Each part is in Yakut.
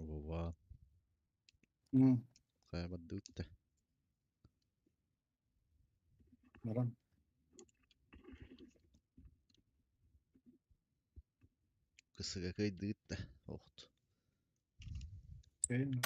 Вова, хайа бардыбыт да? Баран. Кысыга кыайдыгыт да? Охт. Кыайын.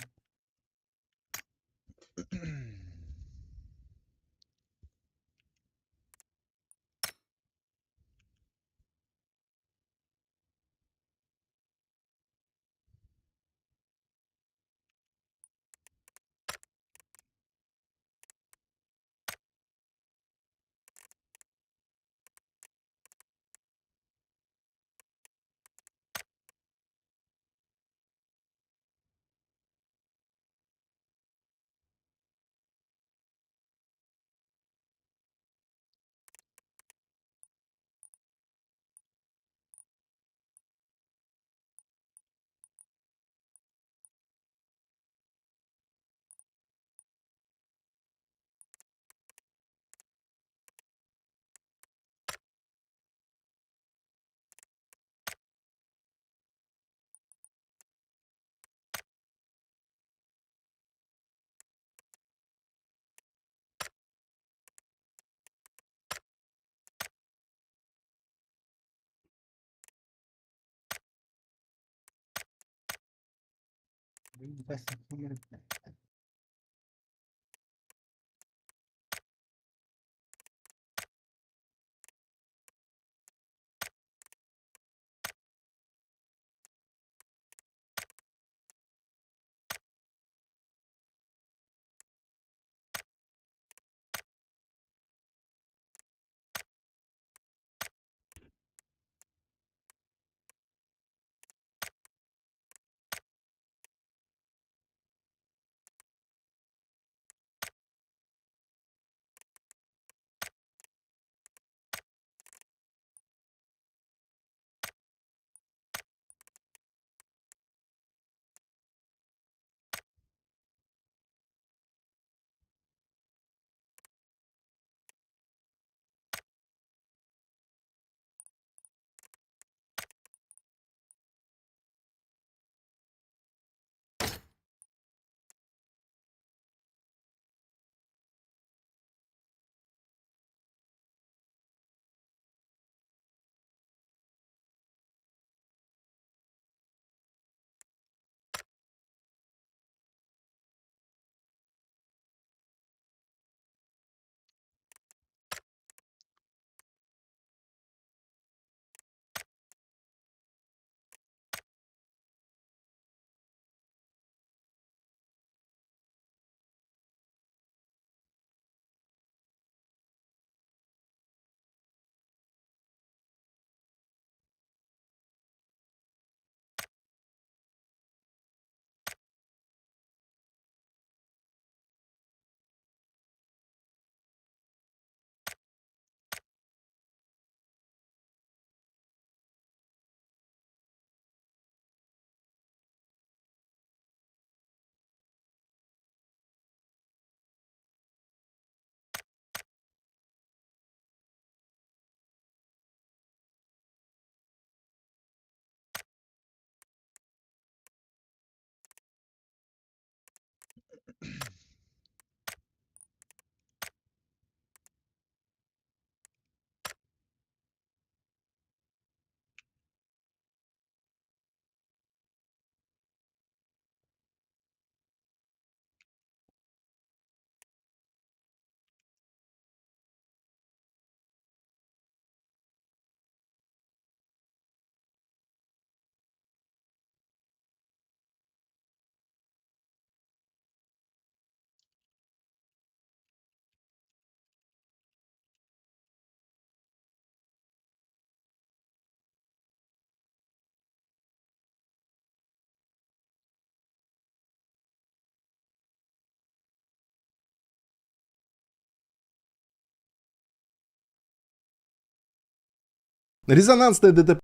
Резонансное ДТП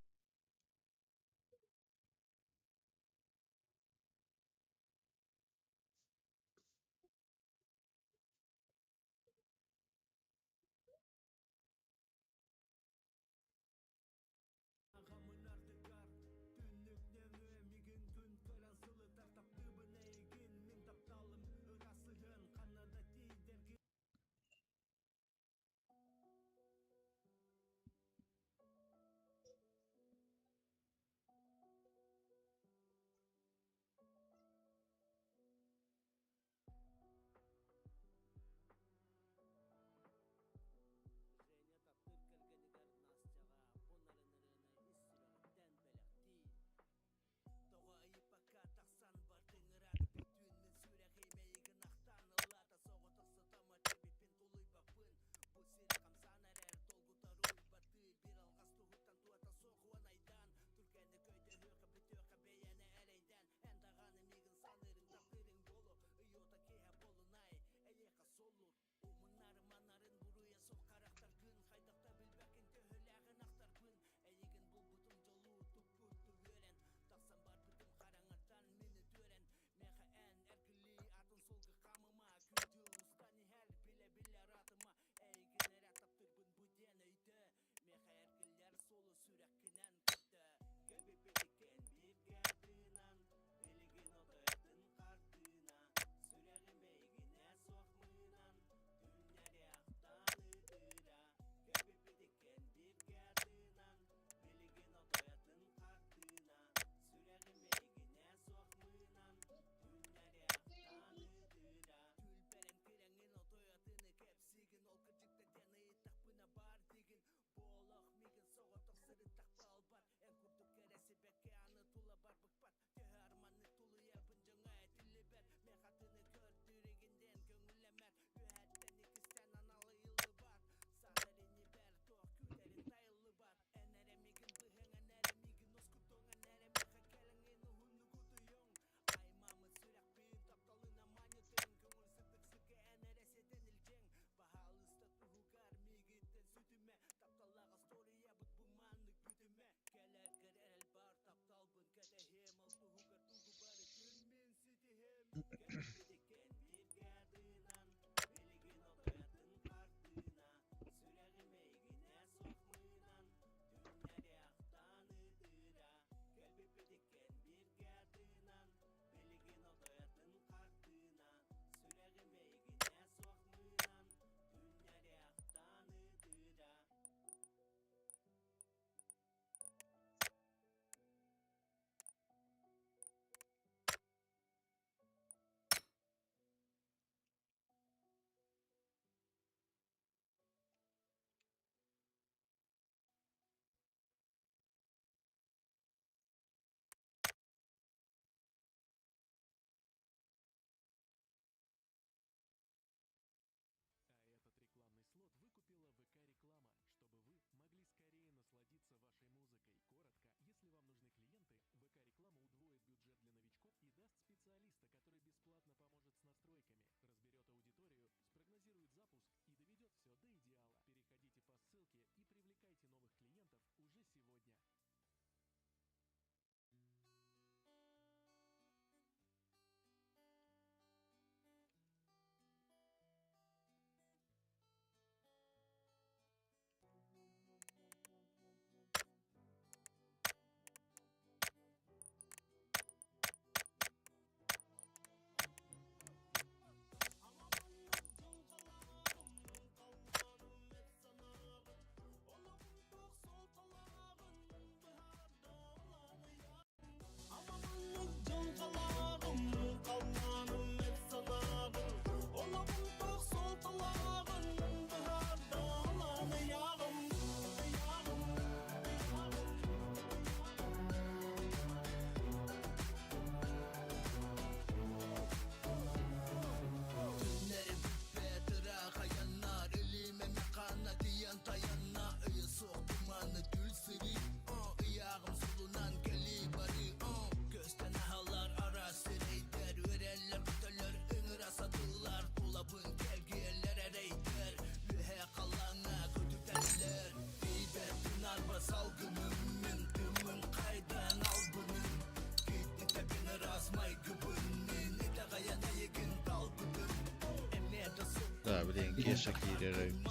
Блин, Кеша киирэр эбит.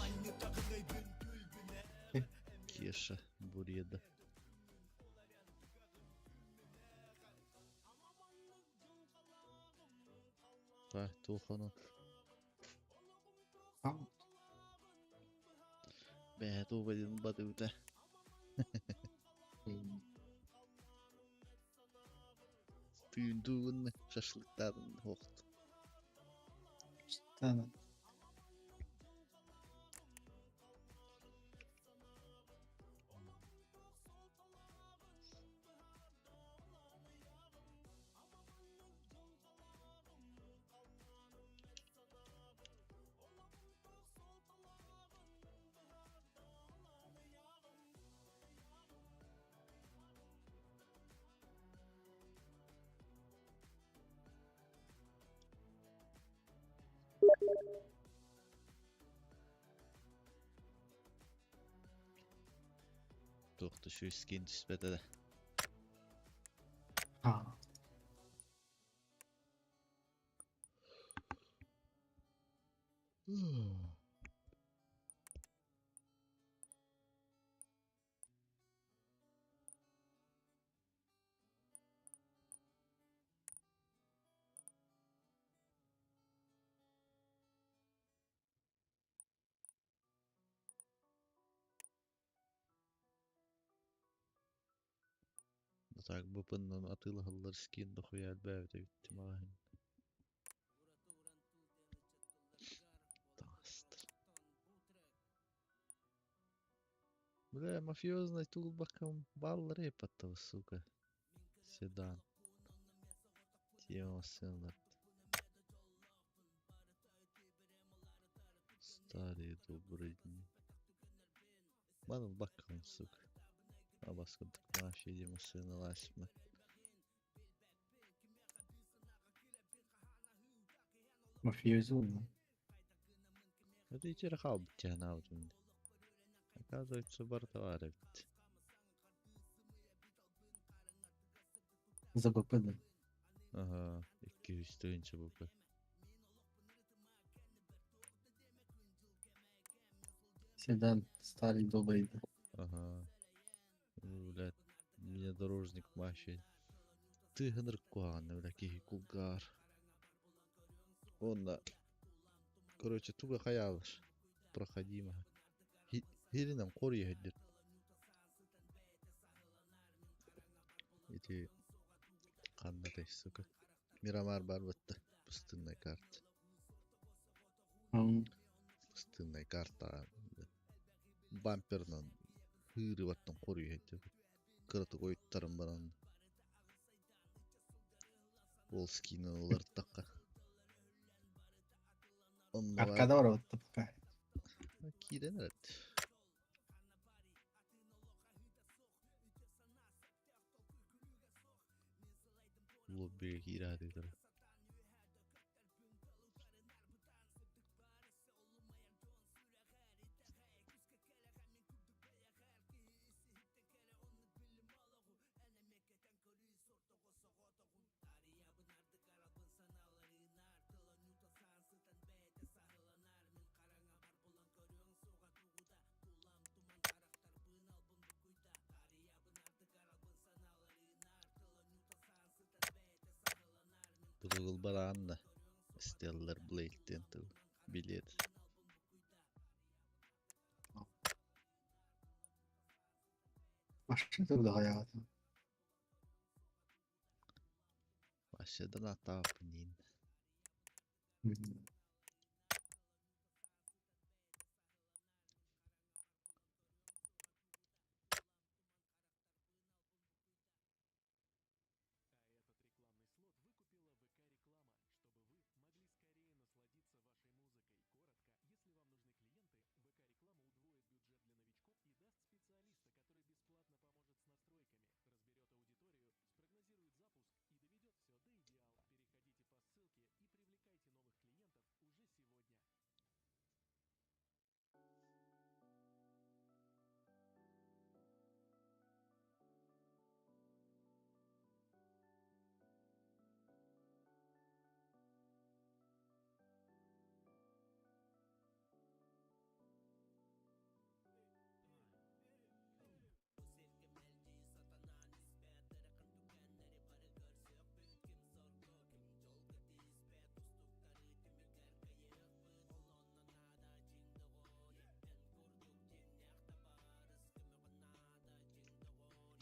Кеша Буреда. Так, туох ону? Бэйэ туох батыыта. Түүн тугунна шашлыктаатын хохт. Станет. Туохта шүскин түспэтэ да. А. Так бупыннан атыылаһаллар скин дохуя элбээбит эбит маҕаһыын. Таҥастар. Бля, мафиозный тулбаком баллар епаттава, сука. Седан. Тема сына. Старые добрые дни. Маны баккан, сука. Абаскындык мафия демасына ласма. Мафиози уонна. Это и хаалбыт тиһанаабытым. Оказывается, барыта баар эбит. За БП да. Ага, 200 тыһыынча БП. Седан старый добрый. Да. Ага. Ну, блядь, внедорожник мафия. Тыһыныр куһаҕан, бля, киһи кулгаар. Онно, короче, туга хайаалар. Проходимо. Хиринен кор иһэллэр. Ити ханнатай, сука. Мирамар бар бытта. Пустынная карта. Пустынная карта. Бамперынан хыыры баттан кор иһэллэр. Кыратык ойуттаран баран. Ол скинын ылар такка. Онно бар. Аркада бар пока. Киирэн эрэр. Лоббига киирэ сатыыллар. Бутугул бараанна. Stellar Blade диэн тыл. Билет. Машина да хаyaatım. Вообще атааппын.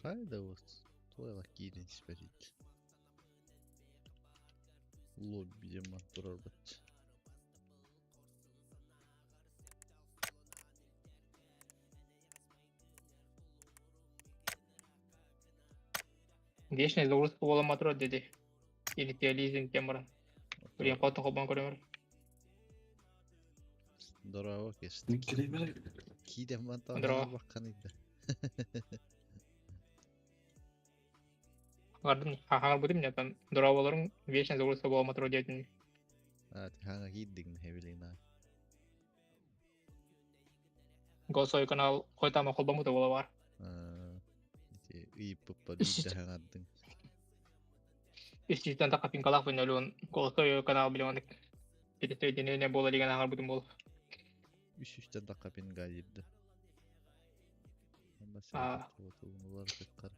Хай да вот, туох киирэн испэтит. Лобби диэн турарбыт. Вечный загрузка буола турар диэти. Инициализм диэн баран. Блин, хоту холбоон көрөмөр. Здорово, кестик. Кииден мантан Здорово. бакканыйда. Хаҥардым, хаҥарбытым нятан. Дорооболорун вечный загрузка буола турар диэтин. А, ти ханга кииддиң хебилина. Голосовой канал хойутаама холбоммута буола бар. Ити ыйыппыппар биирдэ хаҥардыҥ. Үс сүүстэн тахха пинкалаах бынньолуон голосовой канал билиманык. Питэстэйдинэ буола деген хаҥарбытым буол. Үс сүүстэн тахха пинга диирдэ. Онно А. сиэтэ кыккар.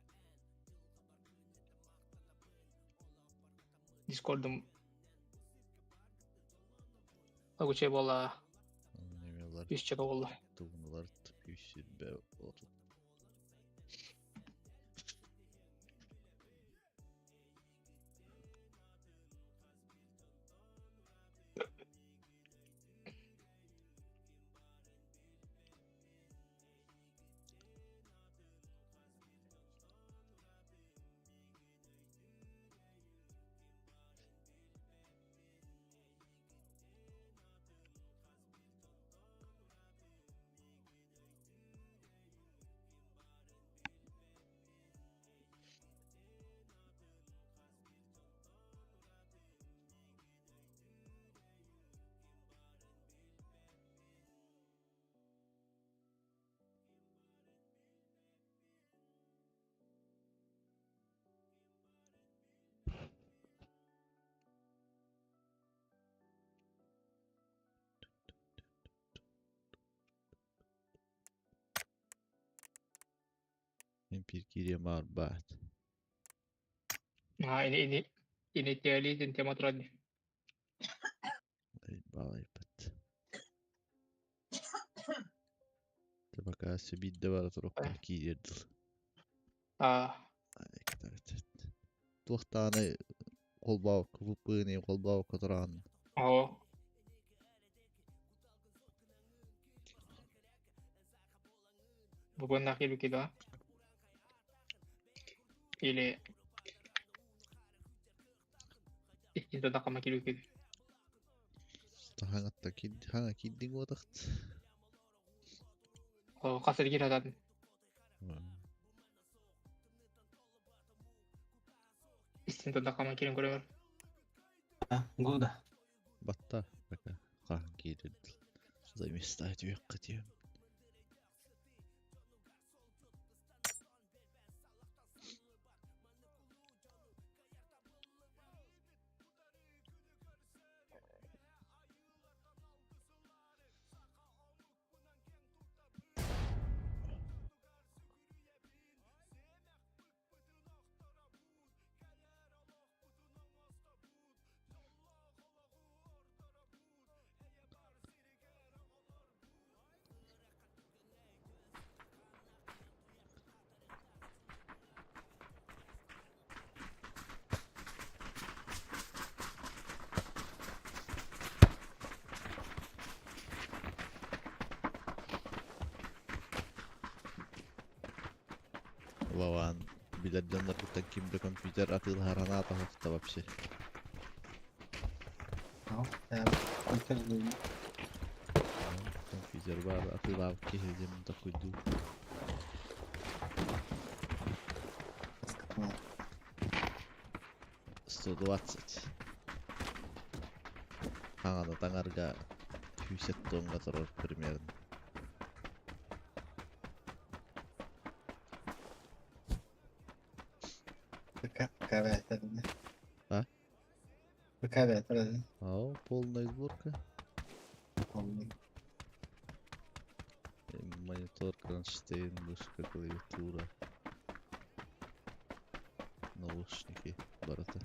Дискордум Агуче буола Немелар үс чека буолла. тугунулар үс отут. Эмпир киириэм баар. А, инициализм тема турар. Балайбыт. Те пока биирдэ бара турукка киириэр дыл. А, Туохтааны холбоокко пыппыыны холбоокко тураан. о. Бүгүн нахилики да? Или иккин тадакама килүкү. Хаҥатта хаҥа киирдиҥ уотахт. О, хасыр кирататын. Истин тадакама кирин көрөмөр. А, года. Батта пока хаҥ киирэр дыл. Заместать үөккэ Вован, билэр дьоннор кытта ким да компьютер атыылаһаранаата хохта вообще. Ну, я компьютер дуу. Компьютер бар атыылаабыт киһи диэн такой дуу. Скакнул. 120. Хаҥана таҥарга сүүс тонга турар примерно. ПК бээтэринэ. А? ПК бээтэринэ. Ау, полная сборка. Полный. Монитор, кронштейн, мышка, клавиатура. Наушники, барыта.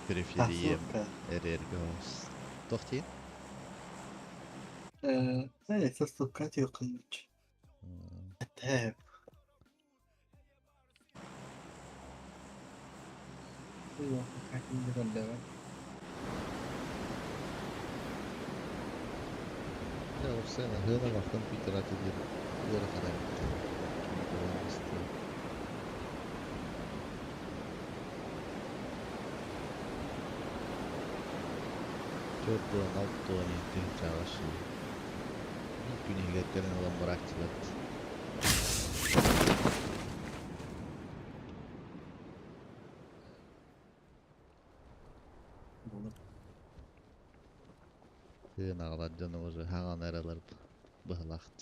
Периферия Ссылка. РРГ. Тохтин? Састыпка тиэххин. Этэ. Дьэ, уопсайынан сыаналаах компьютер атыылыыр ыарахан эбит. Ким көрөн истиэ. 46 тыһыынчаҕа суу. Биир күн иһигэр кэлэн ылан барааччылар. Тыын аҕалар дьону уже хаҥан эрэлэр быһылаахт.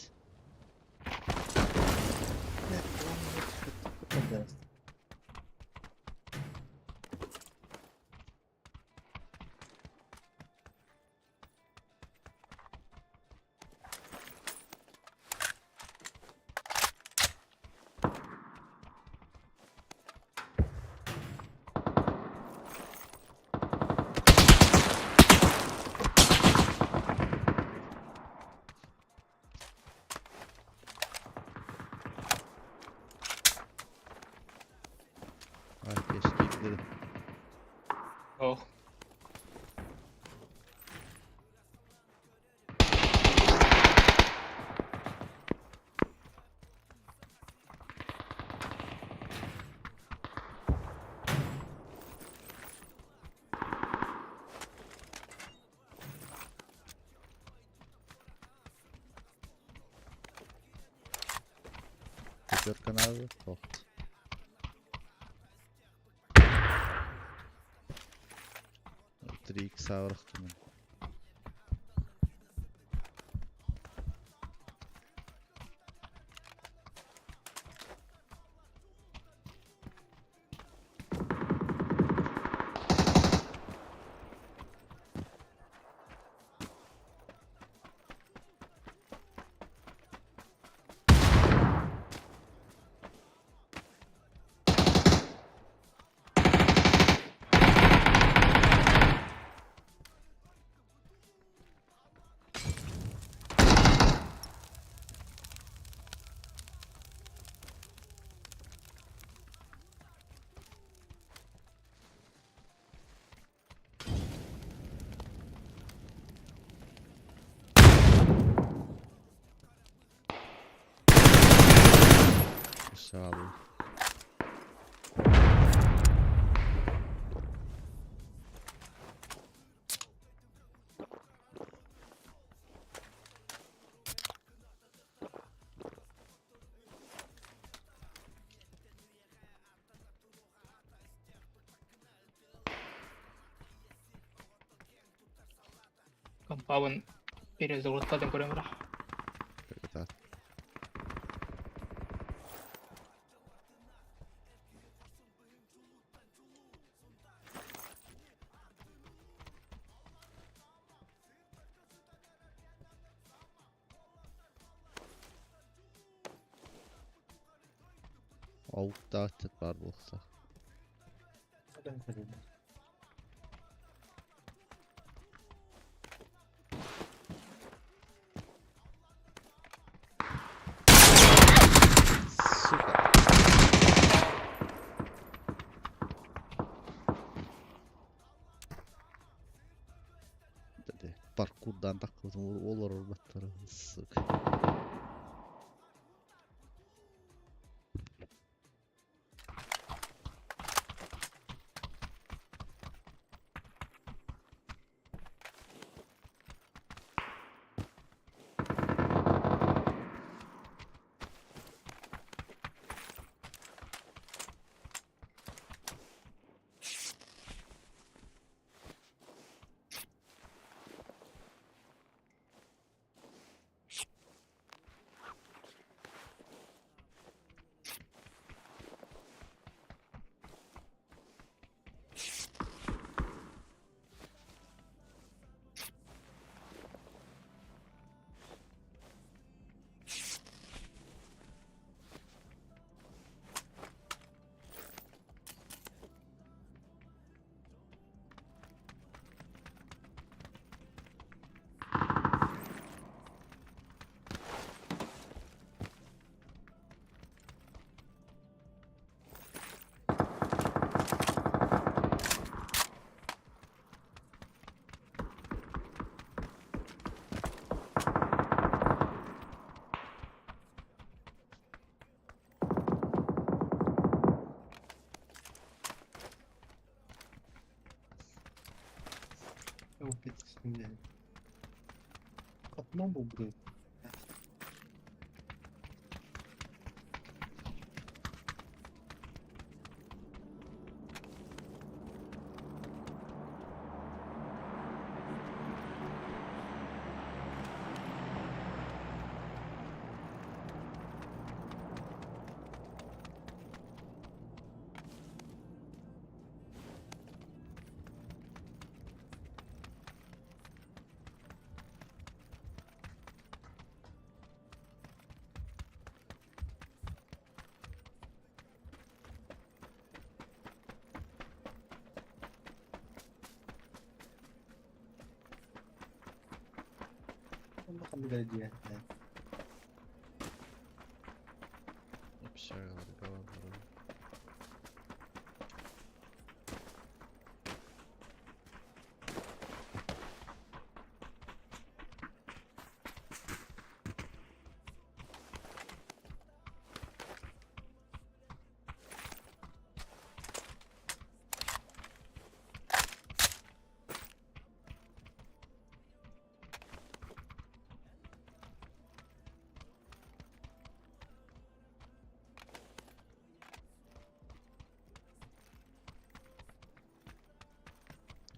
Ay keşke gidelim. Oh. Пятерка надо? Ох. 3 икс аврахтым. Sağ olun. Компабын перезагрузкатын көрөм эрэ. Так. Ауықтағы чат бар болса. Сука. Паркурдан таккыбытым олор орбаттары. Сука. Катман булбут. Ханнык эрэ дьиэхтээх. Общагаларга баран.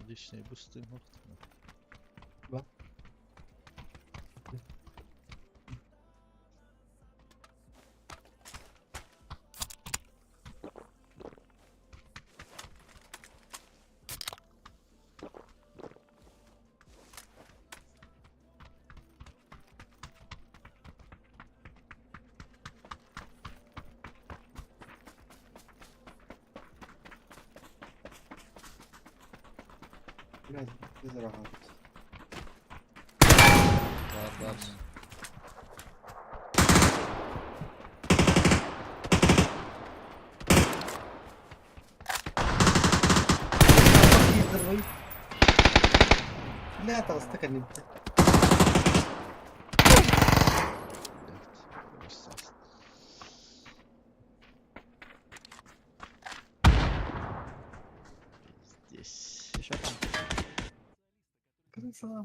Лишний бустый мохтана. Ба. Biraz rahat. Бар бар. لا تغسطك انت. Здесь. Еще там. Красава.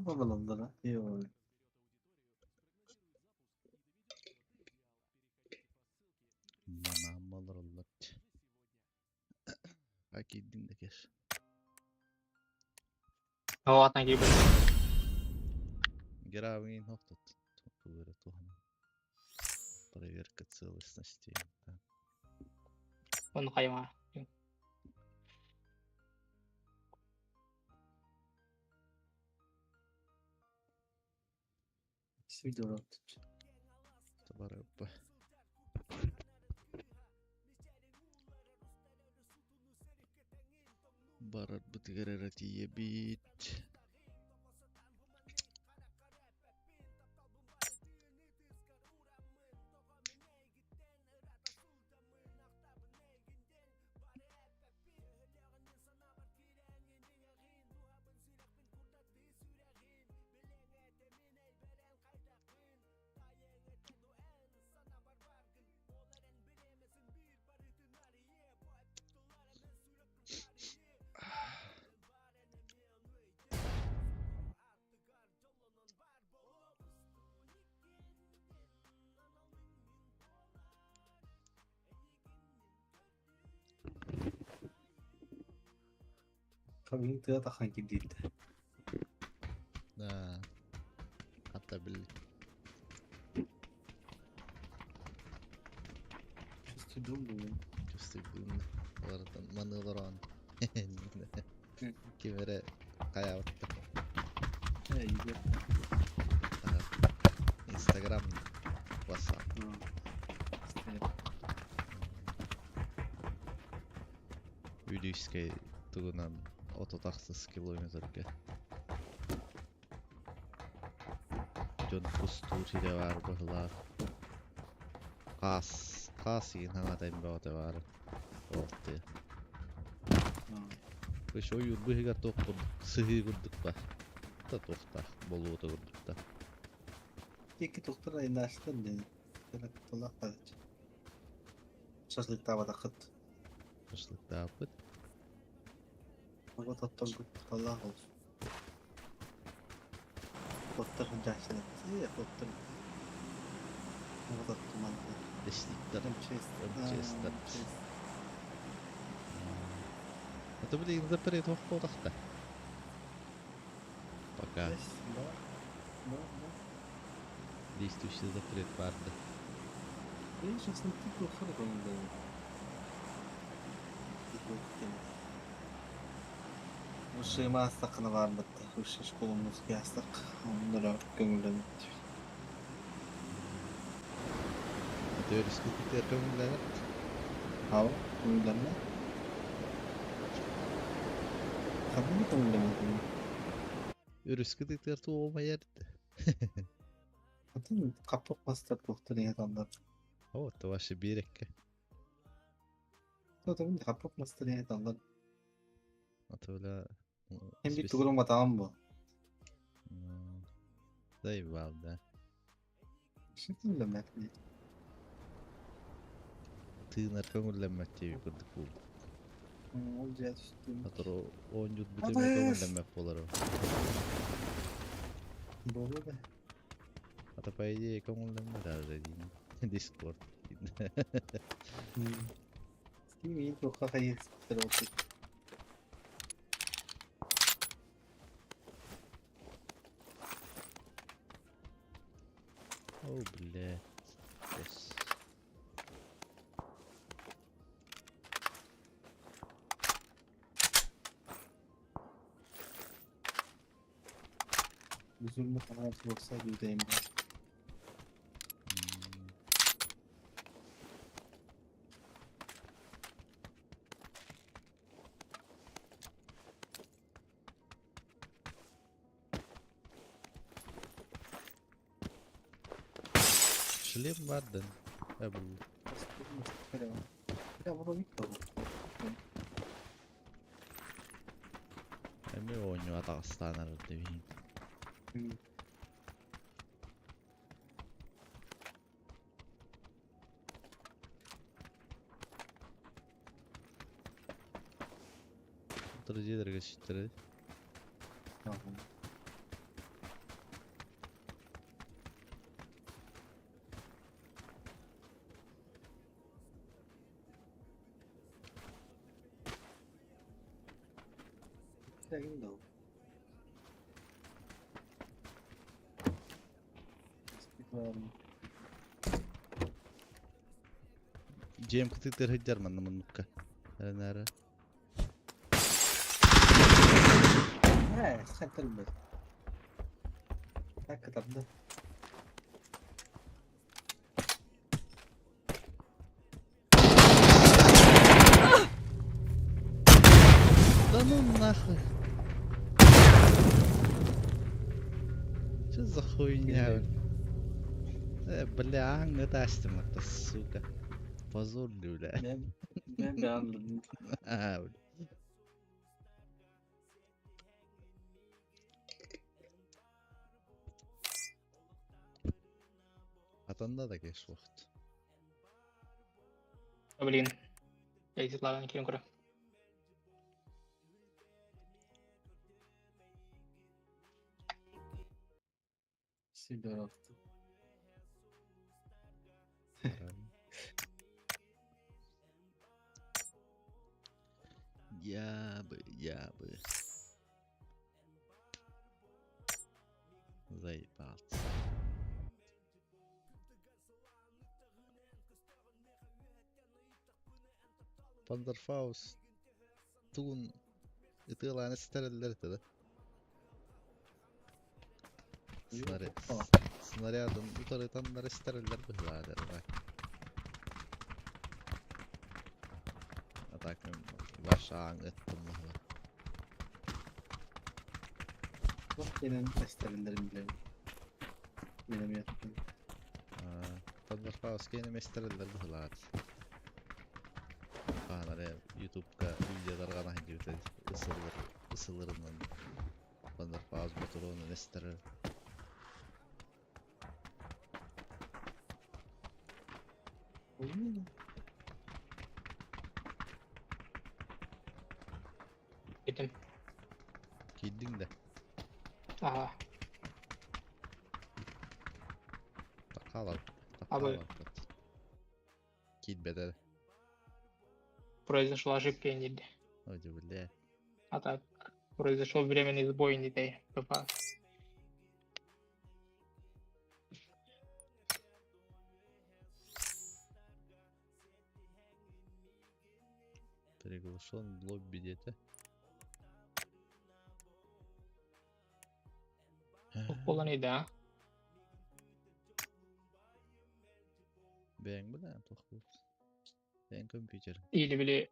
Акиддин да кеш. О, атан киирбит. Геравин хохтот. Тугура тухана. Проверка целостности. Да. Он хайма. Видео. Табараппа. Барар бытыгар тиебит. Камин тыа тахан кирдиит. Да. Hatta бил. Чувствую думаю. Чувствую. Олардан маныларан. Кимере каябытта. Эй, Инстаграм, WhatsApp. Үлүскэй тугунан 36 километрге. Дьон кустуур сирэ баар быһылаах. Хаас, хаас иин хаҥата бөҕөтө баар. Оттыы. Кыш ойуур быһыгар туох курдук, сыһыы курдук ба. Та туохтаах, болуота курдук та. Икки доктор айнаштан ден. Тулах калыч. Шашлыктаабатаххыт. Шашлыктаабыт. Ого тоттон кутталлаах олус. Хоттор сылдьааччылар. Хоттор. Оҕототтуманна. Лесниктар, МЧС. МЧСтар. МЧС. А то билигин запрет туох буолтахта. Пока Yes, да. Да, да. действующий запрет баар да. Я сейчас не тыкаю хоргон. Высшая маастакына баар бытта. Высшая школа музыки астак. Оннора көңүллэнит. А то өрүскүтүтэр көҥүллэнэр. Хау, көңүллэннэ. Хабы көңүллэнмэт. Өрүскүтүтэр туомайар. Атын капок мастер туохтар иһэ. О, то ваше биэрэккэ. Тотон капок мастер иһэ таллар. А то бля. Hem bir тугурун батаган бу. Заебал, да. Шөкүллэмэт. Тыынар көҥүллэммэт диэби курдук буолбут. Ол жа түстүм. А то оонньуут бүтүмэ Абыс! көҥүллэммэт буолар. Болу да. А то по идее көҥүллэммэт даже дейм. Дискорд. Steam туохха хайыр олту. О, блядь. Yes. Üzülme kadar yoksa yüzeyim. Шлем бардын. Я был. Я буду виктор. Эми оонньуу атаҕастаанар дебиин. Дерге ситтере. Tamam. Ким да. Джем кытыктыр хыджар манна муннукка. Әрэнәрэ. Э, хантер бер. Так кытарды. Да ну нахуй. Что за хуйня? Бля, аңгытастым это, сука. Позор, бля. Мен мен анладым. А, бля. Атанда да кеш вақт. Блин. Я излаван кирин кура. Сидоров. Я бы, я бы. Заебаться. Панзерфауст туун ытыалааны ситэрэллэр этэ да. Снаряд, снарядын утарытаннары ситэрэллэр быһылаадыр. А так мен башаң ыттым быһыла. Bak gelen gösterilerimin bile. Benim yattım. Панзерфауст кээнэ местерэллэр быһылаат. Хаанары ютубка видеоларга наһын ысылыр ысылырынан Панзерфауст ботуруунун эстерер. Olmuyor mu? Китим. Кийдиң да. Ага. Хаалар. Абы. Киирбэтэ. Произошла ошибка инде. Ой, бля. А так, произошел временный сбой инде. ПП. Приглашен в лобби где-то. Буолан да. Бэйэҥ бля, туох буолбут. Бэйэҥ компьютер. Или били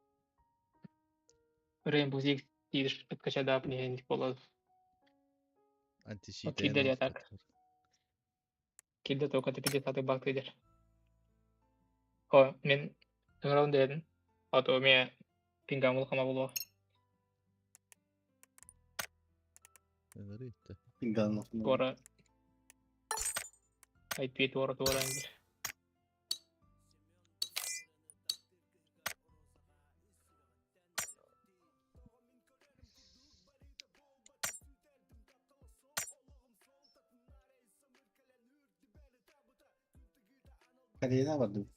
Rainbow Six Siege откачадап не буолар. Античит. Киирдэ дии так. Киирдэ только 50 баг тыдер. О, мин ыҥырабын диэтин. А то мне пингам улахана буолуо. Ыҥырыы иттэ. Туора IP туора туора инде. Кореяна бардыбыт.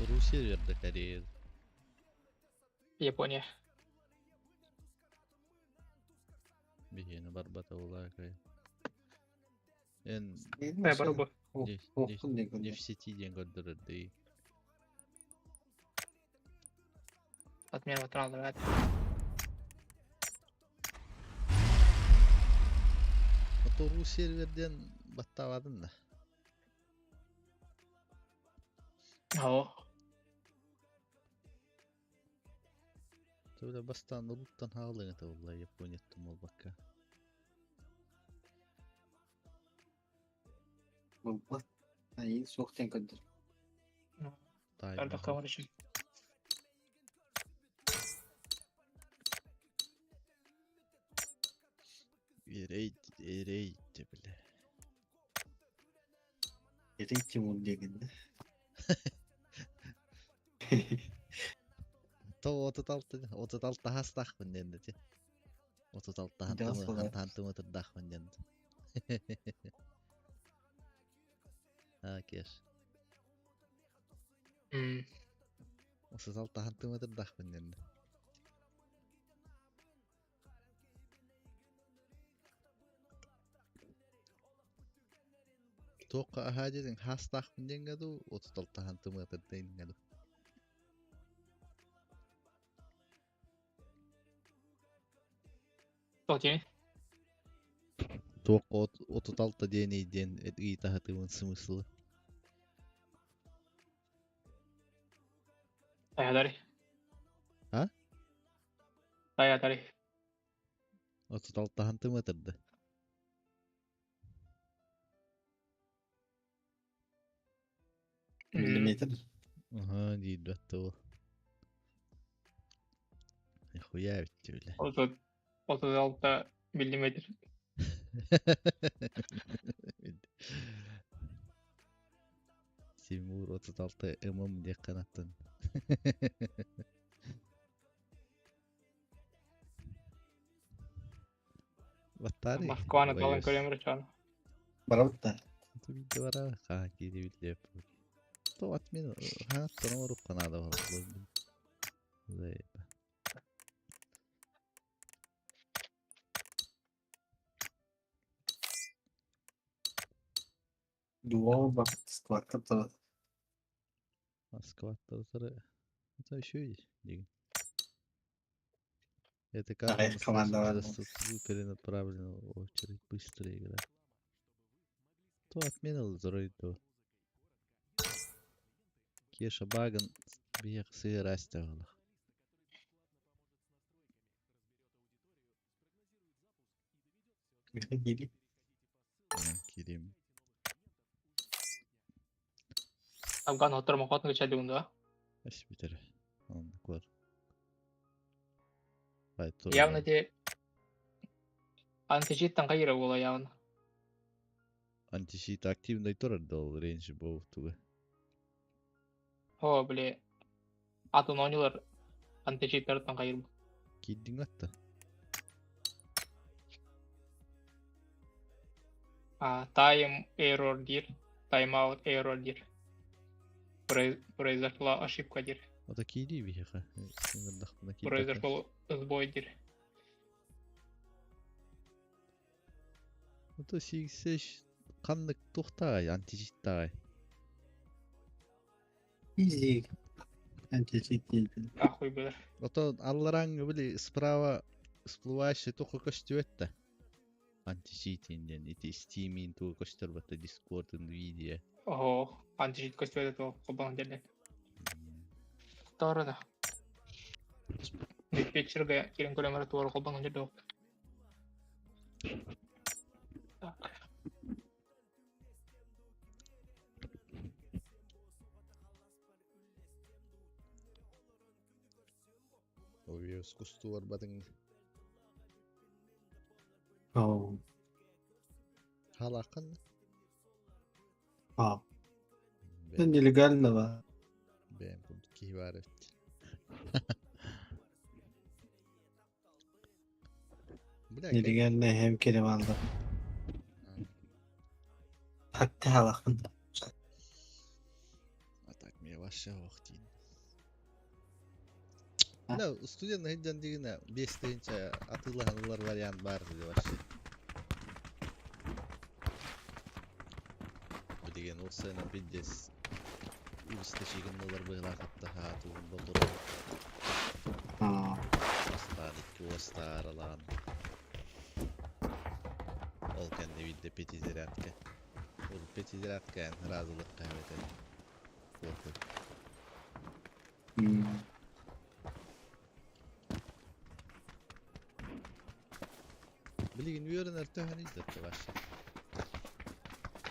Руси верда Корея. Япония. Биһиэни барбата улаакай. Эн Э, барбы. не в сети диэн көрдөрөр дии. Отмена трансляции. Ото ру серверден баттаабатын да. О, Төбөлө бастаан уруттан хаалыҥ этэ буолла Японияттан буолбакка. Буолбат. Айыы суох диэн көрдөр. Ардах товарищ. Эрей, эрей, бля. Эрей Тимур диэгин да. То 36 36 хастаахпын диэн дии. 36 хантымытырдаахпын диэн. А, кеш. 36 хантымытырдаахпын диэн. Туохха аһаа диэтиҥ хаастаахпын диэҥҥэ дуу, 36 хантымытырдайыҥҥа дуу? Тоҕо диэний? Туохха 36 диэний диэн ыйытаһытыбын смысла. Таятари. А? Таятари. 36 хантымытырды. Миллиметр. Аха, диирбэт ол. Нихуя битти бile. 36 миллиметр. Тимур 36 ММ диэх канаттан. Баттаары. Москваны талан көрөм рычан. Барабыт да. Видео бара ха кири биле. То отмена ха тоно рукка надо было. Заеба. Дуо бар скваттар да. Москва тоже. Это еще есть. Это как команда перенаправлена очередь быстрая игра. То отменил то. Кеша Баган биэх сыырастаҕалах. Кири. Кирим. Афган хотор мохот гыча да. Ас битер. Он көр. Явно те античиттан кайра буола явно. Античит активный турар дол рейндж буолуп туга. О, бile атын оонньуулар античиттартан кайыр. Киирдиҥ атта. А, time error диир, time out error диир. Произошла ошибка диир. Ото киирии биһиэхэ. Ыҥырдахпына киирбэппин. Произошел сбой диир. Ото сииксэш ханнык туохтааҕай античиттааҕай? Изи. Античит диэн. Ахуй билэр. Ото алларааҥҥы били справа всплывающий туохха көстүбэт да. Античитин диэн ити Steam-ин туга көстөр батта Discord Nvidia. Оһо, античит көстүбэт туох холбоон диэн. Торо да. Диспетчергэ киирэн көрөмөрө туора холбоон диэн. Так. Объёс кустуу барбатыҥ. Оо. Халааххын. А. Это нелегального. Бэйэм курдук киһи баар эбит. Бля, Нелегальный hem kelime aldım. Hatta halakın. А так мне вообще охтин. Бля, студент сылдьан дигинэ 5 тыһыынча атыылаһан ылар вариант баар дии вообще. Билигин ол сыана пиздец үс ылар быһыылаах хаатуун боллур. А. Бастаан икки уостаар Ол кэннэ биирдэ пятизарядка. Ол пятизарядка эн разылыкка эбэтэр. Похуй. Билигин үөрэнэр төһөнүй да вообще.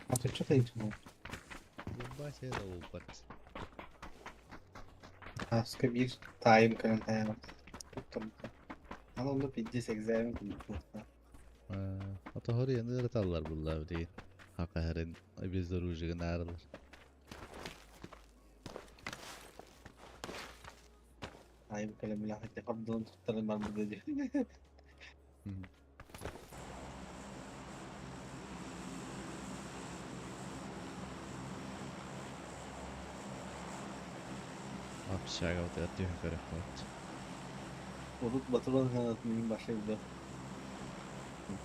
А ты что ты Бубба да улбат. Аска bir tayin кэлэн тайам. Аны онно пиздец экзамен курдук. Ото хоруйан ыараталлар булла билигин. Хакаһарын безоружигын аарылар. Таайым кэлэн билэхите хордон туттарын бар бу диэн. Общага вот это түһэн көрөхпөт. Урут батыран канатын башайда.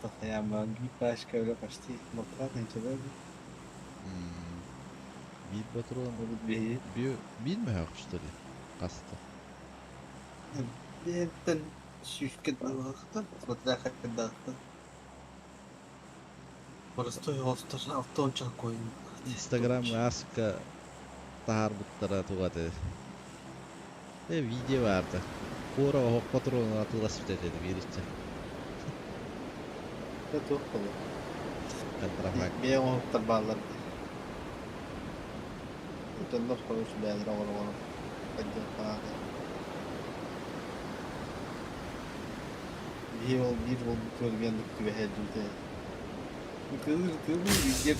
Тахаяма башка öyle почти мотрат ничего. Биир патрон Урут биһи. биир мөһөөх что ли? Хаста. Биэртэн сүүскэ балахтан, смотря когда. Простой остр автонча койн. Инстаграм аска таһаарбыттара тугаты. Э видео баарда. Куора оһох патронун атыыласпыт этэ биириччэ. Это боло. Контрафакт. Бэйэ оҥоһуктар бааллар. Дьоннор короче бэйэлэрэ оҥоро подделкалаах. Биир ол биир ол көргәнлик түбэһэ дьүтэ. Тылыр тылыр везде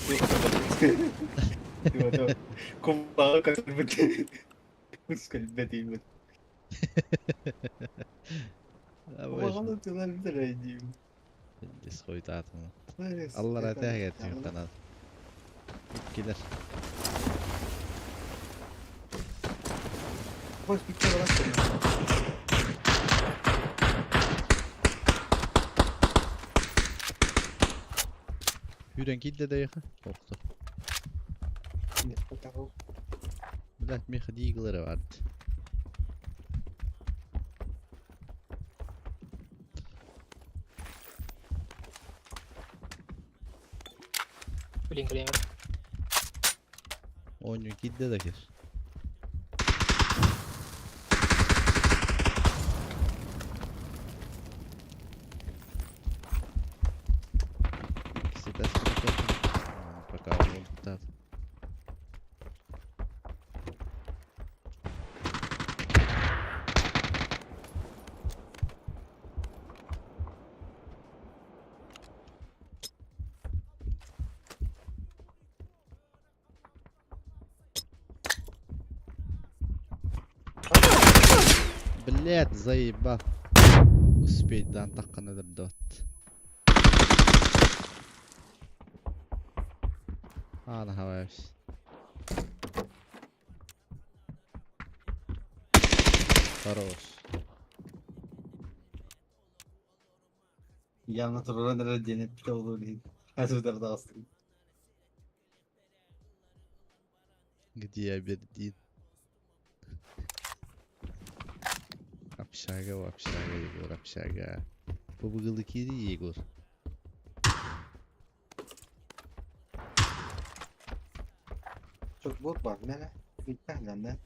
кумбаҕа көтөрбүт. Скальбет. Кумбаҕаны тылар битэр дейм. Дисхойтаатын. Аллара тэһэгэ түһэн Иккилер. Баш битте барак. Хүрэн киирдэ да яха. Охто. Блять, меха диглары барды. Блин, блин. Оонньуу киирдэ да кир. Иккиси Пока буолбуттаат. Блять, заебал. Успейдаан таххана өлөрдөт. Аана хавайс. Хорош. Явно туран эрэр диэн эппитэ буолуо иһин. Азыдар даҕастым. Где Абердин? Общага, общага, Егор, общага. Побыгылы кири, Егор. Çok bot var. Nere? Gitmem lan.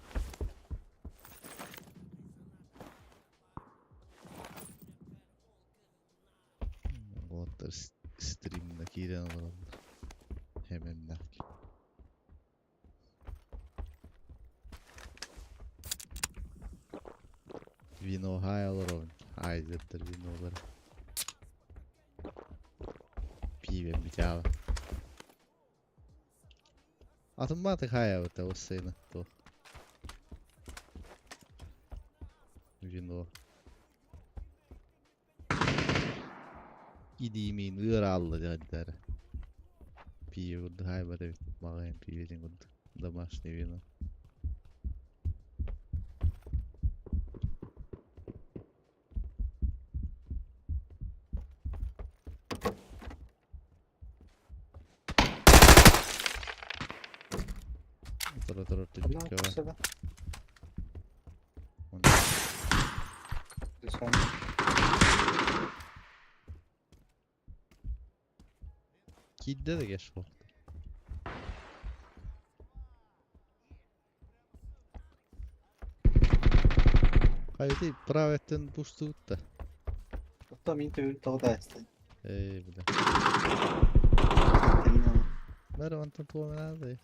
Уолаттар стримна киирэн олороллор. Хэмэннээх. Вино хай олоробун. Айзердер винолары. Пиибэм бүтээҕэ. Атын мааты хаайабыта уссайна туох. Вино. Илиимиин ыар аалла диэхтэрэ. Пиибэ курдук хаайбат эбит. Маҕаһыын пиибэтин курдук. Домашний вино. Тура-тура Ханна түбүккэ бар. көрсөбө? Киирдэ да кеш буолта. Хайдый правый пустуут да. Оттон мин төбүм тоҕо таайстан. Эй, бля. Бары онтон туох наадый?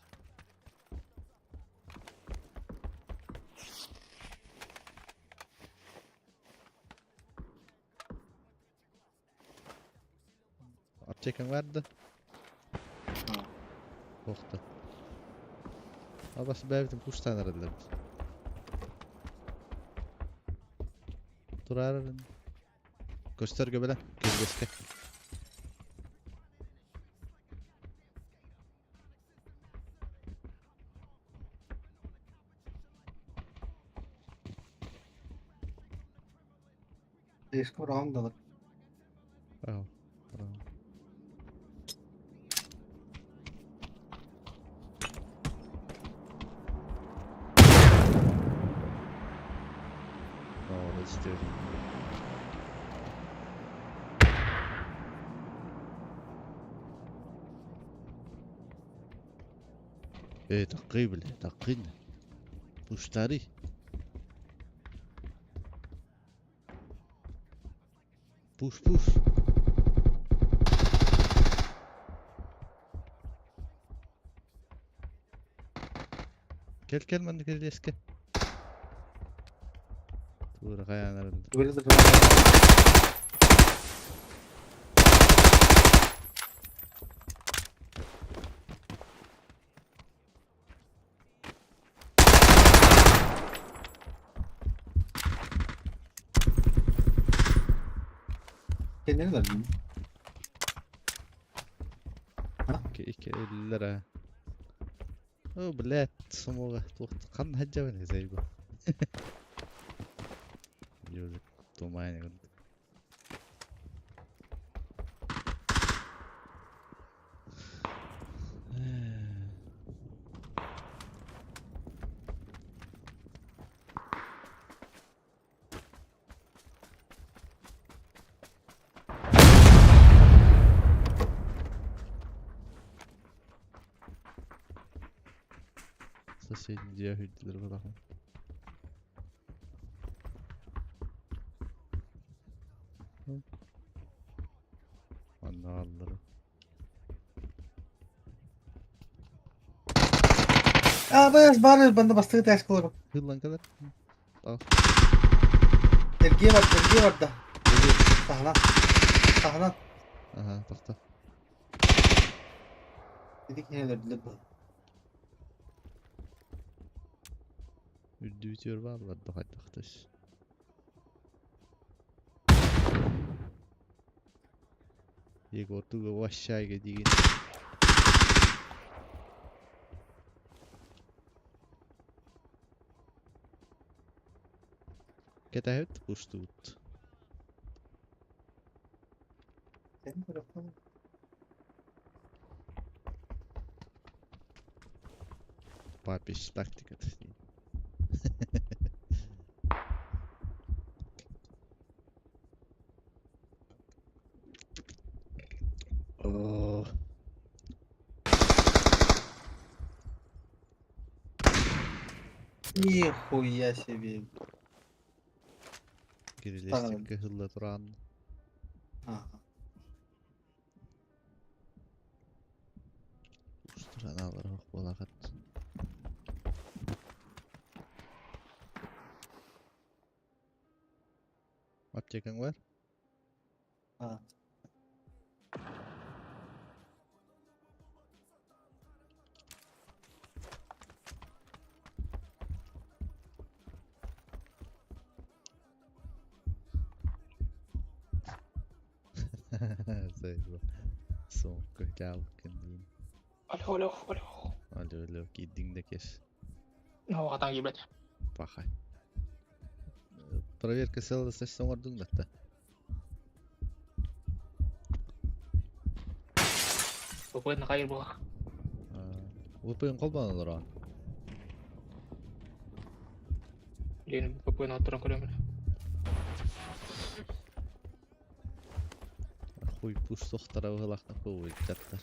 Аптекаң бар да? Туохта. Абас бэйэбитин пуштаан эрэллэр. Тураар көстөргө бэлэм, кирбэскэ. Слишком раундалар. Браво. Браво. Молодец, Ээ, таккый бля, таккын. Пуштари. Пуш, пуш. Кэл кэл манна кирилиэскэ. Туура хайаан арыллар. Kendini de bilmiyorum. Икки икки өллөр аа. О, блядь, сумуга туох ханна сылдьабын зайбы. Юлик тумане курдук. Соседний дьиэ үрдүлэр балаҕан. Манна хааллара. Аа, баас баар банда бастакы тээскэ олорор. Хыллан кэлэр. Ал. Эргиэ барда, эргиэ барда. Таһынан. Таһынан. Аха, тохто. Ити киһини өлөрдүлэр бу. Үрдүбүтүгэр бааллар да хайдахтас. Егор туга ващайга диигин. Кэтэһэбит устубут. Sen bırakalım. Папич тактиката. О, Нихуя себе. Кирилестик кыһылла туран. Ага. Устуран алар буолаҕыт. Аптекаң бар? А. Заебал. Сумка каалкын диин. Алло, алло, алло. Алло, алло, киирдиҥ да кэс. Ну, хатан киирбэт. Пахай. Проверка целостности оҥордуҥ да? VPN хайыр буолар. VPN холбоон олороон. Билигин VPN оттуран көрөмүн. Хуй пуш сохтара быһылаахна куубуйдаттар.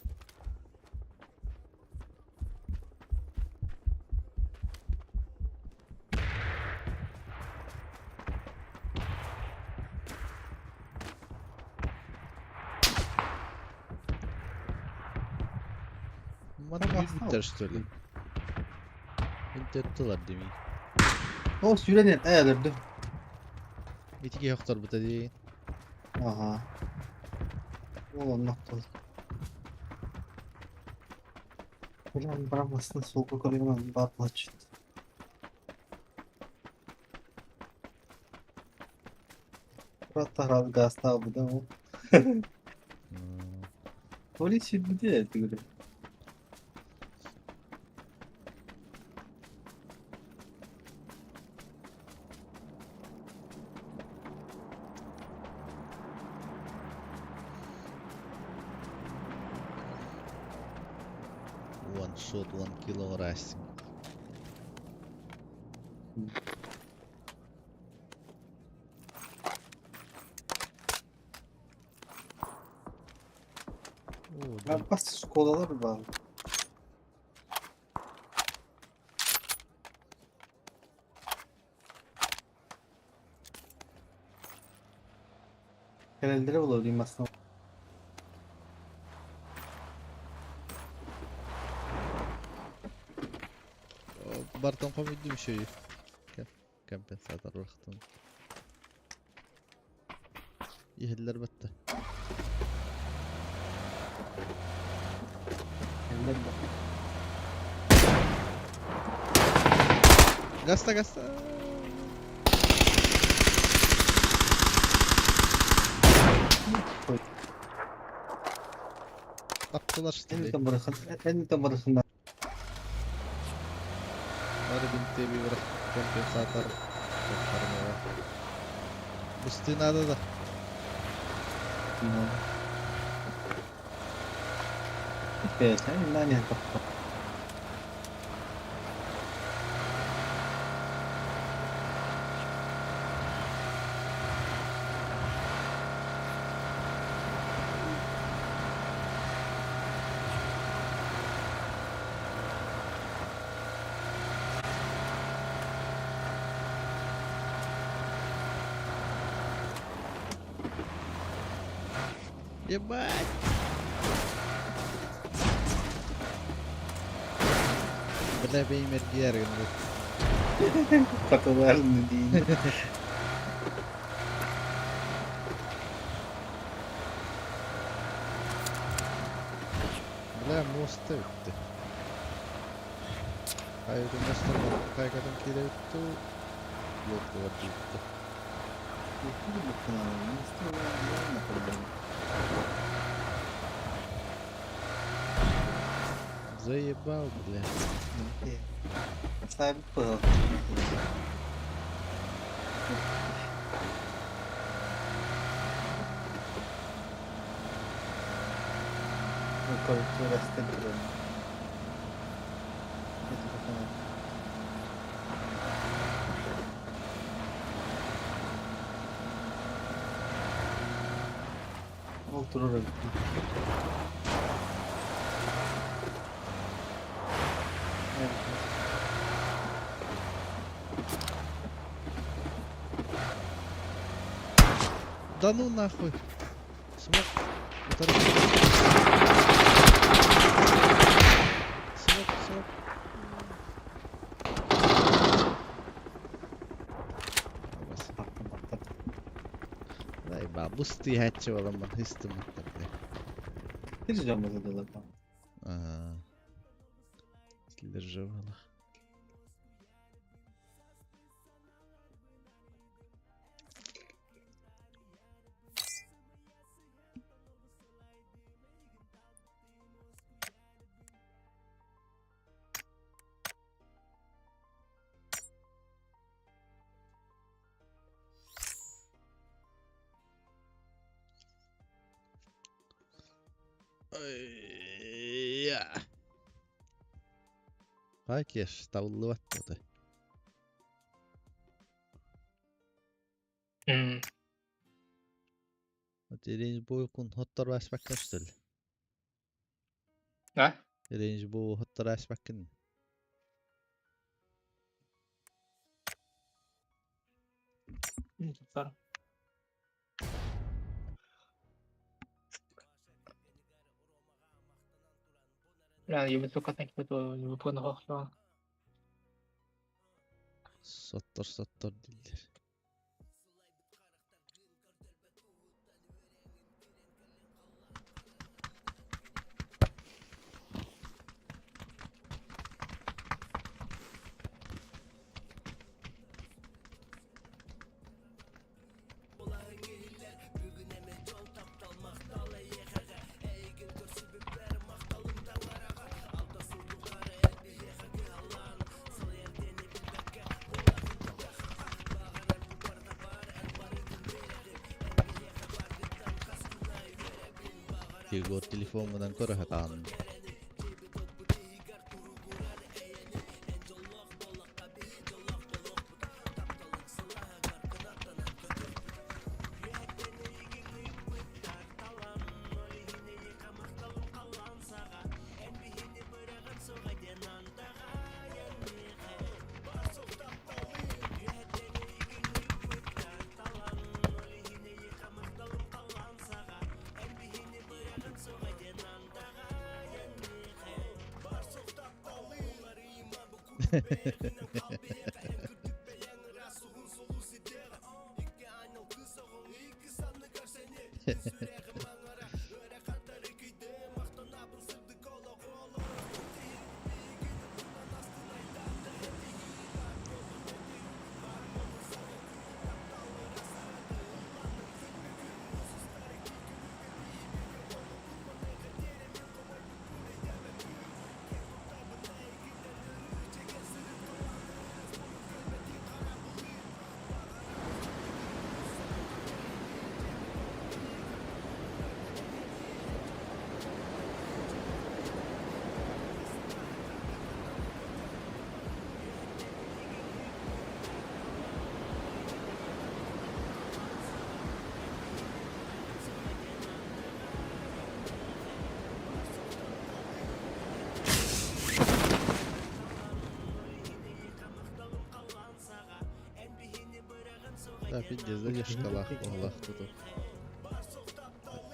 Манна киирбиттэр что ли? Интертылар дими. О, сүүрэн өлөрдүм. Ити киһи охторбута дии. Ага. Ол оннук тыл. Прям брамасына суолга көрүҥ баар буолчу. Бырат гаастаабыта ол. Толи сүүрбүтэ тигри. One shot, one kill racing. О, Ben бас школалар баар. Кэлэллэрэ буолуо дии массыына. Бартан хомуйдум еще компенсатор рахтын. Иһиллэр батта. Кэллэр да. Гаста, гаста. Ой. Таптылар что ли? Эн барахын, эн барахын. Бары бинте bir компенсатор. Бысты надо да. Бэйэтэ нани тохто. Ебать! Бля, беймер герген. Хатыларын диин. Бля, моста үттэ. Хайгы мостар хайгатын кире үттү. Лотка бар үттү. Заебал, бля. Сайбыт быһыл. Корректура эстэн турар. Ол турар эбит. Да ну нахуй. Смог. Утары. Смог, смог. Абас. Дай бабус ты хатчы баламан хыстыматтар бля. Ты же дьоммут там. Ага. Сдерживала. Хайкеш, табыллыбат буолуо. Рейнджбой-кун хотторо ааспаккын что ли? А? Рейнджбой хотторо ааспаккын? Сар. Бля, ебать, сука, Соттор-соттор дииллэр. Егор телефоҥҥунан көрө сатаан. Да, пиздец, задержкалаах буоллах туту.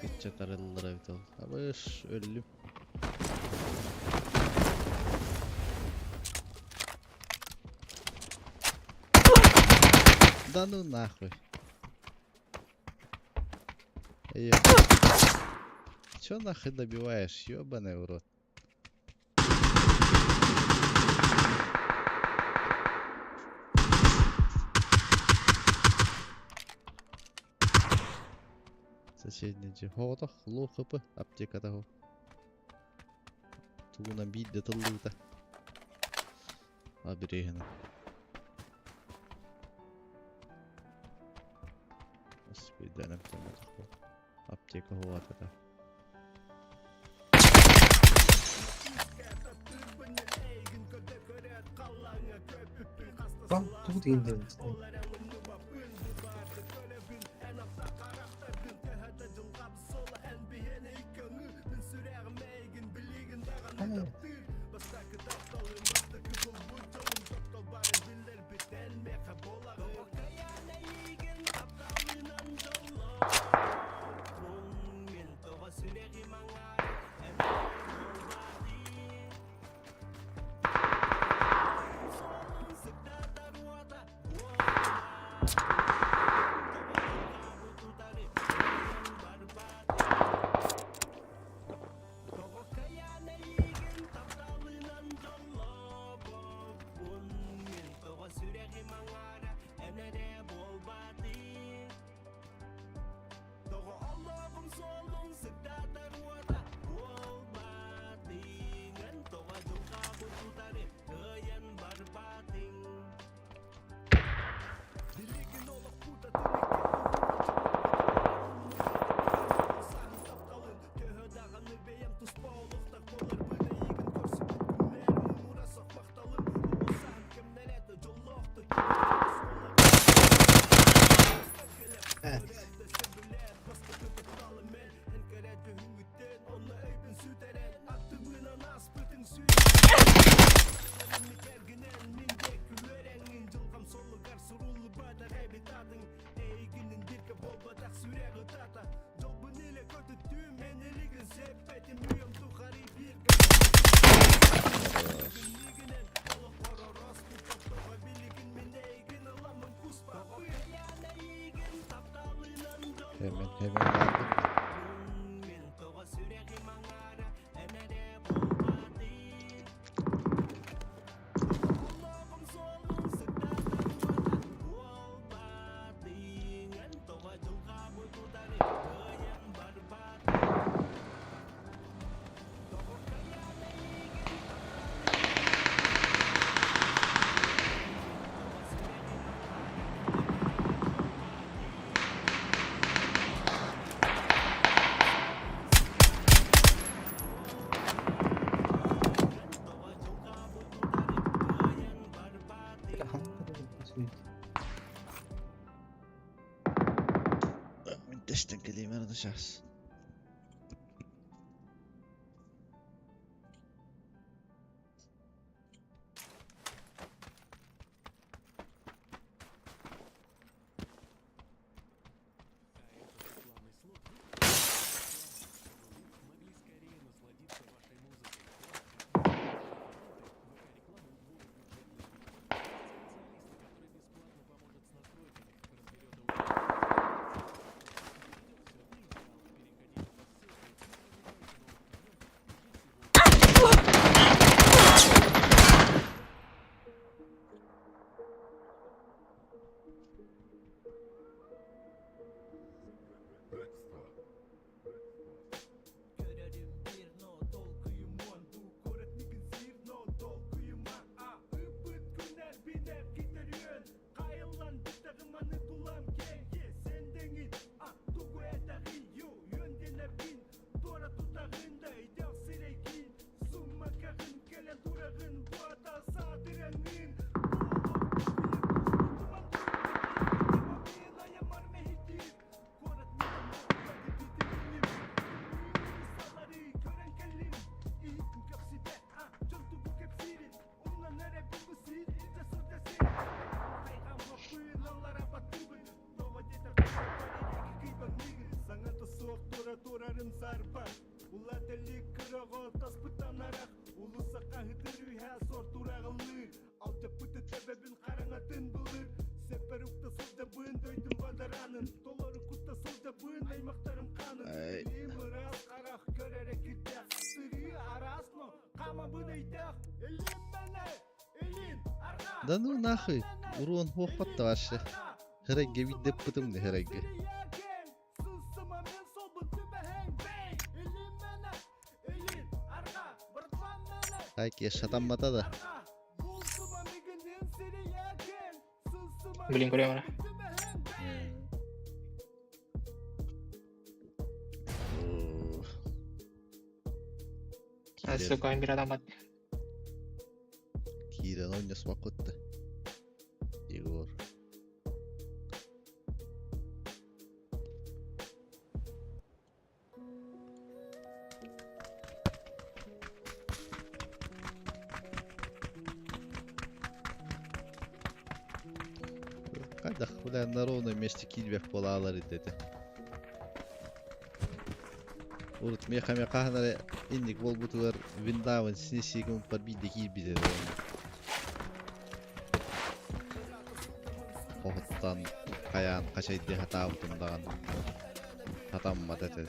Киччэ тарыллар эбит ол. Абыш, өллүм. Да ну нахуй. Эй, чё нахуй добиваешь, ёбаный в рот? Соседний дьиэ. Соҕотох луу хп аптека того. Тугунан биирдэ тыллыбыта. Обереһина. Спиденем Аптека хуатата. Lan тугу дегенде Evet. Hemen hemen geldim. Тэстэн кэлиимэр сейчас. Ай. Да ну нахуй, урон хуохпат вообще. Херегге видеппытым да херегге. Хайки сатаммата да. Блин, көрүөм эрэ. Сука, бир адам бат. Киирэн ойноспаккыт да. Егор. Хайдах бля на ровном месте киирбэх буолаалар этэ. Урут миэхэ эмиэ хаһан эрэ инник буолбутугар виндавын снеси гыммыппар биирдэ киирбит этэ. Хоһуттан хайаан хачайдыы сатаабытым даҕаны сатаммат этэ.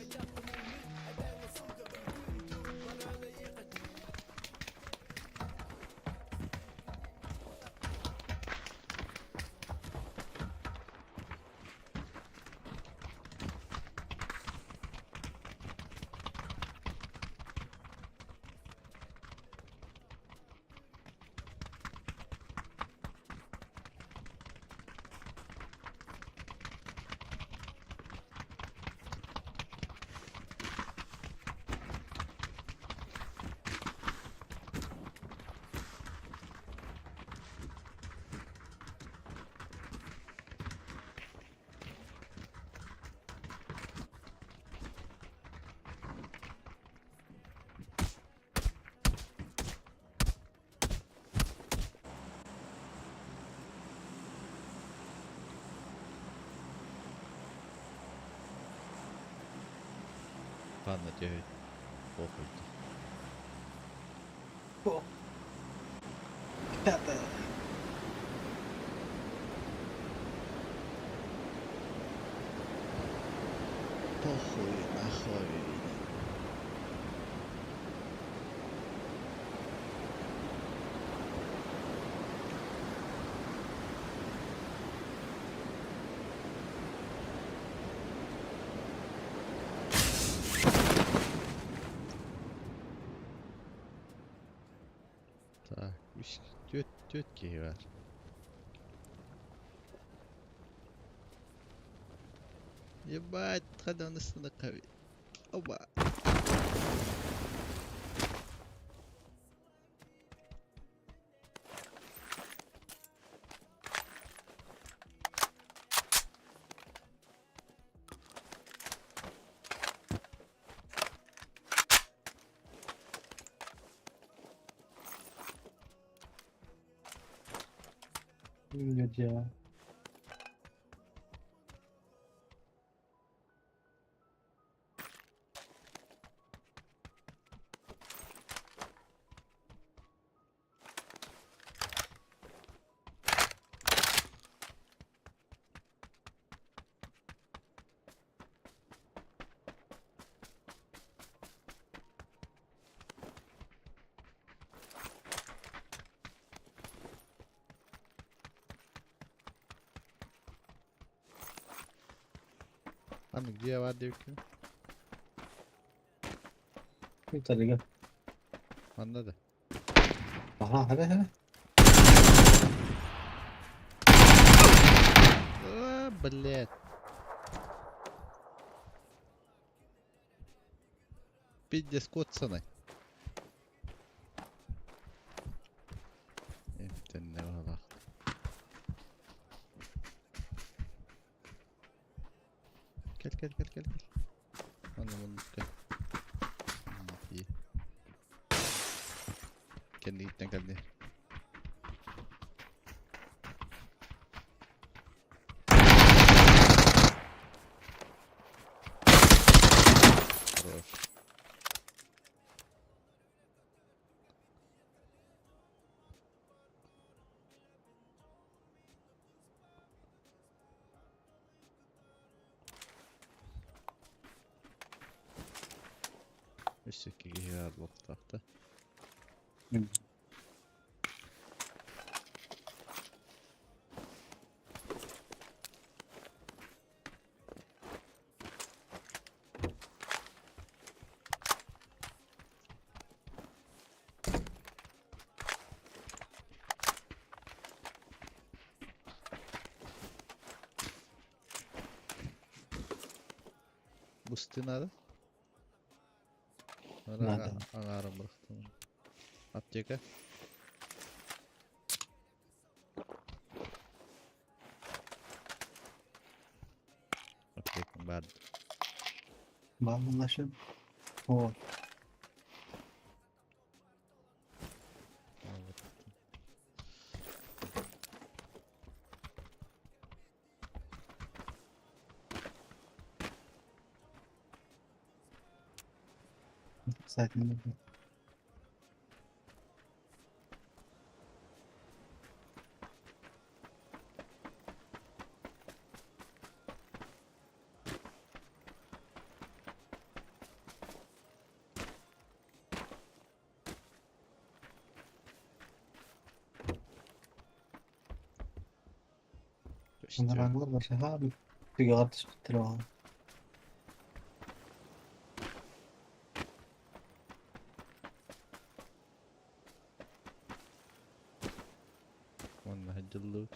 Ханна түһүт похуй. О. Пятая. Похуй нахуй. Так, үс түөрт түөрт киһи баар. Ебать, хайдан ыстыны Оба. Где? Ханнык дьиэ баар диэбиккин? Италига. Манна да. Аха, хара хара. А, блядь. Пиздец, коцанай. Эмтэннэ баҕалаах. Кэл, кэл, кэл, кэл, кэл. Аны муннукка. Ии. Кэннигиттэн кэлли. Хорош. Өссө киһи баар буолуохтаах да. Устыы надо? Надо. Аҥаарым бырахтым. Аптека. Аптекам баар. Бааллашым. О, кстати, не нужно. Көстүө. Ранглар башаха түгэҕэр түспүттэр буолан. Уонна сылдьыллыбыт.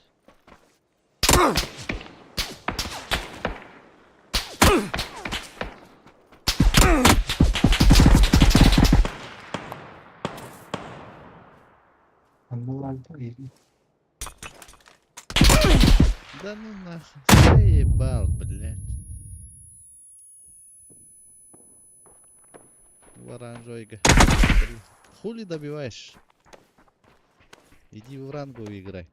Оннуларда иһин. Да ну нахуй, заебал, блядь. В оранжойга. Хули добиваешь? Иди в рангу играй.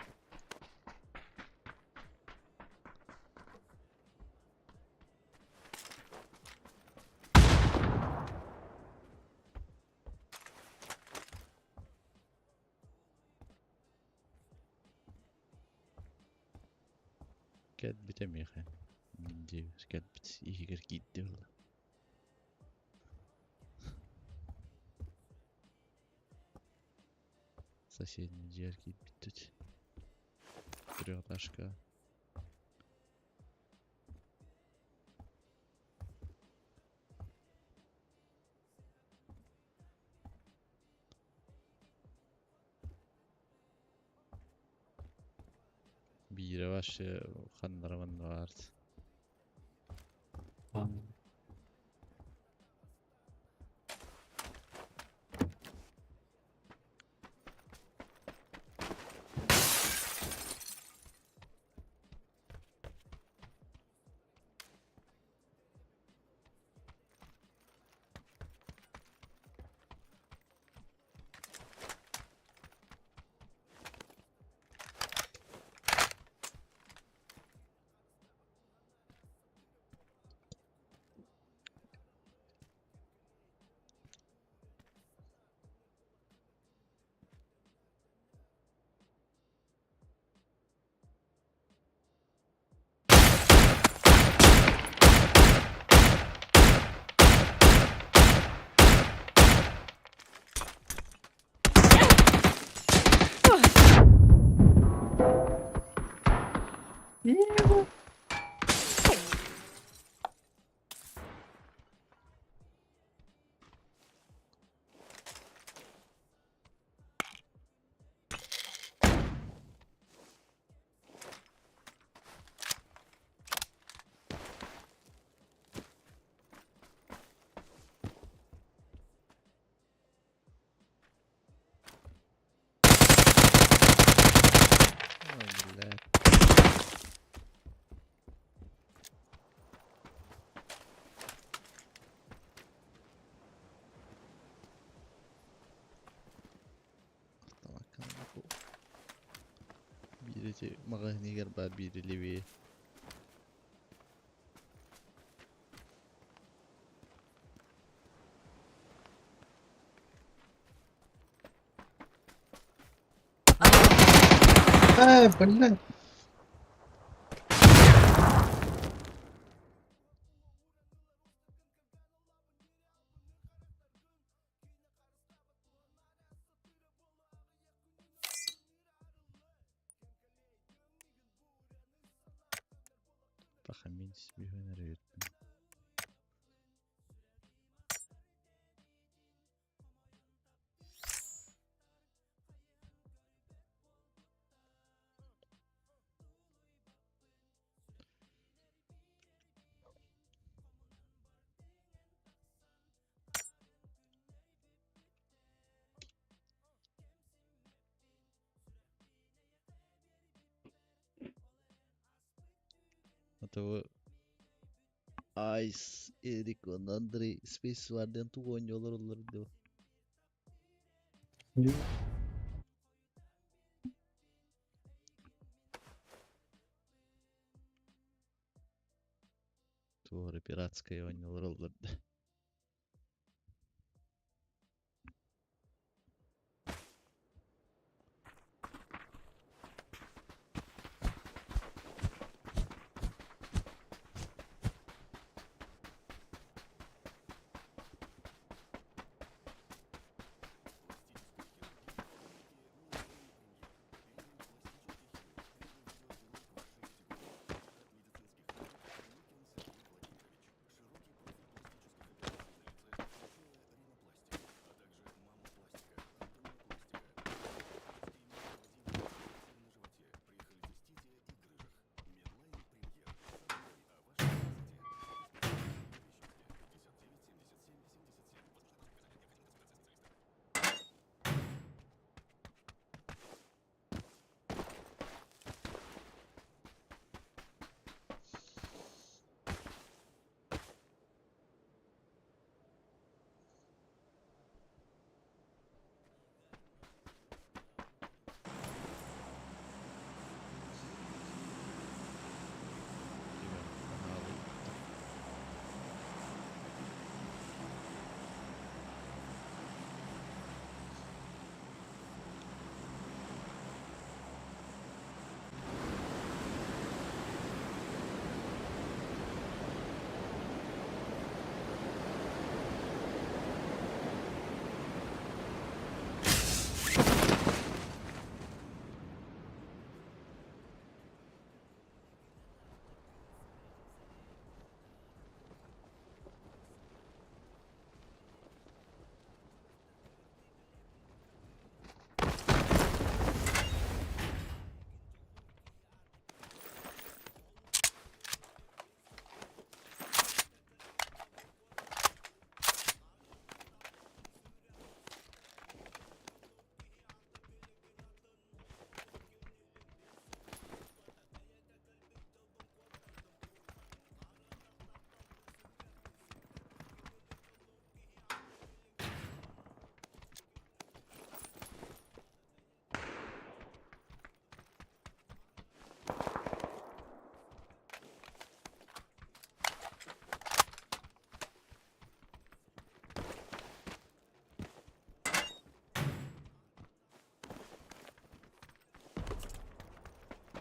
Кэлбитэ миэхэ. Диэбит кэлбит иһигэр киирдэ буолла. Соседний дьиэр киирбиттит. Трехэтажка. Биирэ вообще ханнара манна баарт. Ой, блядь. Биир ити маҕаһыыныгар баар биир левее. Э, блядь. Пахамин сибиһэн эрэ үөрдүм. Ото Ice, Эрик уонна Андрей Space War диэн тугу оонньуу олороллор дуо? Туох эрэ пиратскай оонньуу олороллор да.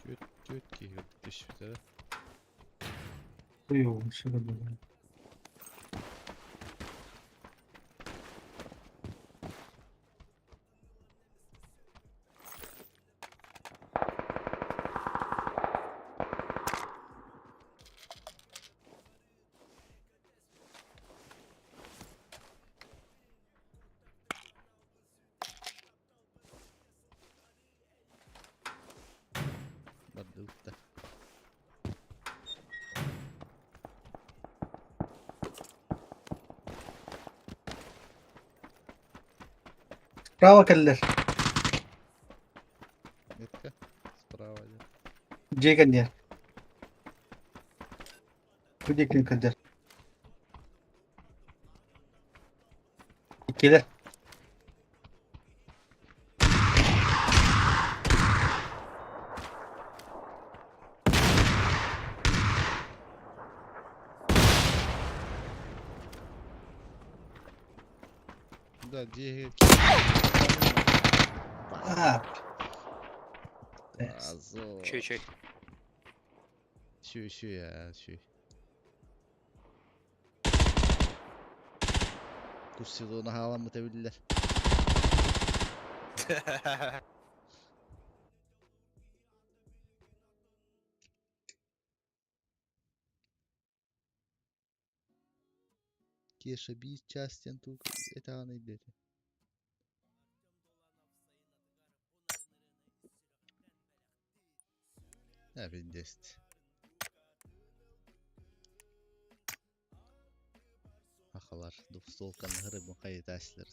Түөрт түөрт киһи түспүтэ. Бардыбыт да. Справа кэллэр. Метка. Справа диэн. Дьиэ кэнниэр. Бу диэки кэллэр. Иккилэр. Да, дьиэ А, Азо. Чүй чүй. Сүй сүй аа сүй. Кус сезона хааламмыта биллэр. Кеша биир чаас диэн тугу этэҕиний диэтэ. Эбиндест. Сахалар двустволканы һырыбын хайытааччылар.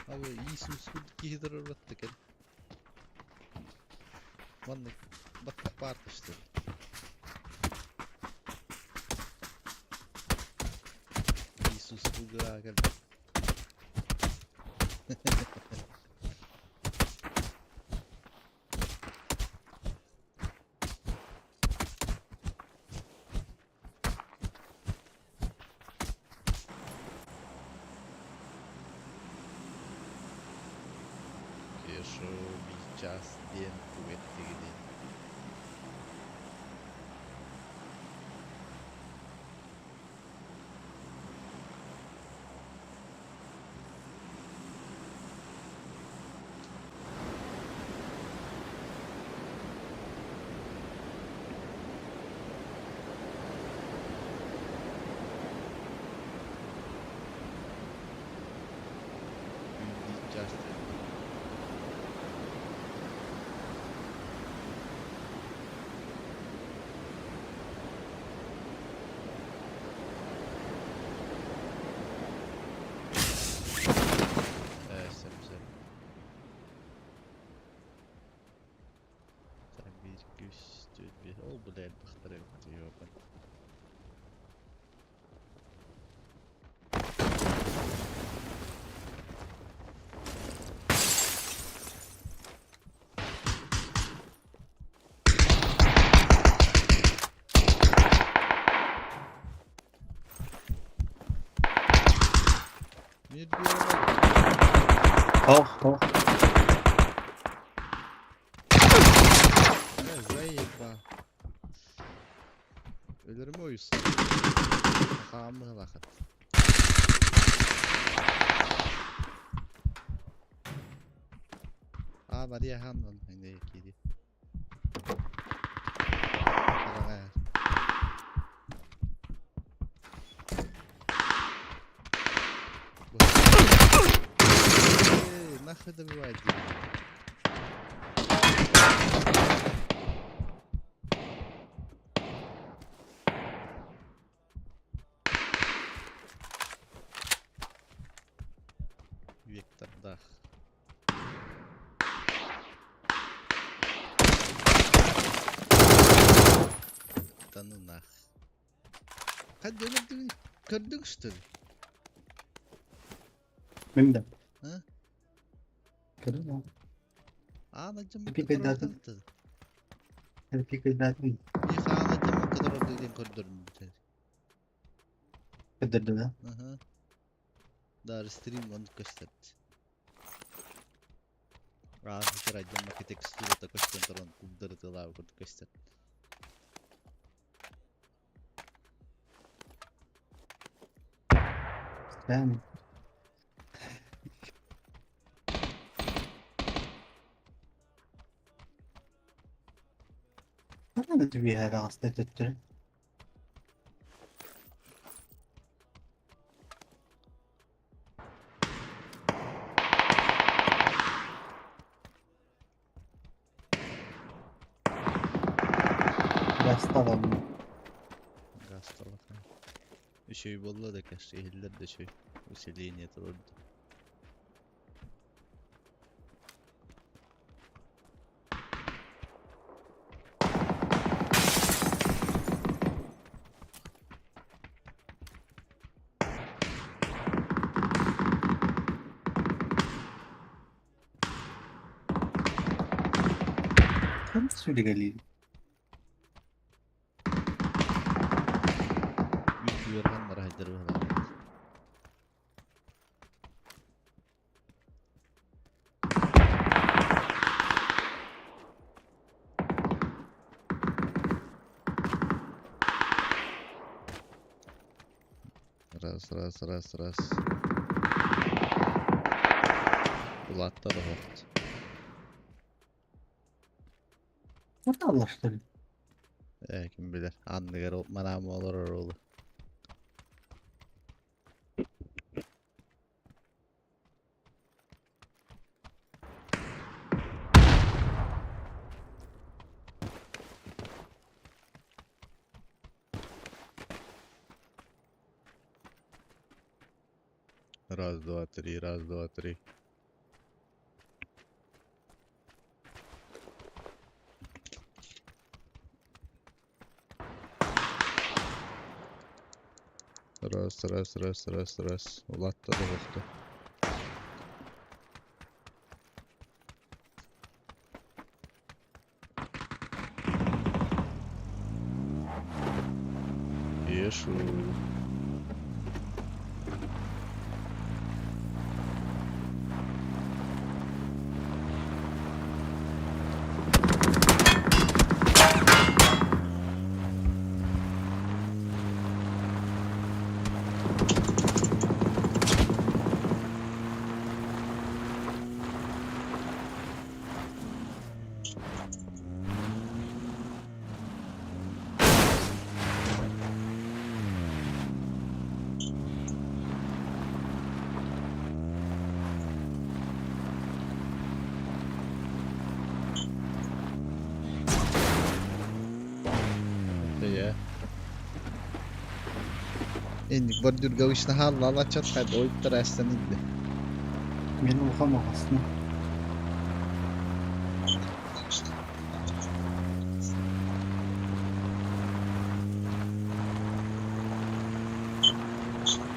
Абы Иисус киһи турар экен. Маннык баттах баар көстөр. Иисус кулга кэлбит. Кешо час диэн тугэттигини. Биир час диэн. Сөп сөп. Так, 1, 2, 3, 4, 5. Ол бу да элбэхтэр эбит ёбан. Bir diyorlar. Ох, ох. Ne заеба. Өлөрүм ойус. Хаамы лахат. А, Мария Ханнан не киди. Хараҕа. Эй, нахуй добивать. Вектор дах. Да ну нах. Хадди көрдүң, что ли? Мин да. А? Көрдүм. А, на дьон Пикайдатын. Пикайдатын. Хаана дьон которорду диэн көрдөрүм. Көрдөрдүм да. Аха. Даже стрим он көстөрдү. Аа, кыра дьон текстурата көстөн туран курдары курдук көстөр. Сән. Ханна түбиһэ даҕаста төттөрү. Гасталам. Гасталаха. Үчүгэй буолла да кэш иһиллэр да үчүгэй. Усиление турурду. Ким сүлүгэлиир? Үөрхан барахайдар быһалаах. Раз, раз, раз, раз. Улааттар оһохт. Аллаштыр. Ким билэр. Анныгар манаам олорор олу. Раз, два, три, раз, два, три. Раз, раз, раз, раз, раз. Улаатта да буолта. Ешу. Ээ. Инник бордюрга вышна хаалла чат ойуттар астан инде. Мин улахан оҕосну.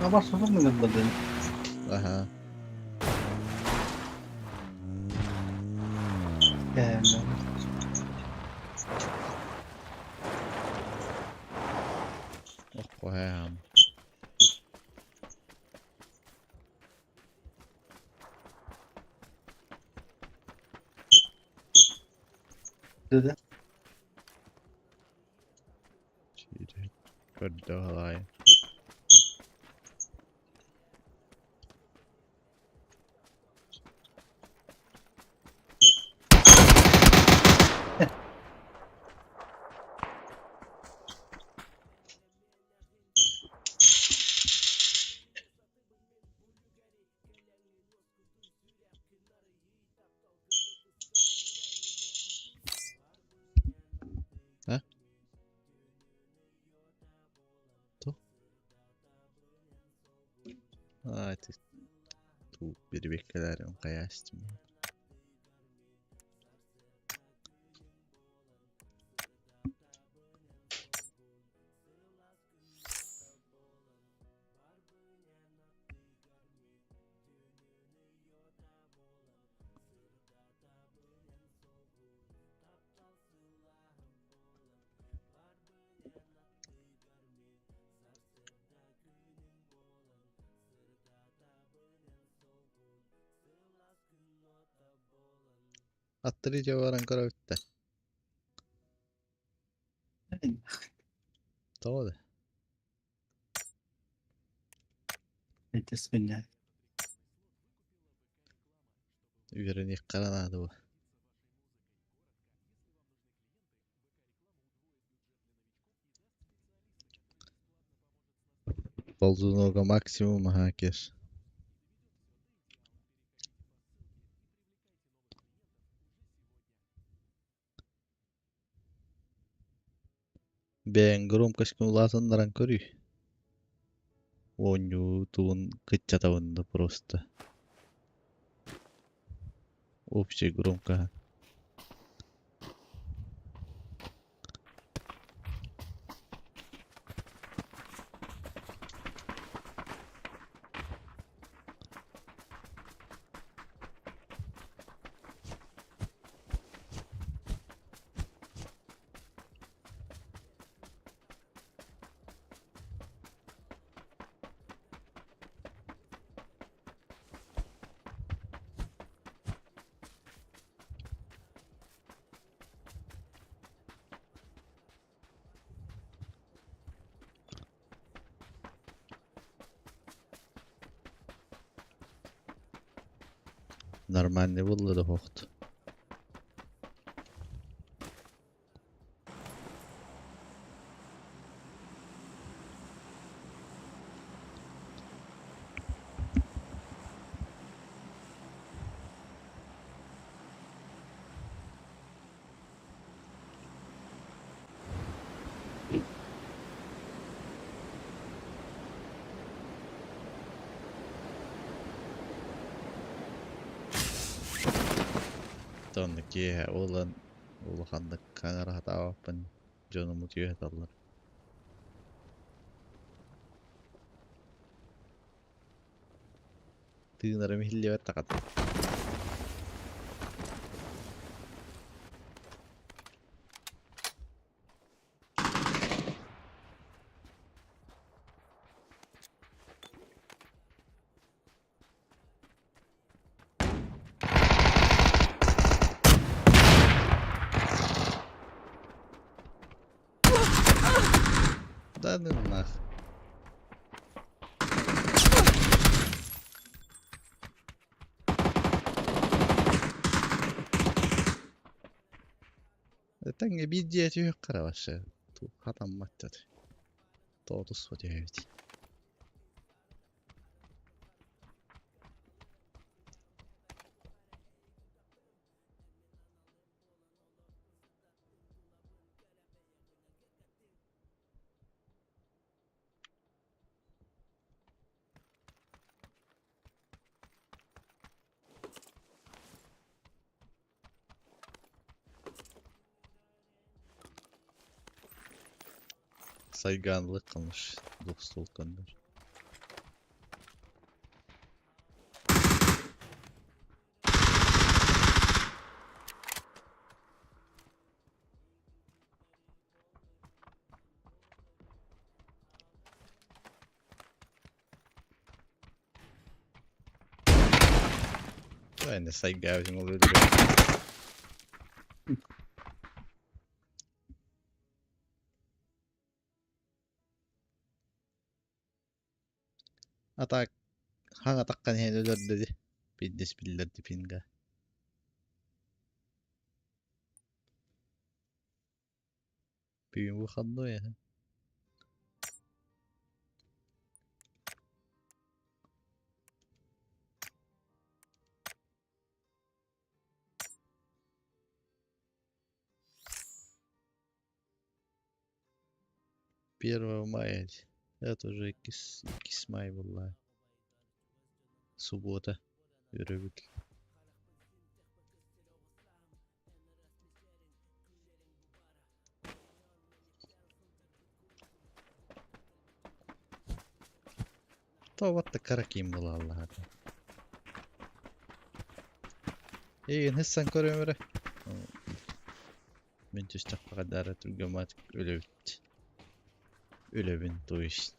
Аба сотон гыннардын. Аха. Кээмэн. Оххо хэм. Dedi. Көрдө халай. А? То? Аа, ти туу бирбеккелер хайаастым. Аттары жабаран көрөбүттэ. Тоҕо да? Эти свинья. Үөрэниэххэ наада буо. Ползунога максимум аһаа кеш. Бэйэҥ громкость улаатыннаран көрүй. Оонньуу тугун кыччатабын да просто. Общий громко. Нормальный буолла да суохт. Онно киэһэ буолан улаханнык хаҥара сатаабаппын, дьонум утуйа сыталлар. Тыынарым иһиллибэт даҕаны. Да ну нах. Тэҥҥэ биир дьиэ түһүөххэ вообще. Хатаммат Тоҕо туспа түһэбит. Сайгаанлык kalmış двухстволканнар. Bene, сайгаабытын ол өлөрө. А так хаҥатаххан иһэн өлөрдө дии. Биирдэс биллэрди пинга. Бүгүн выходной аһа. Первого мая это уже иккис иккис май буолла. Суббота. Өрөбүл. Тоҕо кара киин буолаллаата. Эйигин һыссан көрүөм эрэ. Мин түстэххэ дара түргэмат өлөбүт. Өлөбүн то есть.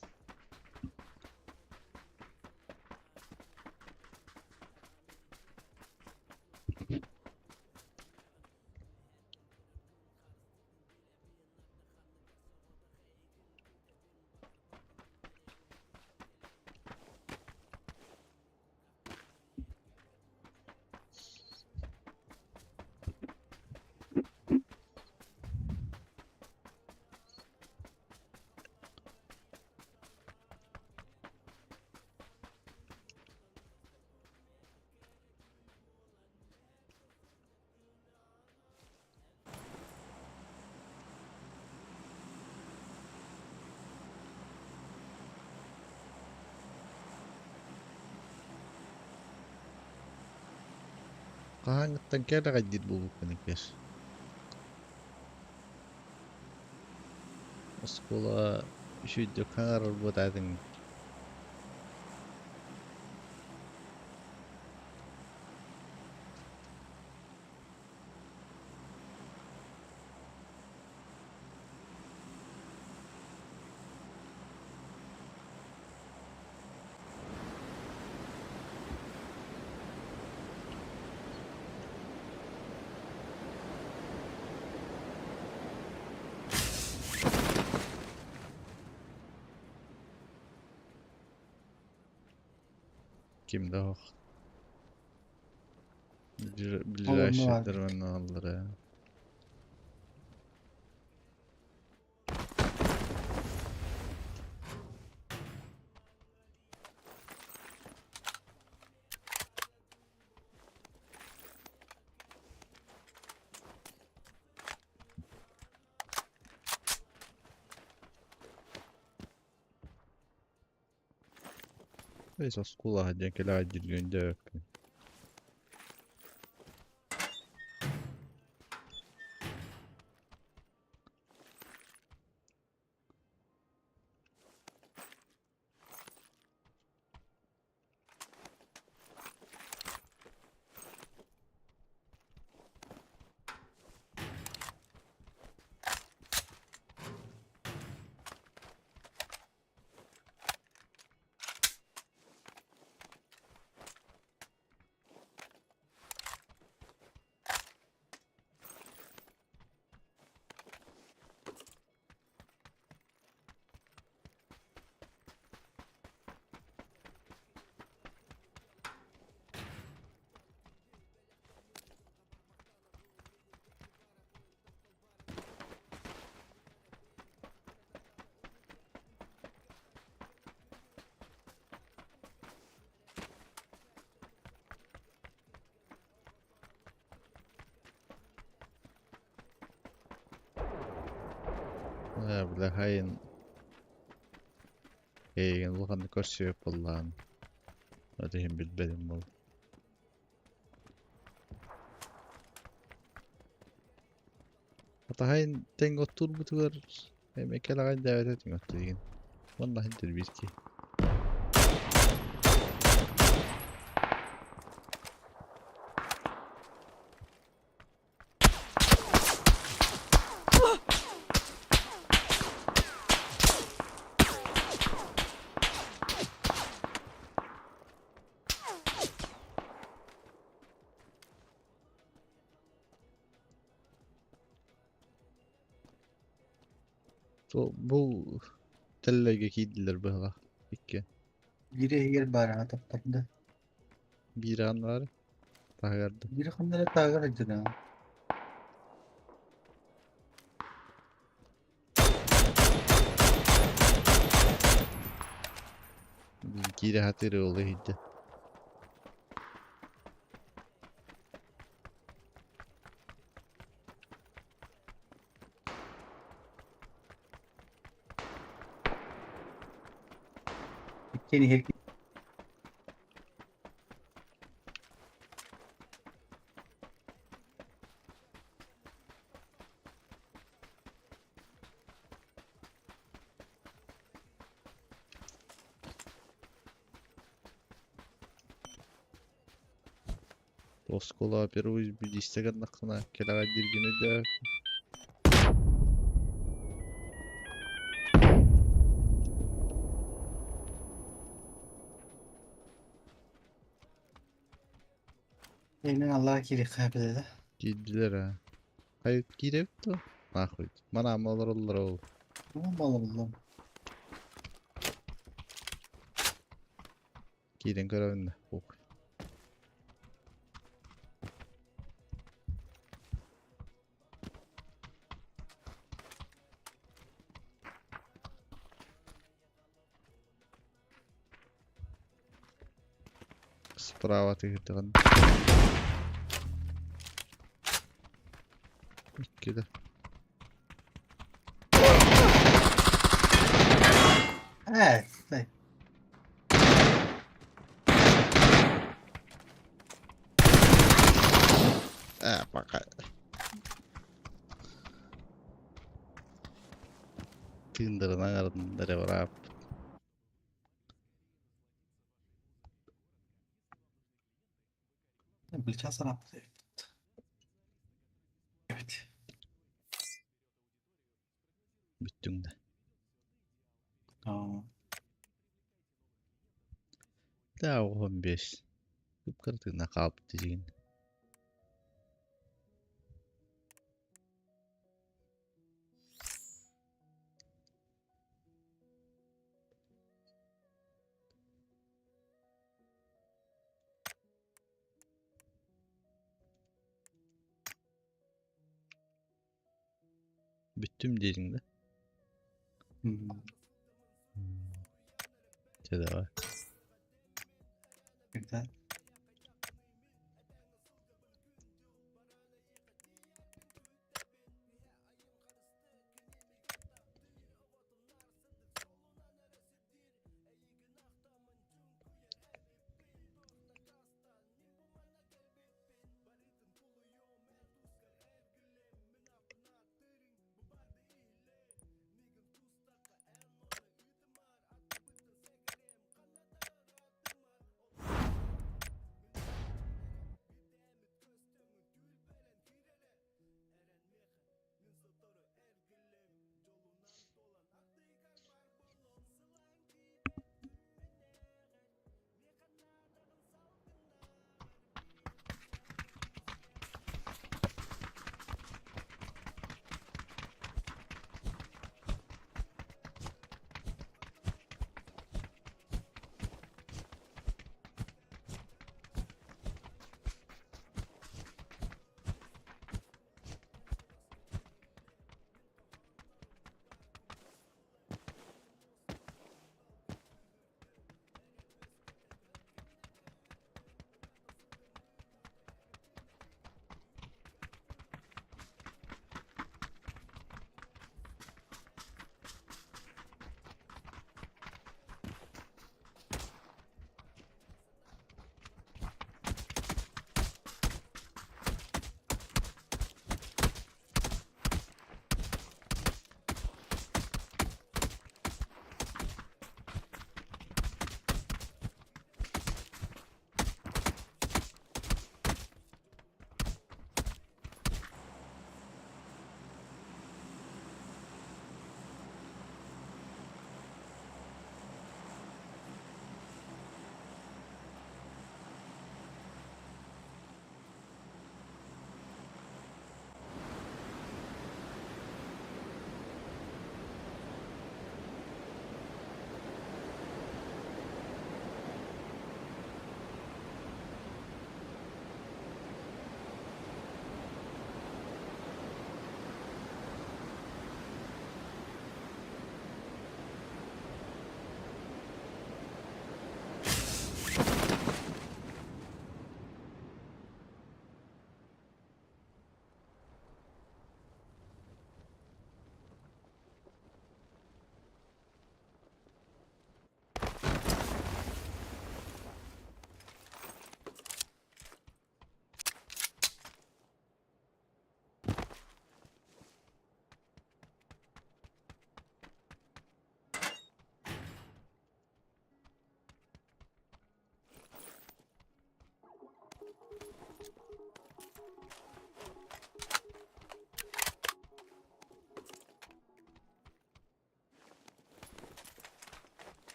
Хаһааҥҥыттан кэлэҕэйдиир буолбуккун иккис. Оскуола үчүгэйдик хаҥарар буотаатыҥ. Ким да суох. Ближайшийдэр манна Neyse оскуолаҕа диэн кэлэҕэйдииргин өйдөөбөппүн. Ээ, бile хайын эйигин улаханнык көрсүбэт буоллаҕын. Ол иһин билбэтим буолуо. Атаһайын тэҥҥэ оттуурбутугар эмиэ кэлэҕэй дээбэтэ этиҥ оттуйгун. Уонна иһин тилбиир киһи. Бу тэллэйгэ киирдилэр быһалаах икки. Биир иһигэр баар таптарда. Биир аан баар таһыгар да. Биир ханна эрэ тааҕар сылдьар. Киирэ сатыыр ол иһирдьэ. Иккиэн иһэр Оскуола первый билиистэ гыннаххына кэлэҕэй дииргин өйдөөбөппүн. Эймен Аллаһа киириэххэ эбэтэ. Киирдилэр аа. Хайы киирэбит дуо? Нахуй. Манаама олороллор ол. Балабыллам. Киирэн көрөбүн да. Ух. Справа тыһыытыгын. Икки да. Ээ, стай. Ээ, пока. Тыындарынан аҥарыннар быраап. Плеча царапнул. Evet. Бүттүҥ да. Aa, Да, 15. Кып-кыратыгына хаалбыт дьиҥин. Бүттүм диэтиҥ да? Чэ давай. Güzel.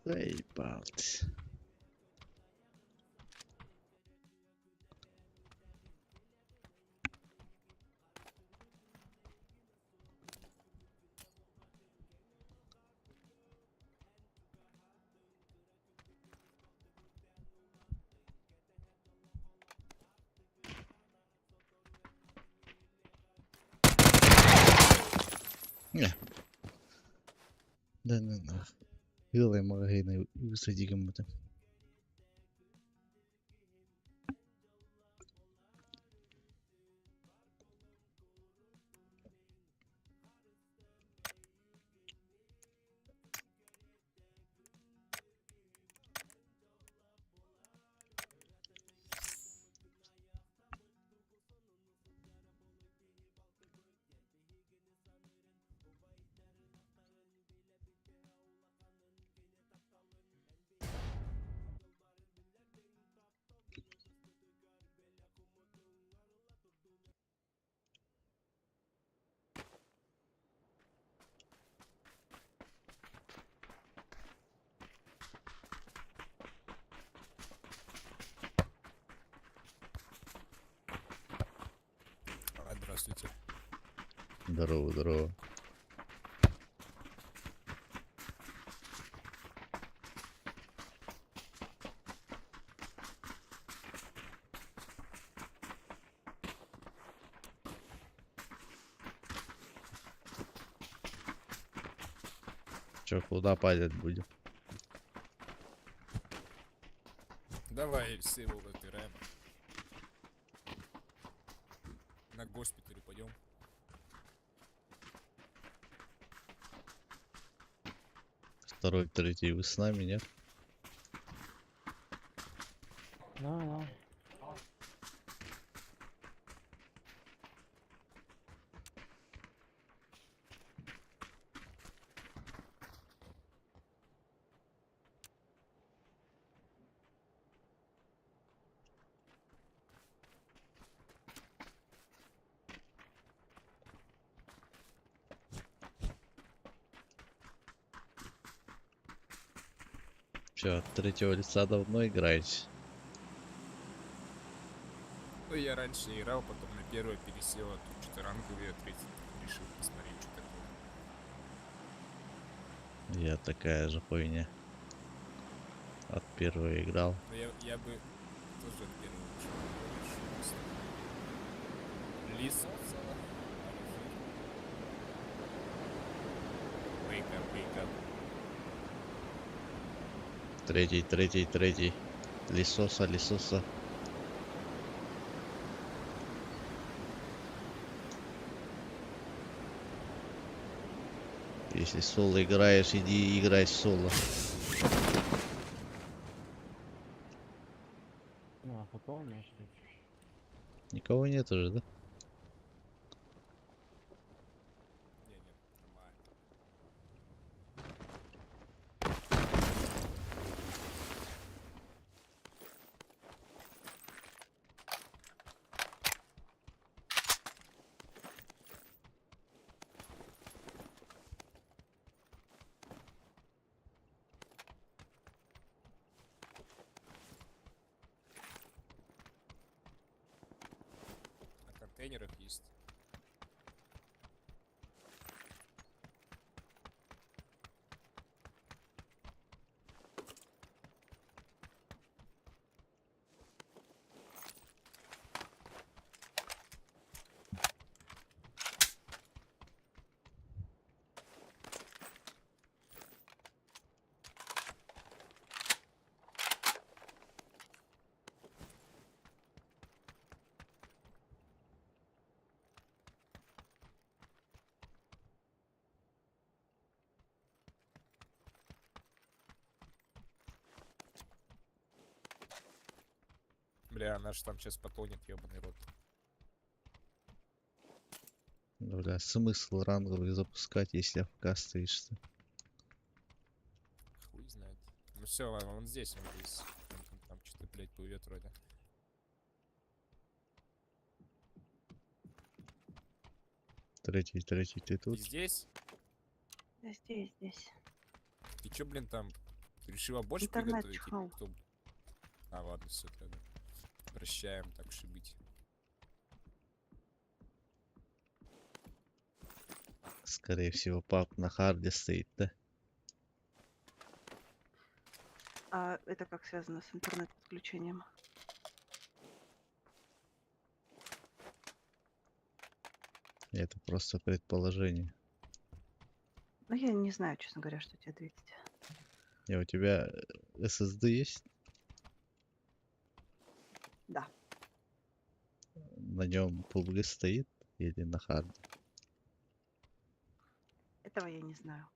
Заебался. Да ну нах. Ыал маҕаһыыны высади гыммытым. Здравствуйте. Здорово, здорово. Чё, куда падать будем? Давай все его отыграем. На госпиталь пойдем. Второй, третий, вы с нами, нет? Да, да. Чё, от третьего лица давно играете? Ну, я раньше играл, потом на первое пересел, а тут что-то ранговые третий. Решил посмотреть, что такое. Я такая же хуйня. От первого играл. Но я бы тоже от первого ушел. Лисовцева. Wake up, wake up. Третий, третий, третий. Лисоса, лисоса. Если соло играешь, иди играй соло. Ну, а потом, значит, Никого нет уже, да? Не, нет, нормально. На контейнерах есть. Бля, она ж там сейчас потонет, ебаный рот. Бля, смысл ранговый запускать, если АФК стоишь ты? Хуй знает. Ну все, ладно, он здесь, он здесь. Он там, что-то, блядь, плывет вроде. Третий, третий, ты Ты тут? здесь? Да здесь, здесь. Ты чё, блин, там? Ты решила борщ Интернет приготовить? или чихнул. кто? А, ладно, все тогда. Прощаем, так уж и быть. Скорее всего, пап на харде стоит, да? А это как связано с интернет-подключением? Это просто предположение. Ну, я не знаю, честно говоря, что тебе ответить. Не, у тебя SSD есть? Да. На нем PUBG стоит или на харде? Этого я не знаю.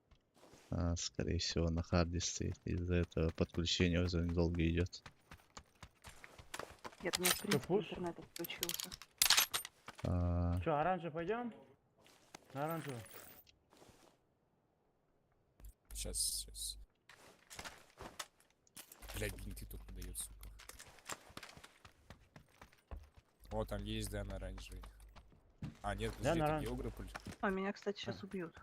А, скорее всего, на харде стоит. Из-за этого подключение уже долго идет. Нет, у меня, в принципе, пуш? интернет отключился. А, Че, оранжевый пойдем? На оранжевый. Сейчас, сейчас. Блядь, бинты только дает, сука. О, там есть, да, на оранжевый. А, нет, Да, подожди, на это оранжевый. географ или- А меня, кстати, сейчас убьют.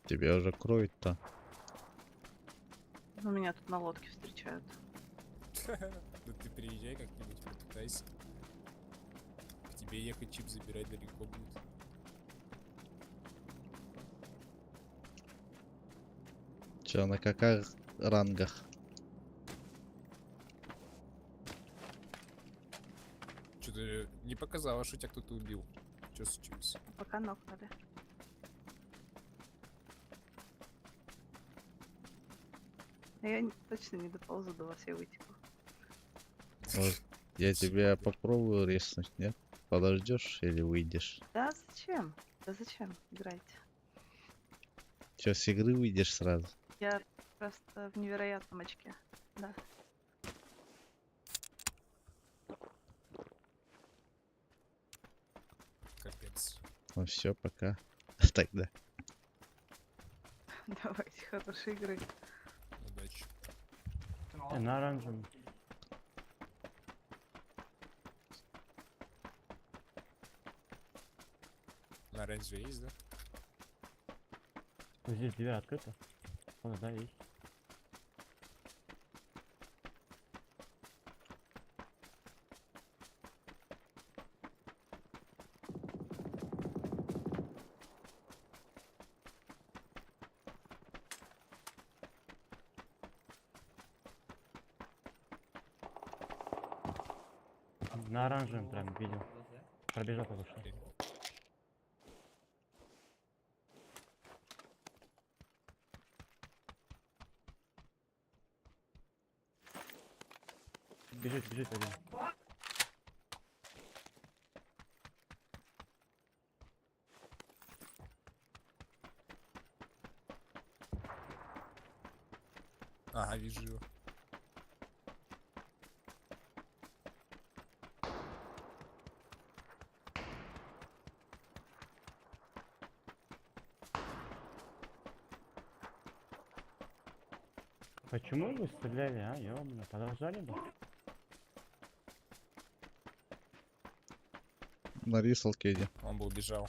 тебя уже кроет-то. Ну, меня тут на лодке встречают. Да ты приезжай как-нибудь, попытайся. К тебе ехать чип забирать далеко будет. Че, на каких рангах? Что-то не показало, что тебя кто-то убил. Что случилось? Пока нокнули. А Я точно не доползу до вас, я вытеку. Может, я тебя попробую резнуть, нет? Подождешь или выйдешь? Да зачем? Да зачем? Играйте. Че, с игры выйдешь сразу? Я просто в невероятном очке. Да. Капец. Ну все, пока. Тогда. Давайте, хорошей игры. Удачи. На оранжевом. На оранжевый есть, да? Вот здесь дверь открыта. Вон, да, есть. На оранжевом прям видел. Пробежал только что. Бежит, бежит один. Ага, вижу его. Почему вы стреляли, а? Ёбано, подождали бы? На рисалке иди. Он бы убежал.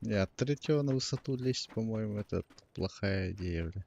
Не, от третьего на высоту лезть, по-моему, это плохая идея, бля.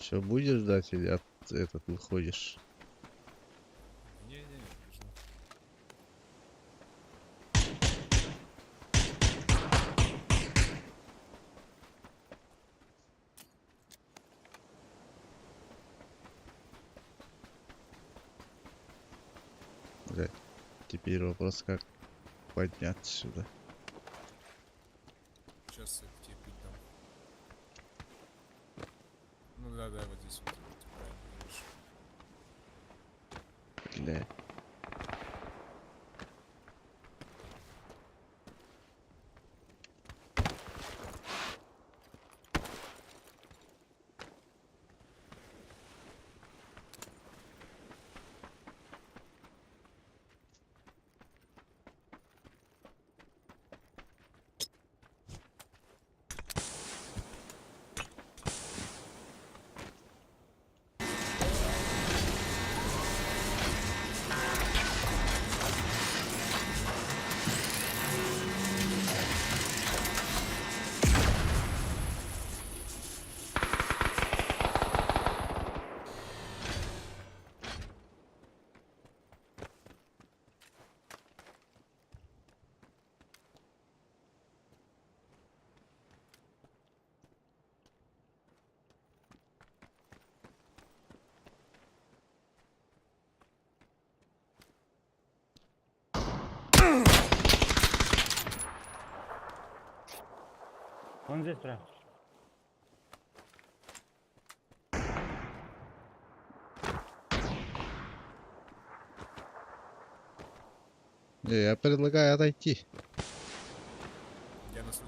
Че, будешь ждать или от этот выходишь? Не-не, жду. Блять. Теперь вопрос, как подняться сюда. Сейчас я тебе пить дам. Ну да, да, вот здесь вот, ты правильно говоришь. Блять. Он здесь прям. Не, я предлагаю отойти. Я на свой.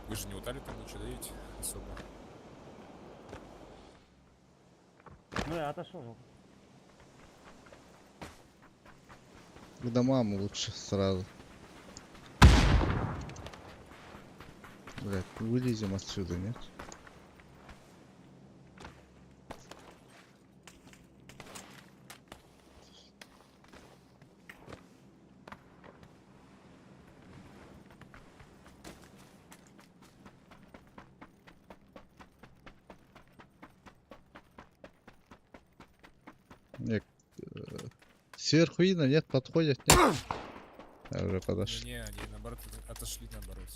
Вы же не утали там ничего даете особо. Ну я отошел. К домам лучше сразу. Блять, вылезем отсюда, нет? Нет, сверху видно, нет, подходят, нет. А, уже подошли. Не, они наоборот отошли наоборот.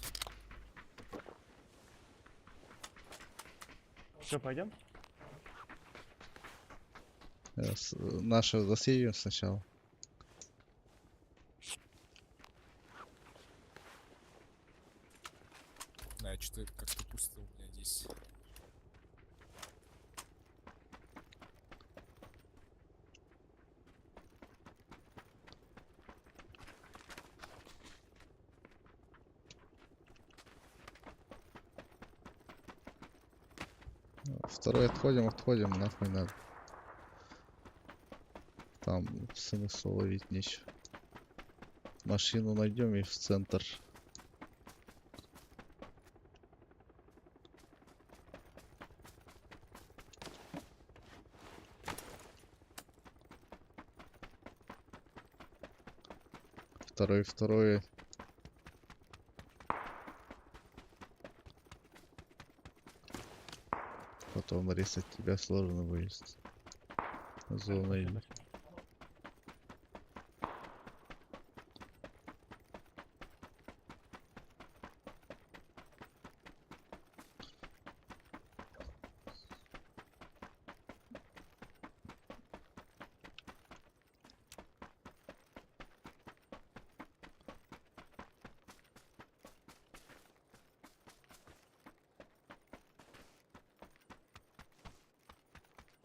Что, пойдем? Наши засеем сначала. Да, что-то как-то пусто у меня здесь. Второй отходим, отходим, нахуй надо. Там смысла ловить нечего. Машину найдем и в центр. Второй, второй. Потом резать тебя сложно будет. Зона Спасибо.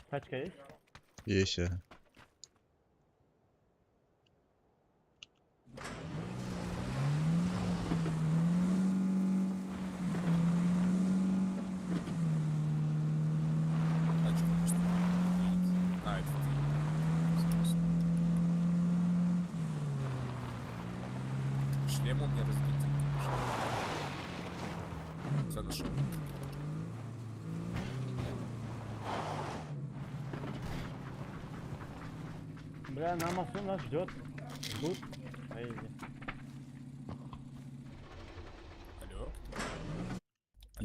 Тачка есть? Есть, ага. Тачка, может, едет. А, это ты. Шлем у меня разбитый. Все нашел. Бля, на мосту нас ждет. Ждут. Поедем. Алло?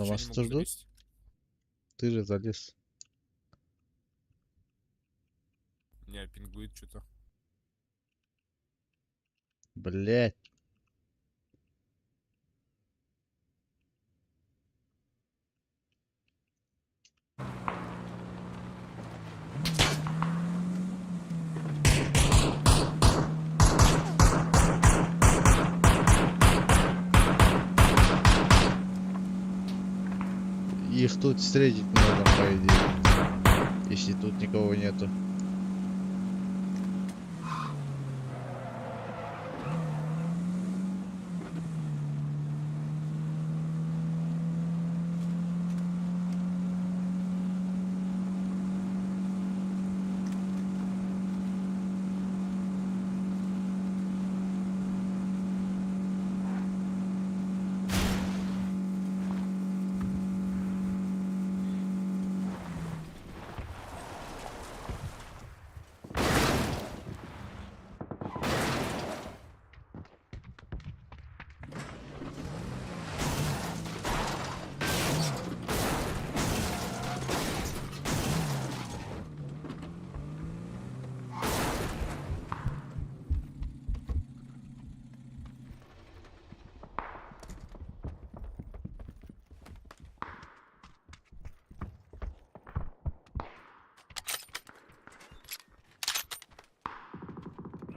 На чё я не мосту могу ждут? залезть? Ты же залез. Меня пингует что-то. Блять. Их тут встретить можно, по идее. Если тут никого нету.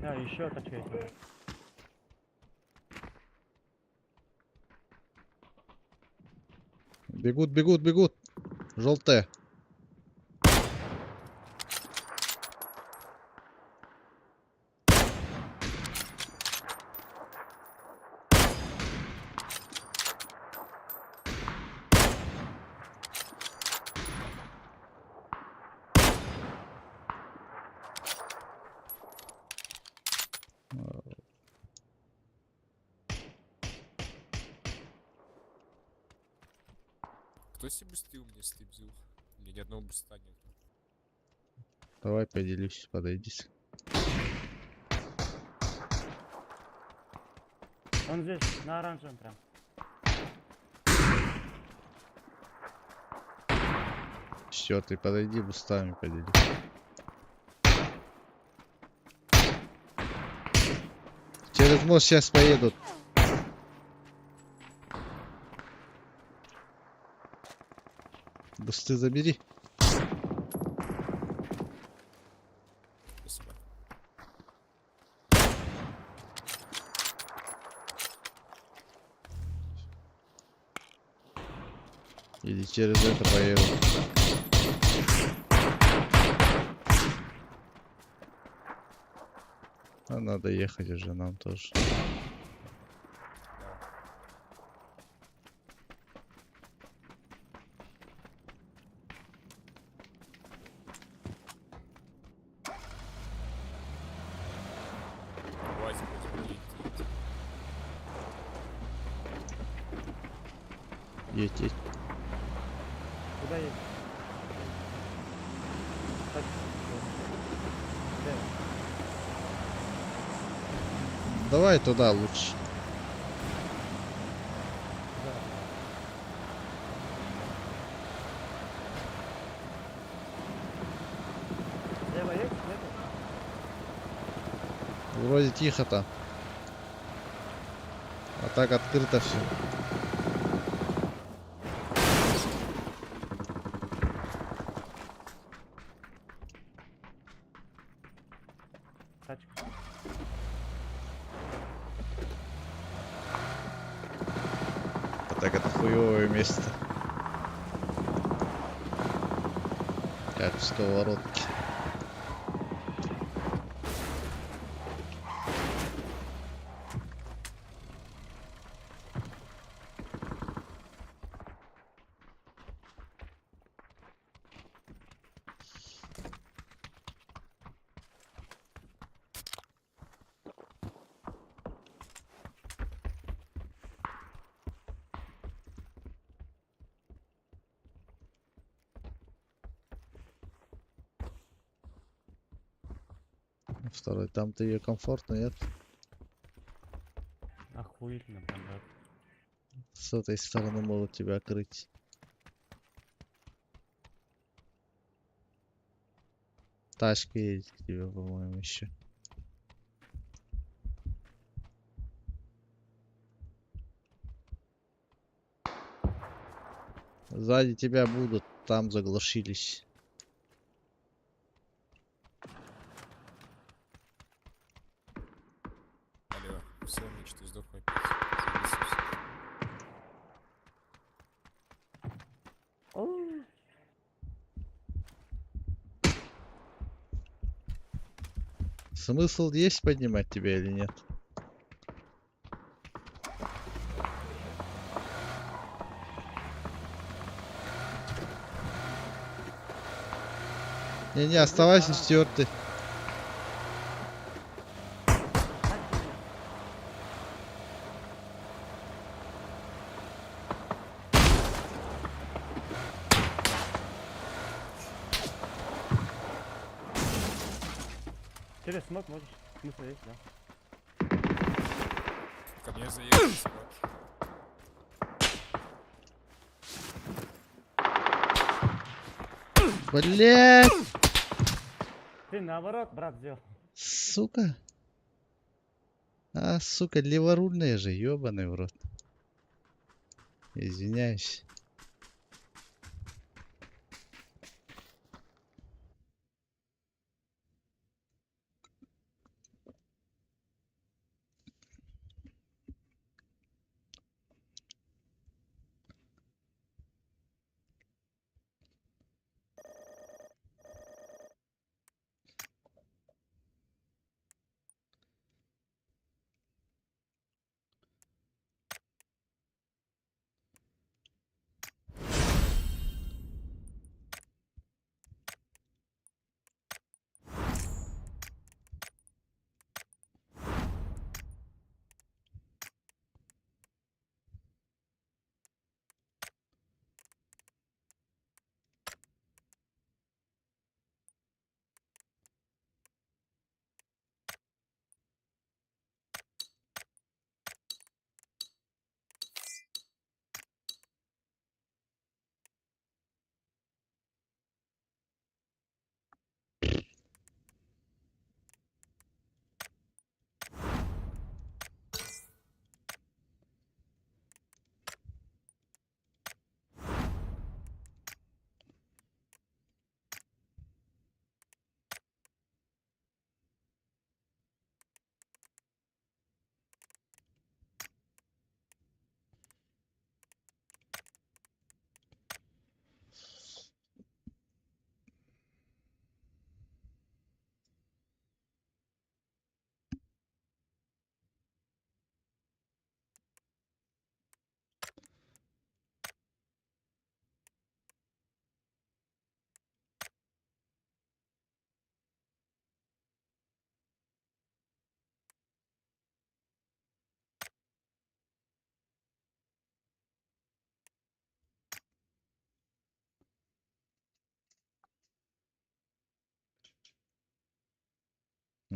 Да, еще тачка есть. Бегут, бегут, бегут. Желтая. Кто себе бусты у меня стыбзил? У меня ни одного буста нет. Давай поделюсь, подойдись. Он здесь, на оранжевом прям. Все, ты подойди, бустами поделись. Через мост сейчас поедут. Бусты забери. Спасибо. Или через это поедут. А надо ехать уже нам тоже. Да. Давайте, блядь, едьте, едьте. Едь, едь. Куда едешь? Тачка. Слева. Давай туда лучше. Куда? Слева есть? Нету? Вроде тихо там. А так открыто все. Тачка. А так это хуевое место. Как в сковородке. Второй, там тебе комфортно, нет? Охуительно прям, брат. С этой стороны могут тебя крыть. Тачка едет к тебе, по-моему, еще. Сзади тебя будут, там заглушились. Алло, все, мне что-то сдох опять. Завис всё. Смысл есть поднимать тебя или нет? Не-не, оставайся, четвертый. Через смог можешь? Смысл есть, да? Ко мне заехали собаки. Блять, Ты наоборот, брат, сделал. сука. А, сука, леворульная же, ёбаный в рот. Извиняюсь.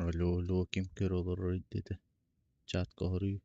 Алло, алло, ким көр олорор dedi. Чатка хоруй.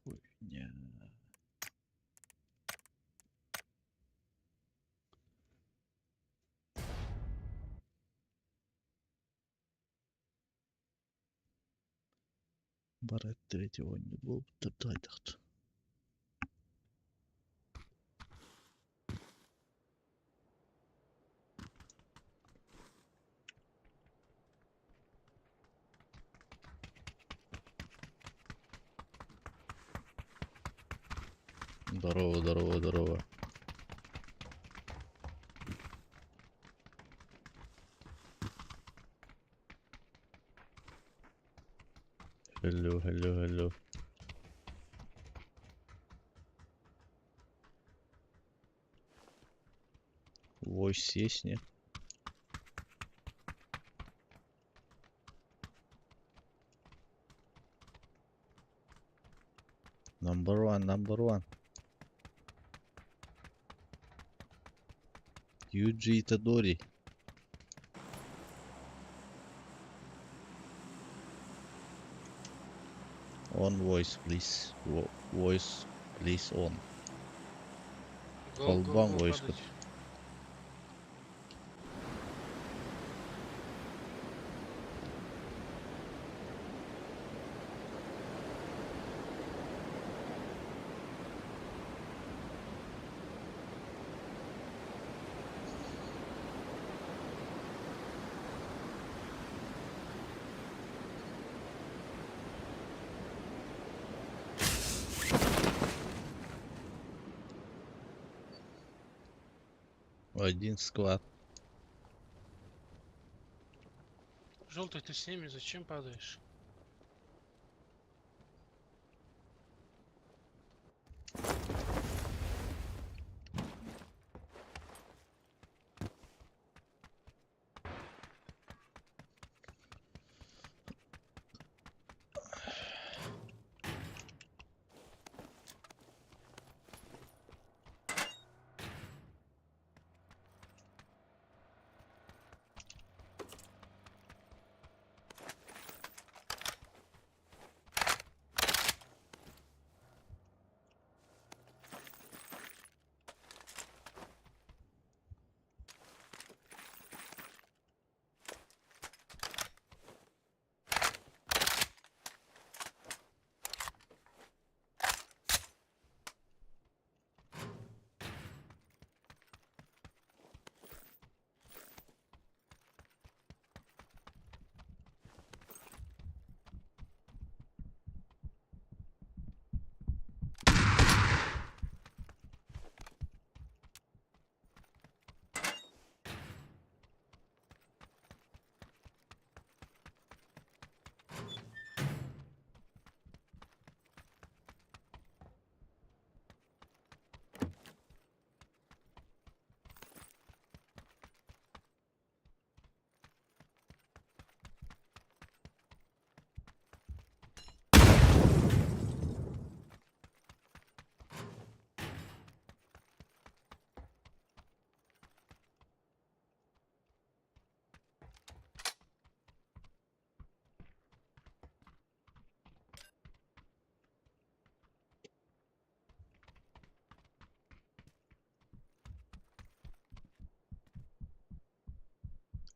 Хуйня. Барат третьего не был, Здорово, здорово, здорово. Hello, hello, hello. Voice есть, нет? Number one, number one. Юджи Итадори. On voice, please. Voice, please on. Го, го, Холбаан го, voice. падать. Один squad. Желтый, ты с ними зачем падаешь?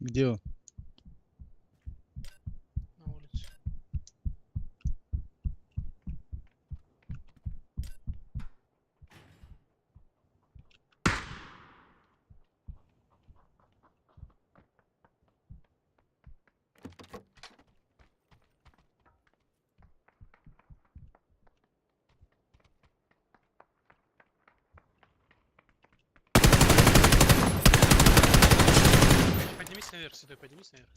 Где он? На улице. Поднимись наверх, сюда, поднимись наверх.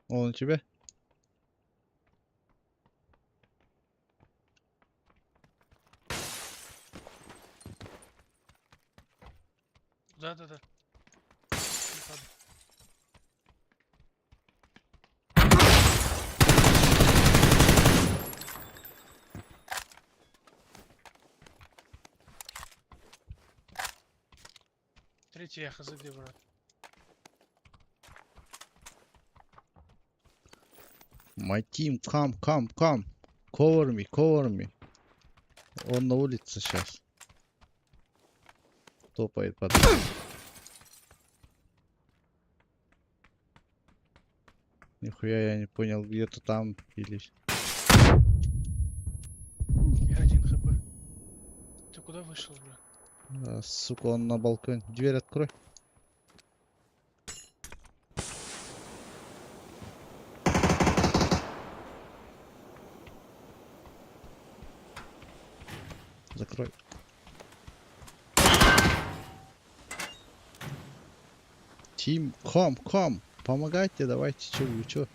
Он у тебя? Да, да, да. Не падай. Третий я хз где, брат. My team, come, come, come. Cover me, cover me. Он на улице сейчас. Топает под. Нихуя я не понял, где-то там или... Я один хп. Ты куда вышел, брат? А, сука, он на балконе. Дверь открой. Открой. Тим, come, come. Помогайте, давайте, чё вы, чё?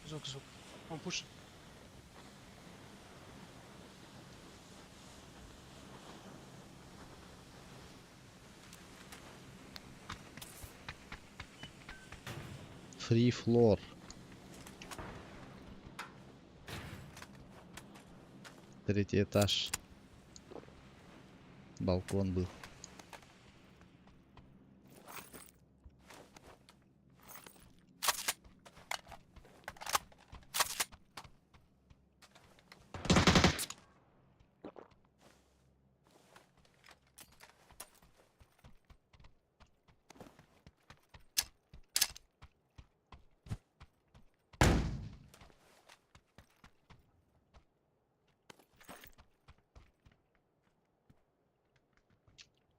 Звук, звук. Он пушит. Free floor. Третий этаж. Балкон был.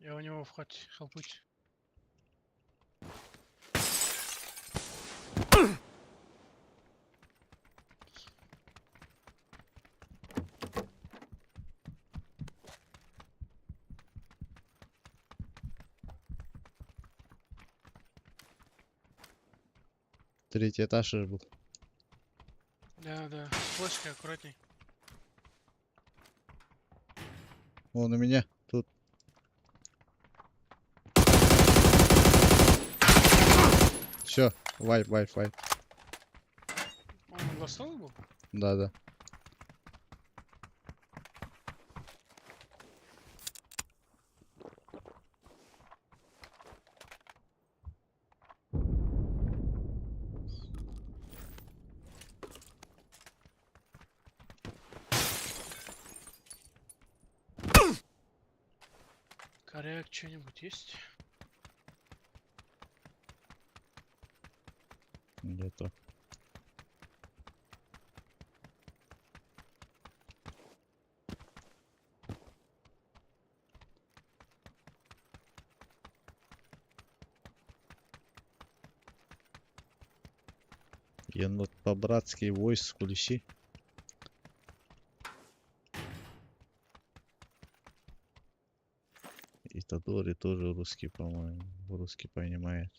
Я у него в хате хелпуть. Третий этаж же был. Да. Флешка, аккуратней. Вон у меня тут. Все, wipe, wipe, wipe. Он ластовый был? Да. Коряк что-нибудь есть? Нету. Енот по-братски войск включи. И Тадори тоже русский, по-моему. Русский понимает.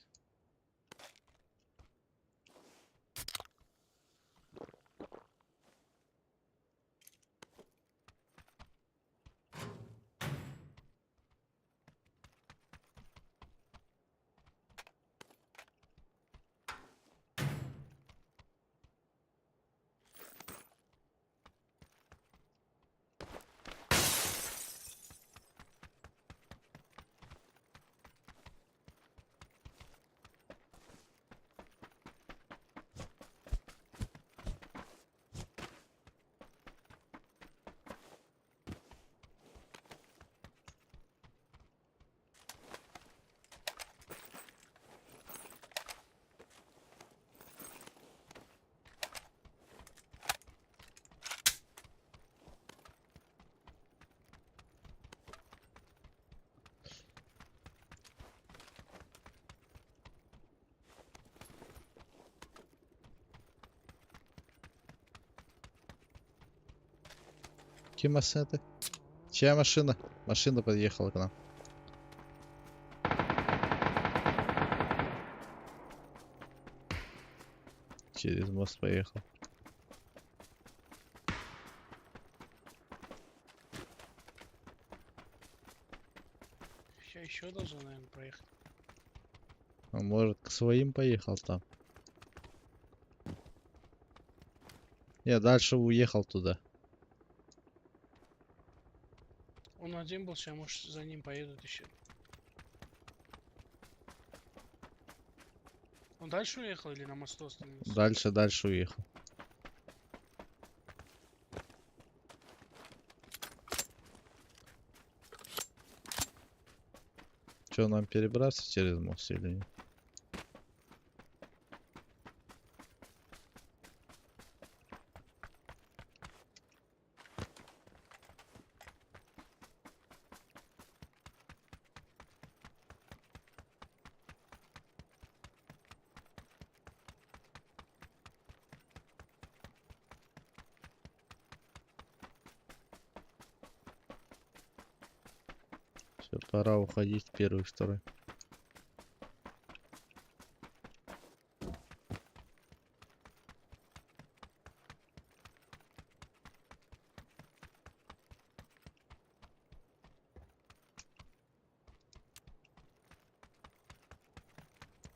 Какие машины? Чья машина? Машина подъехала к нам. Через мост поехал. Я еще должен, наверное, проехать. А может, к своим поехал там? Я дальше уехал туда. Он один был, сейчас, может, за ним поедут еще. Он дальше уехал или на мосту остановился? Дальше, дальше уехал. Че, нам перебраться через мост или нет? Все, пора уходить, первый, второй.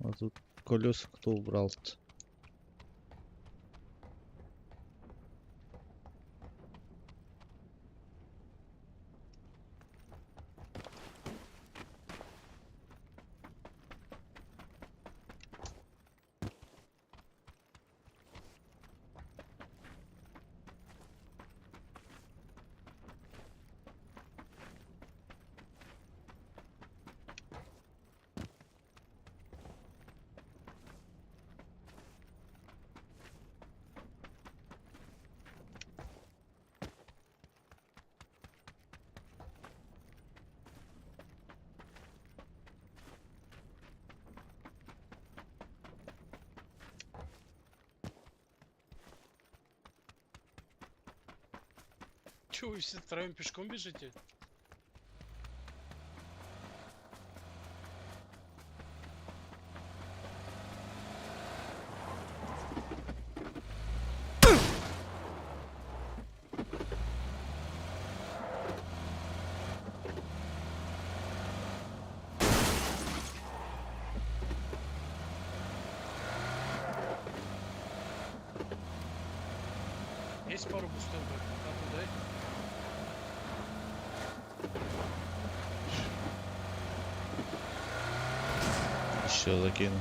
А тут колеса кто убрал-то? Че, вы все втроем пешком бежите? Есть пару бустов, а то дай. Еще закину.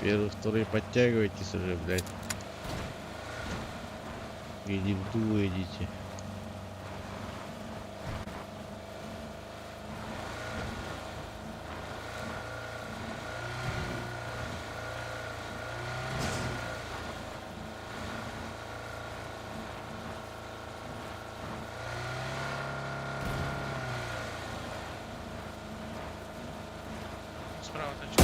Первый, второй, подтягивайтесь уже, блядь. Иди в дуло идите. Справа тачка.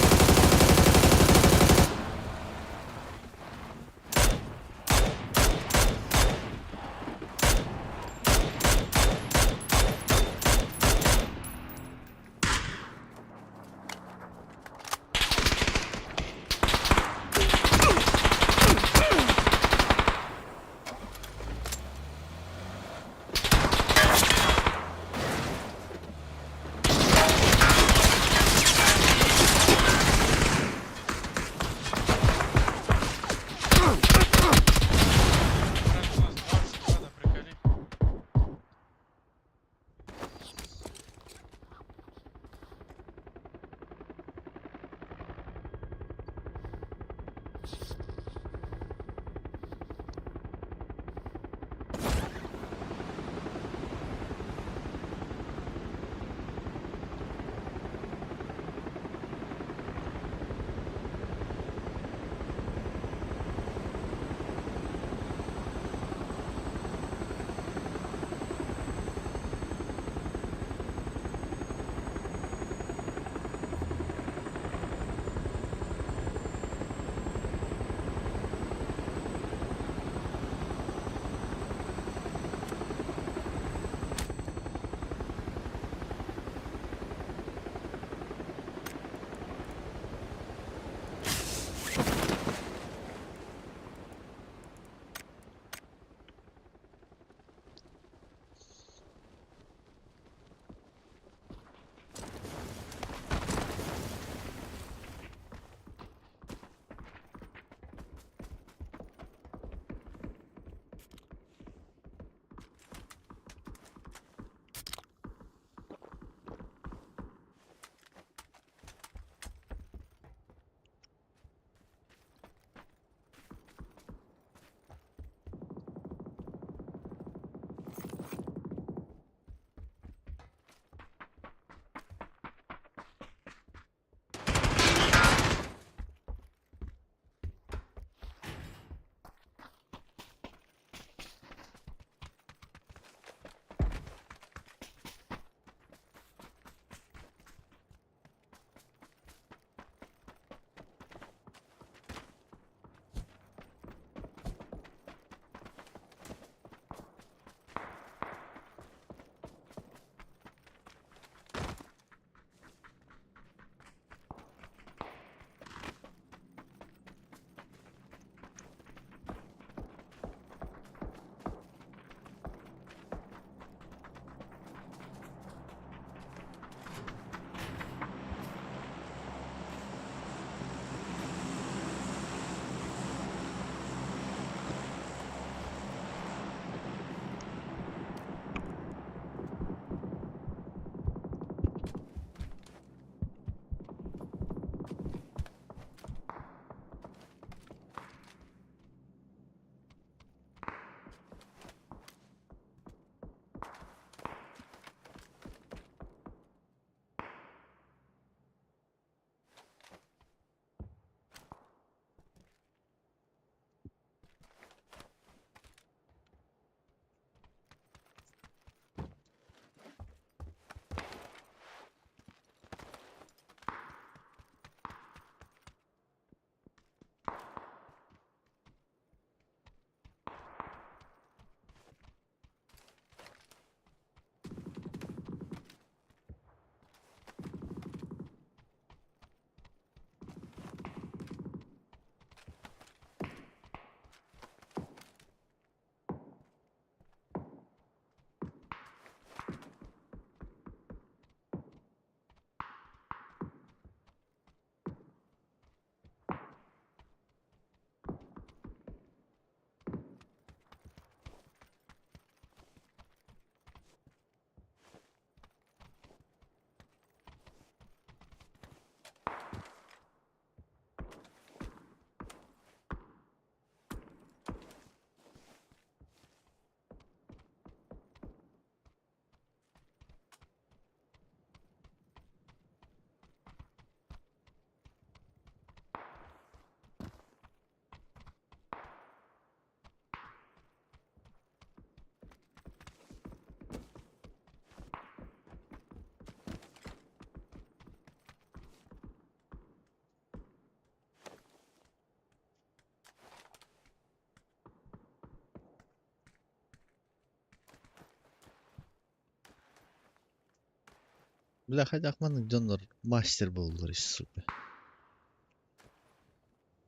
Бля, хайдах маннык дьоннор мастер буоллар сука.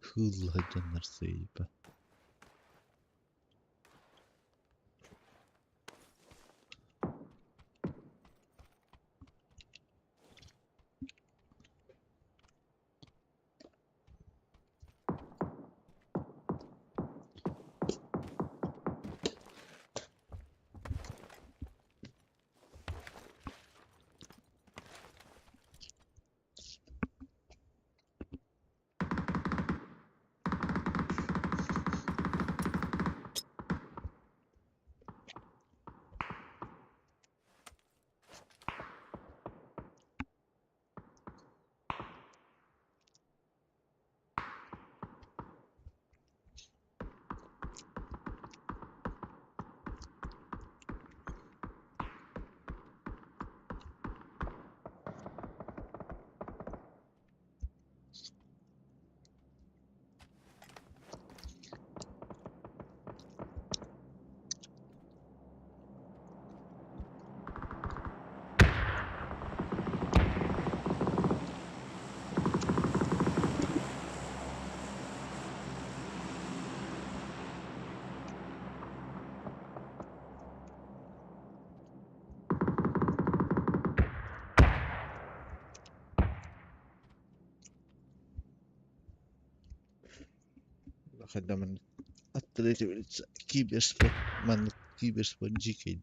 Кыыллаһа дьоннор сыыйба. Хайда маннык аттары киберспорт маннык киберспорт дьиикэй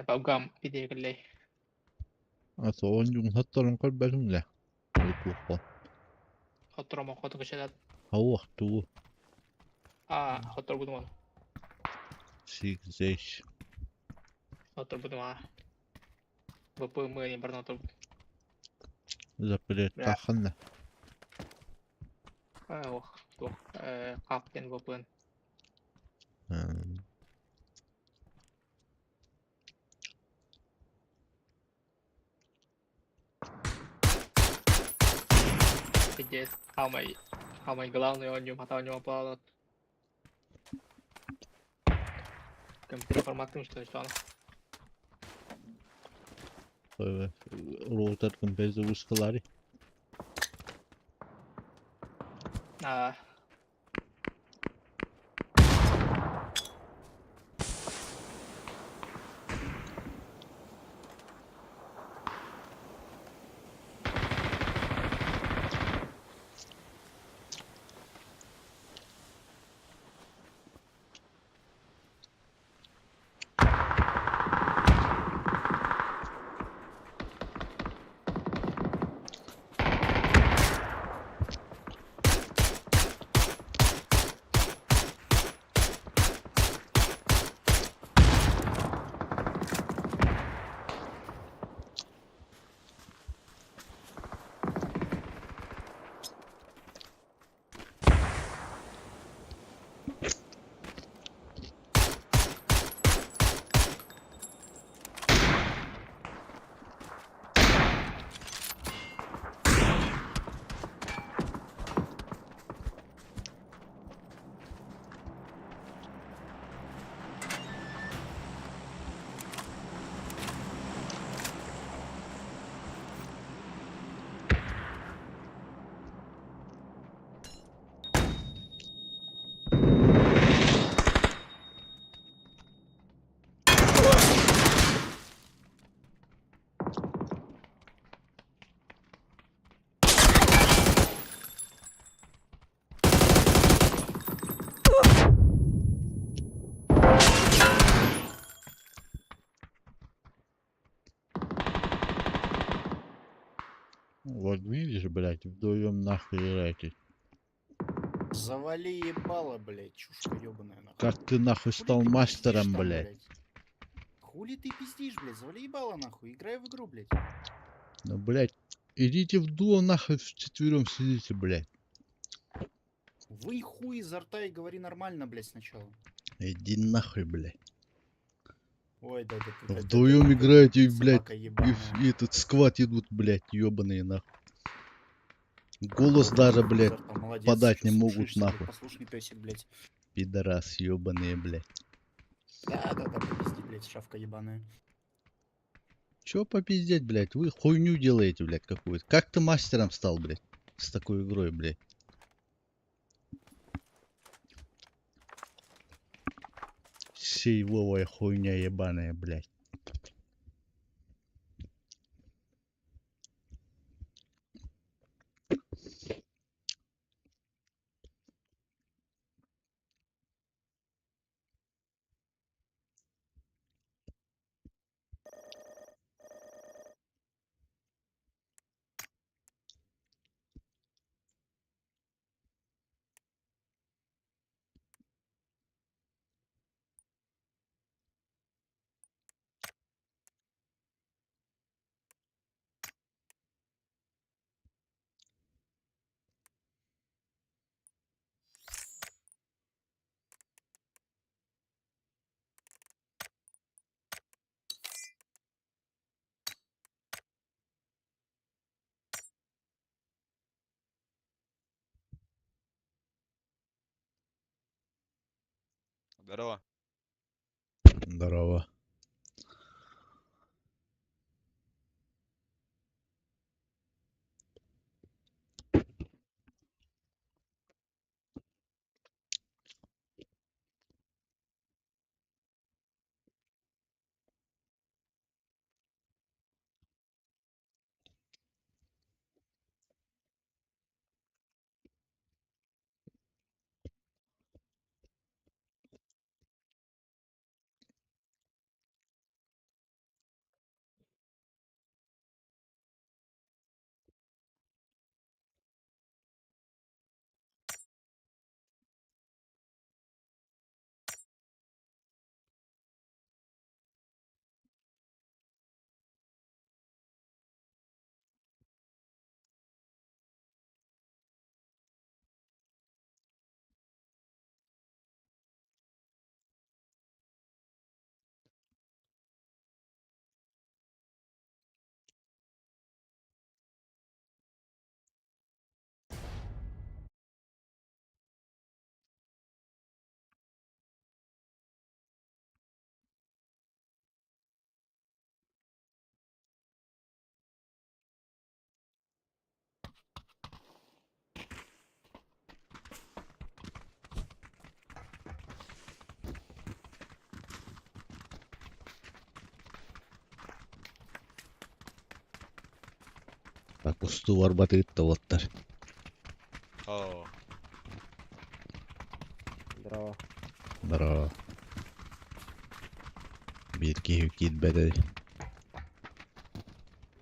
Пабгам видео кэллэй. А то он хотторон көрбөтүм лэ. Туохха. Хоттором хоту кышалат. Хауах туу. А, хоттор будуман. Сигзеш. Хоттор будума. ВП мы не барна тор. Запрет таханна. Ох, туох. Каптен ВП. Пиздец. Самый, самый главный он не хватал, не упал. Компьютер форматын что что Роутер без ускалари. А. Вот видишь, блядь, вдвоем нахуй играете. Завали ебало, блядь, чушка ебаная, нахуй. Как ты нахуй Хули стал ты пиздишь мастером, там, блядь? Хули ты пиздишь, блядь, завали ебало, нахуй, играй в игру, блядь. Ну, блядь, идите в дуо нахуй вчетвером сидите, блядь. Вы хуй изо рта и говори нормально, блядь, сначала. Иди нахуй, блядь. Ой, да, да, да, да, да, Вдвоем да, играете, блядь, собака ебаная. и этот сквад идут, блядь, ебаные нахуй. Голос даже, Хуй блядь, изо рта, молодец, подать чё не могут, слушаешься, блядь, нахуй. Послушный песик, блядь. Пидорас ебаные, блядь. Да, да, да, попизди, блядь, шавка ебаная. Чё попиздеть, блядь? Вы хуйню делаете, блядь, какую-то. Как ты мастером стал, блядь, с такой игрой, блядь? Сейвовая хуйня ебаная, блядь. Здорово. Здорово. Так, усту барбатыт таваттар. О, Здорово. Здорово. Биир киһи киирбэтэ.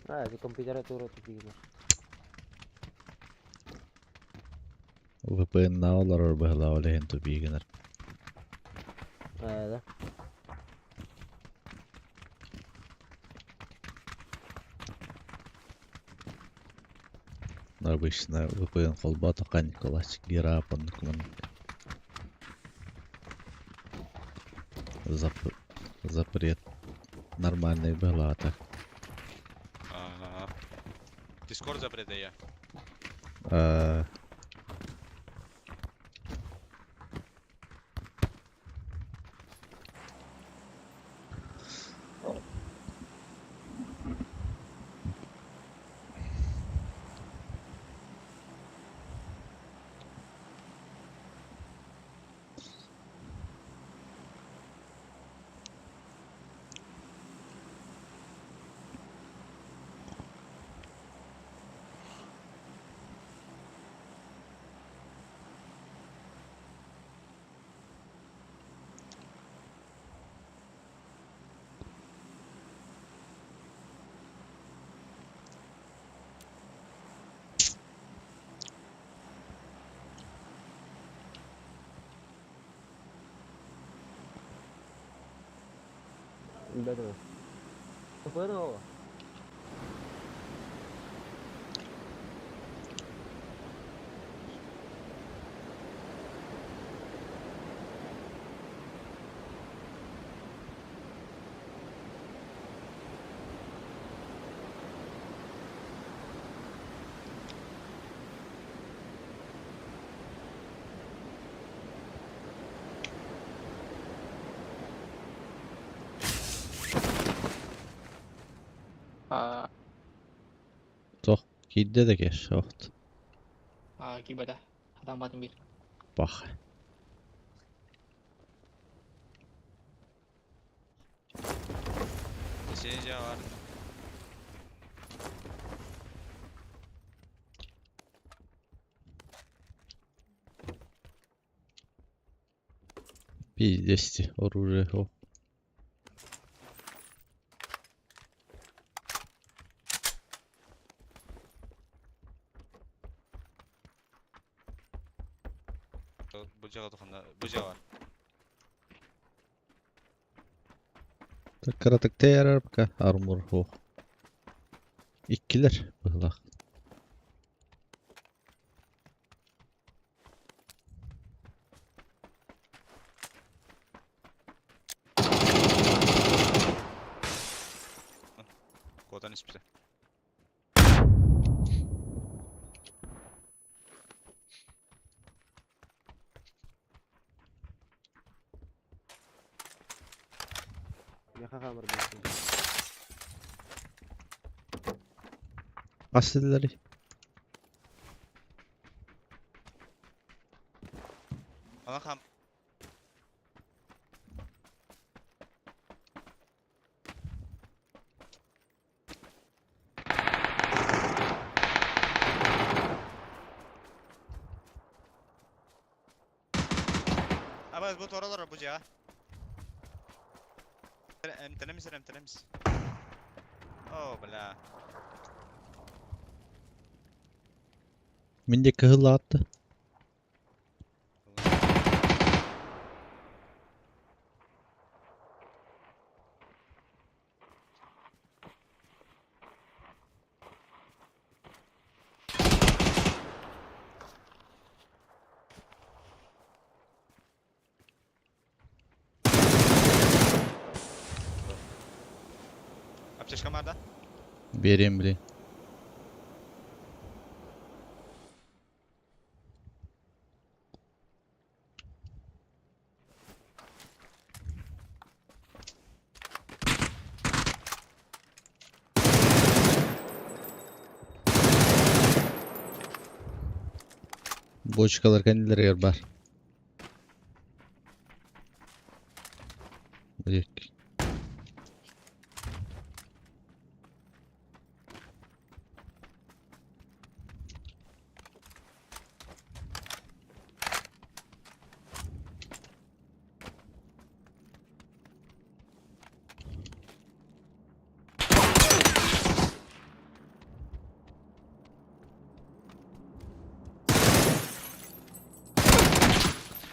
А, это компьютер тура тупигнер. VPN наалар быһылаа олehen тупигинер. А, да. Обычно VPN холбата Николас Герапан Запрет нормальный была так. ага. Дискорд запрет я. А, А, Тох киирдэ да кеш охт. а, киирбэтэ. Хатан батын биир. Бах. Сeni var. Пиздец, оружие. О. Бу жаға туханда бу жаға бар. Кыратык тээр пока армор о. Иккилер быһылах. Котан испите. Асыллары. Ана хам. Абаз бу торалар бу жаға. Эмтенемиз, эмтенемиз. О, бля. Минде кыһыл атты. Аптечка бар да? Берем, блин. Бочкалар кәнилеригер бар. Бу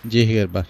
Дьиэһигэр бар.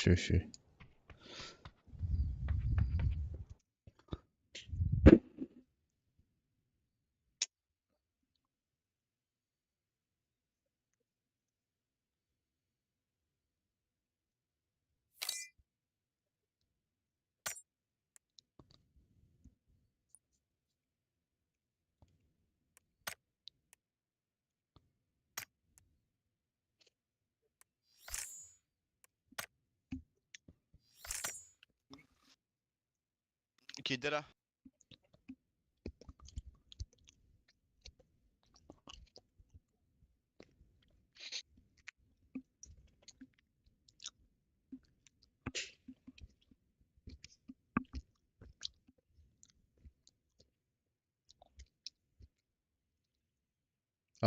Шү-шү. Кидера.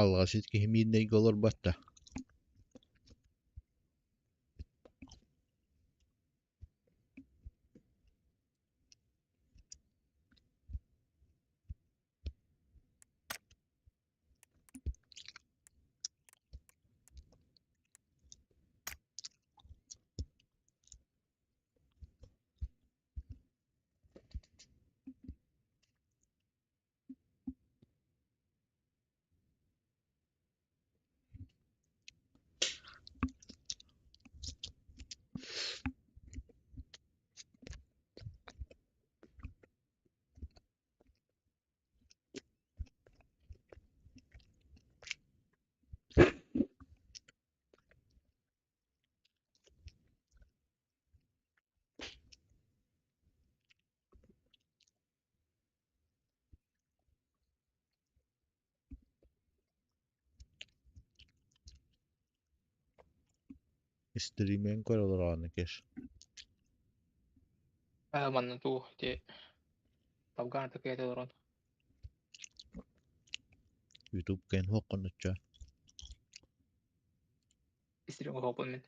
Алҕас киһи миирнэйгэ олорбот да. Стримэн көр олороҕун кеш. Аа, манна туу ити Афган такая олорон. Ютуб кэн хуокконнучча. Истирин оһооппун мин.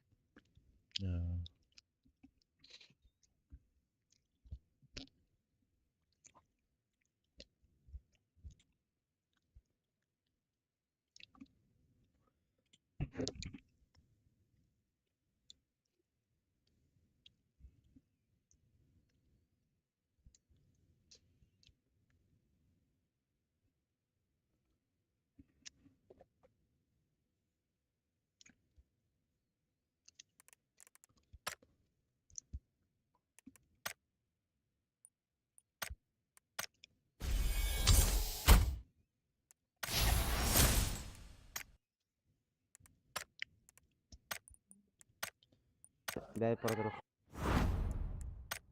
Дай продруг.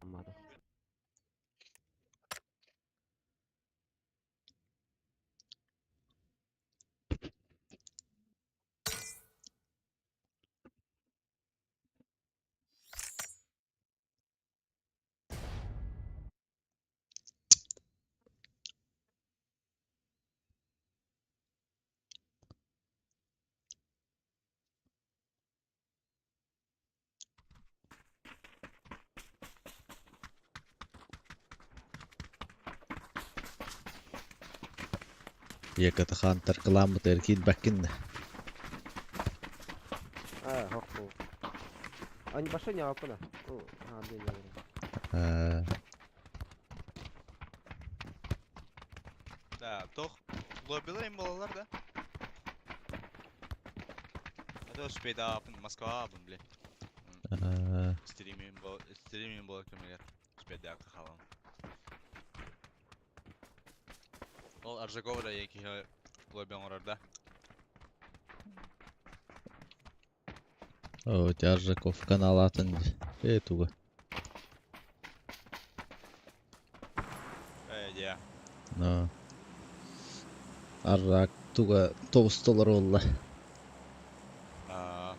Мада. Якатахан таркаламмыт эркиит баккин. А, хоху. Они башня апана. О, а, блин, А, Да, тох лоббилар им балалар да. Это успейда апын, Москва апын, блин. А, Стримим бол, стримим бол кемегер. Успейда халам. Ол Аржакова да еки лобби оңорор да. О, Аржаков канал атын. Э, туга. Э, я. Но. Аррак туга тоғыз олла. А,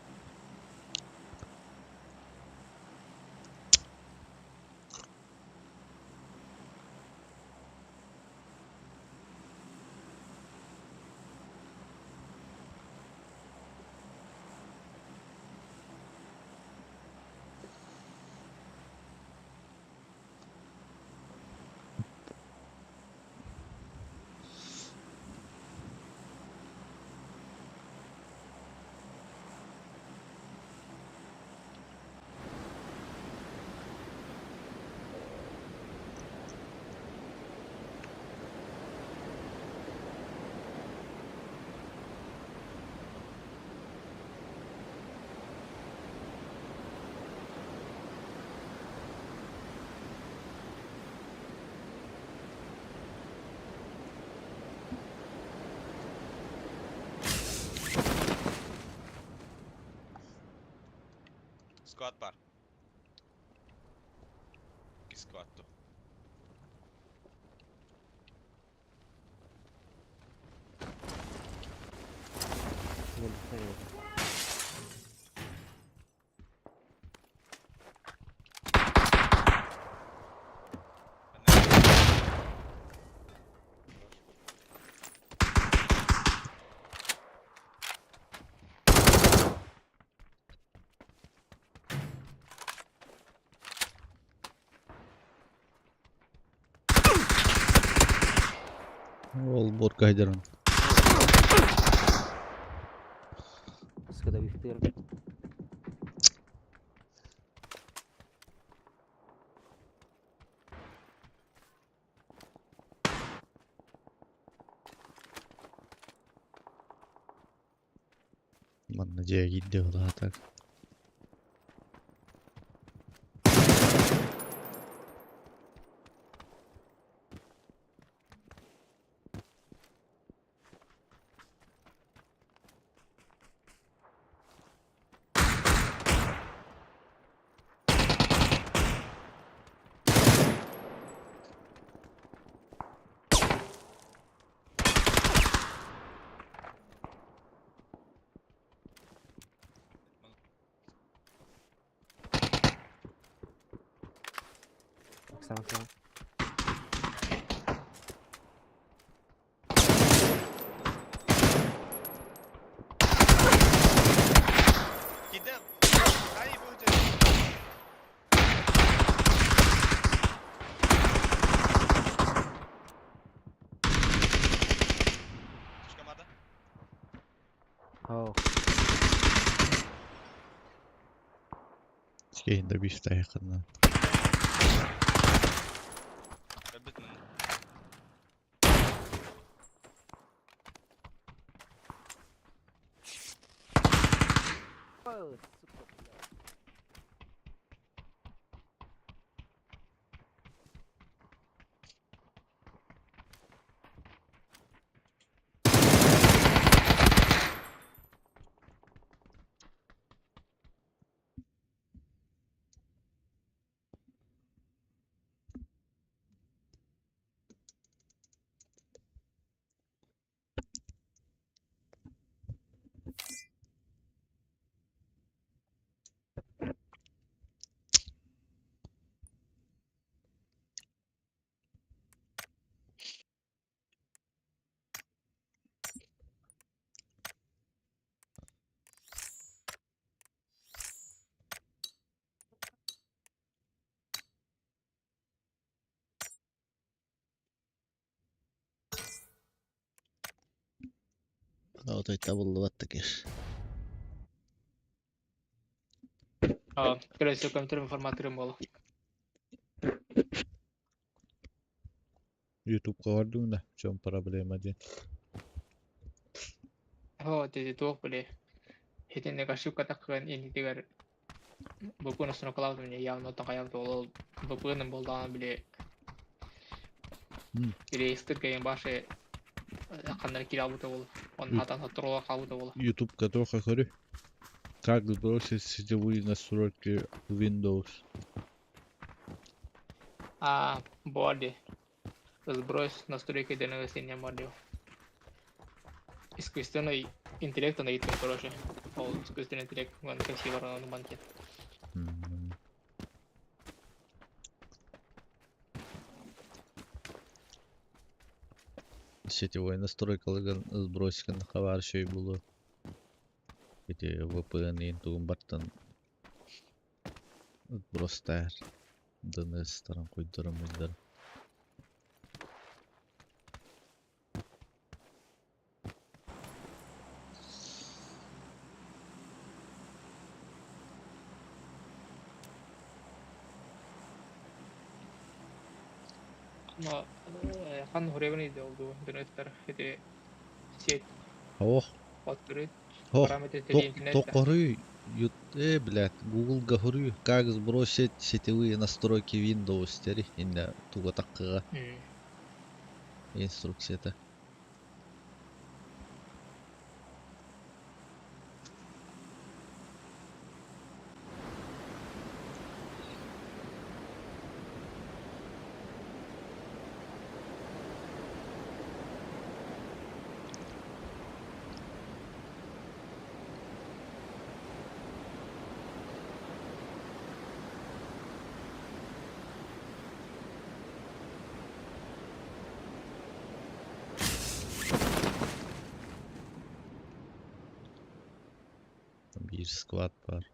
Squad бар. Ики squad ту. Ол борка хайдарын. Скада бифтер. Манна дьиэ киирдэ так. Sama-sama. Oh. Кейінде бифта якынна. Oh, сука, блядь. Отой табыллыбатта кеш. А, скорее всего, компьютерным форматором был. Ютубка бардың да, в чем проблема ден. О, ты туох были. Хитинник ошибка такая, интигер. ВП на мне явно такая ол ВП болданы биле. Реестр кайын башы кандар кире албыта бол. Он хатан хаттырула калбыта бол. Ютубка тоха көрү. Как сбросить сетевые настройки Windows? А, боди. Сбрось настройки DNS не модел. Искусственный интеллект на итин, короче. Ол искусственный интеллект, он красиво на банке. Сетевой настройкалыгын сбросикын хабар шөй булу. Ити VPN ин тугун бартан сбростар. DNS таран койдурам мыйдар. Но хан хуребни oldu DNS'ler ити сеть Ох, открыть ох, параметры сети интернета. Токоры, блядь, Google говорю, как сбросить сетевые настройки Windows тери, инна туга таккыга инструкцията. Bir squad var.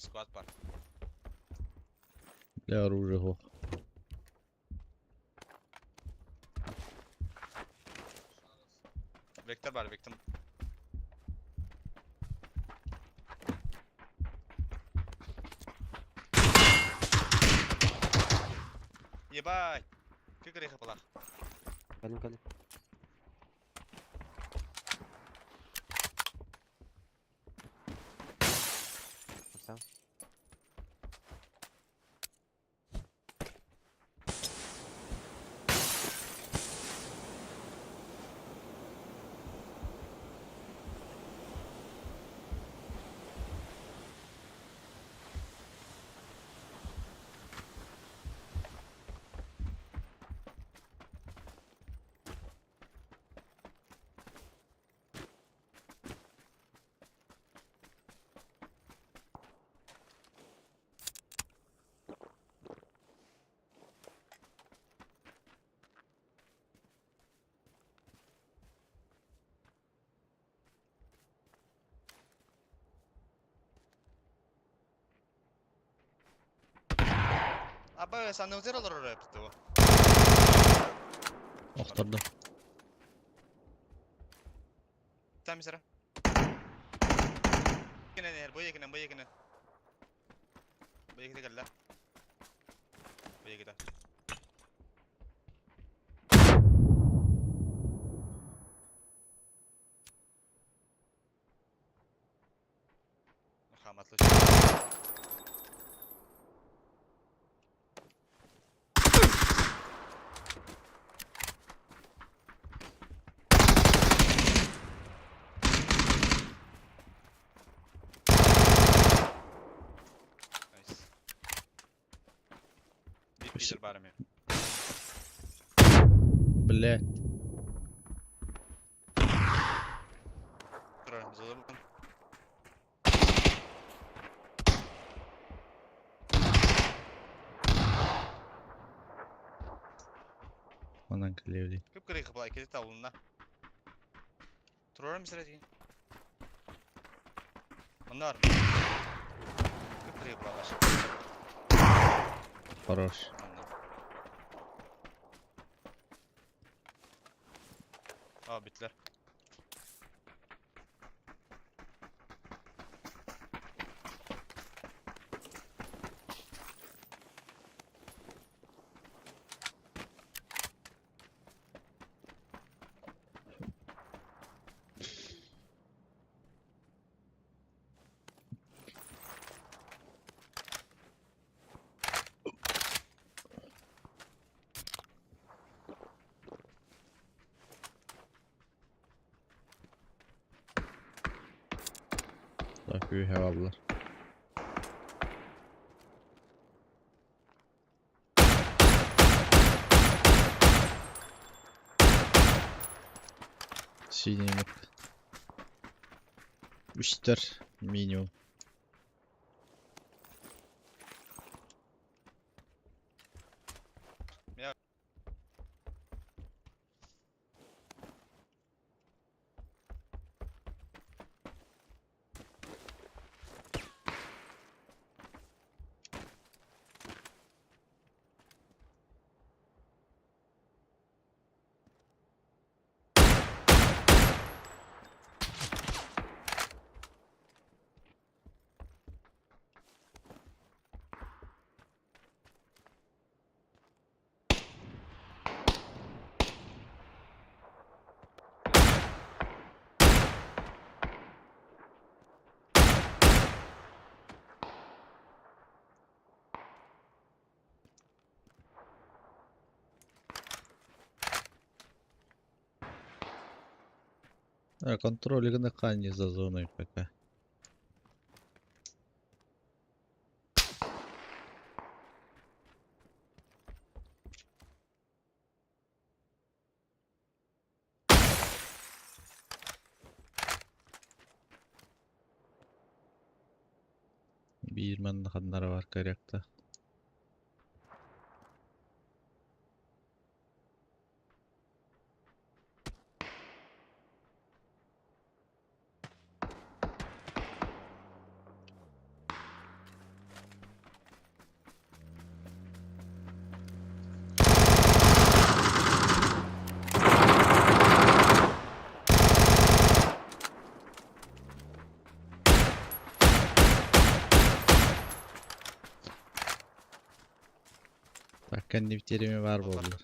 Склад бар. Для оружия го. Вектор бар, вектор. Ебать! Кыкыры хапалах. Кэлим кэлим. Сам. Аба, санузер олорор эпти. Охтордум. Там сера. Кенен, бу екинен, бу екинен. Бу еките кэллэ. Бу еките. Хаматлы. Nice. Bir Вообще- пидор бар мен. Блять. Турар, біз олар бұн. Онан кэлиэбит. Кып кыры хапалай кетет ауылына. Турар мисер деген. Мында бар. Кып кыры хапалай Хорош. Aa bittiler. Так, үһэ бааллар. Синий мыт. Үстэр минимум. Я- А, контроль гнк не за зоной пока. Биир манна ханнара бар корректа. Так кэннибит бар буолла.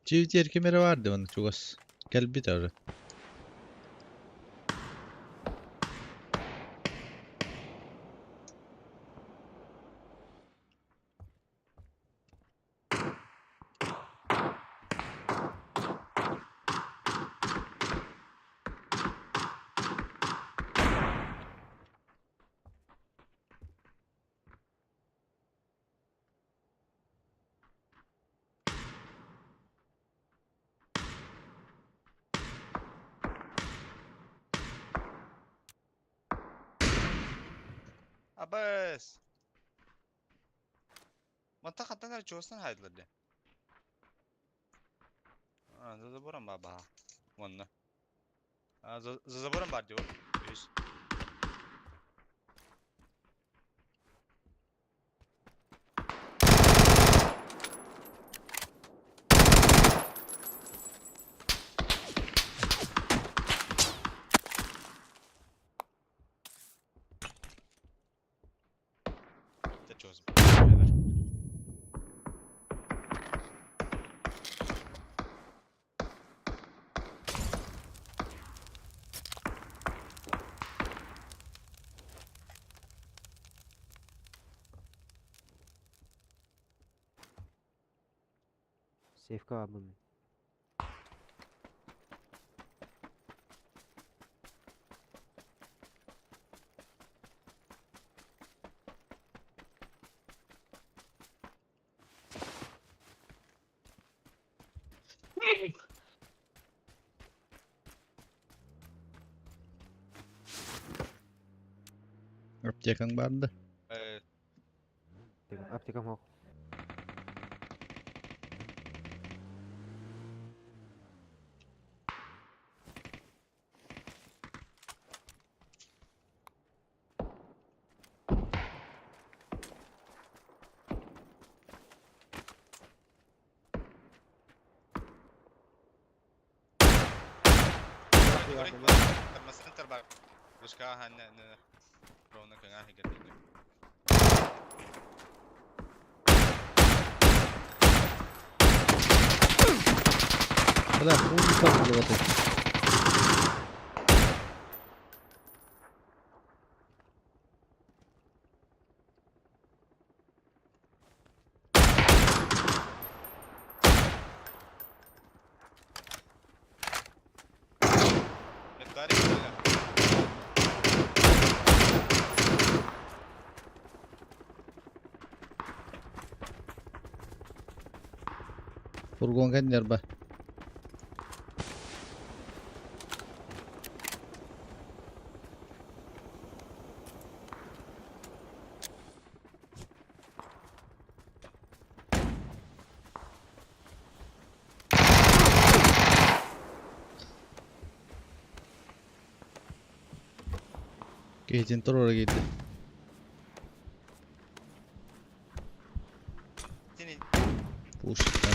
Чивтиэр ким эрэ баар дии манна чугас. Кэлбит ары. Абыс! Мантан хантан эрэ чугастан хаайдылар дии. А, за забором баар баһа. Уонна. А, за забором баар дии ол. Үһүс. Тэ чугас. Сейфка баарбын мин. Аптекаң баар да? Аптекам суох. Бля, хуй табыллыбатый. Фургон кэннигэр ба. Киһитин туруора киирдэ. Пушка.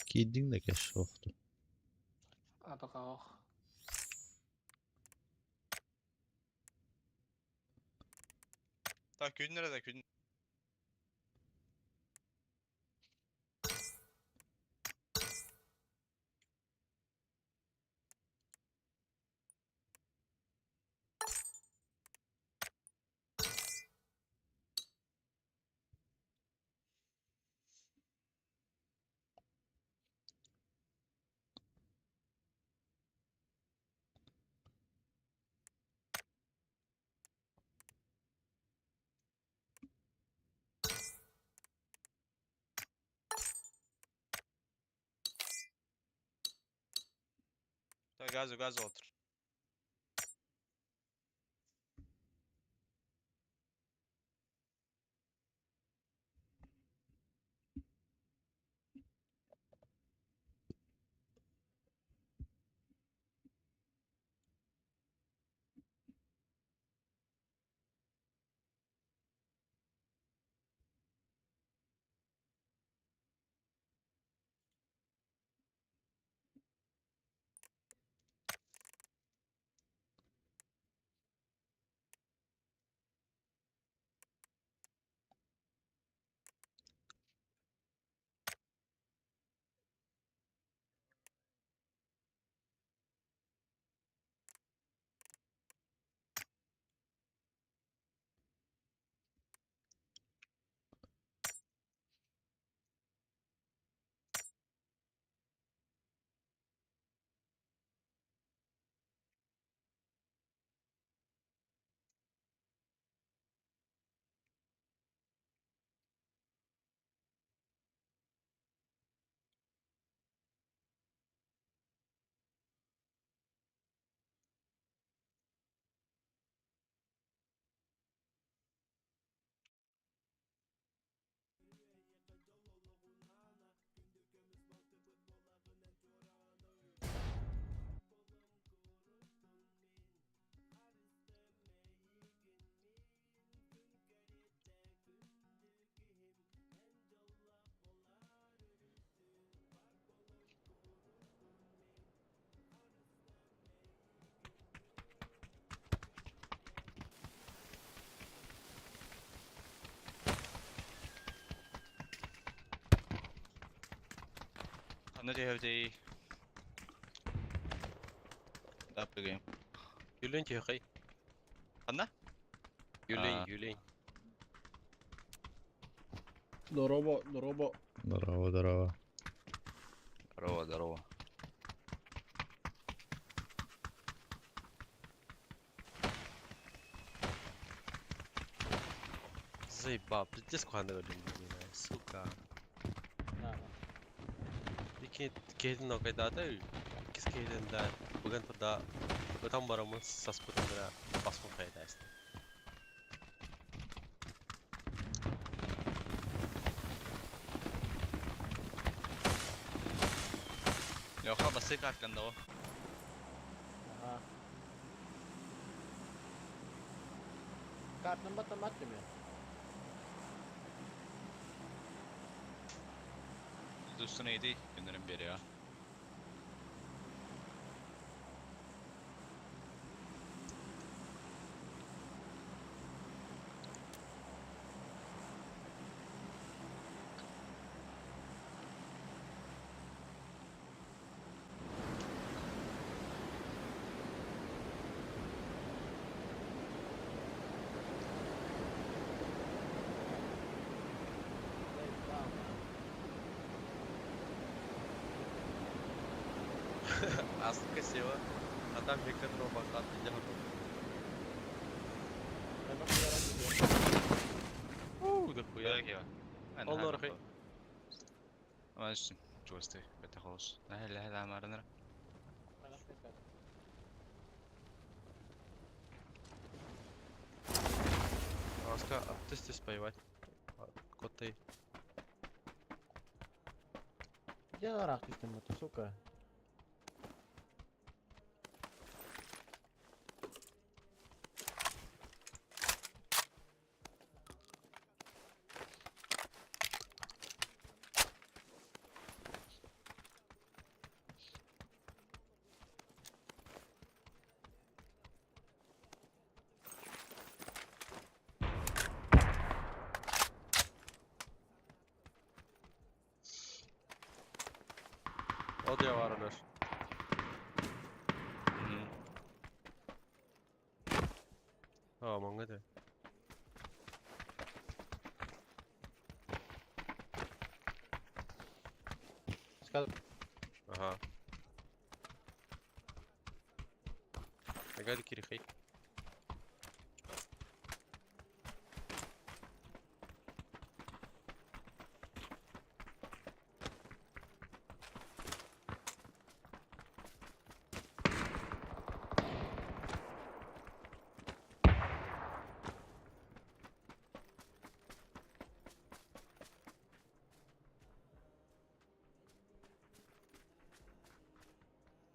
Киирдиҥ да кэш суохтун. А пока ох. Так, күн nerede күн? Газу, газу отур. Ханна түһэбитий? Даппыгым. Юлен тихой. Ханна? Юлень, А. Юлень. Здорово, здорово. Здорово, здорово. Здорово, здорово. Заебал, пиздец куханды өлүм, сука. Ики нокайдата, кис кейден да, бүгін тұрда, өтен барамын, саспытындыра, басқын қайда. Леха, басы картканда о. Ага. Картын батамат деме. Üstüne yedi günlerin biri ya. Астка села, а там некоторого баката делал. Уу, да хуя. Ол орхи. Маш, чувствуй, это холос. Нахер, нахер, амарнера. Аска, аптесте споевать. Коты. Где нарах ты там, это, сука? Odja var Aleš. Ja, mange det. Skal Aha. Jeg kan ikke.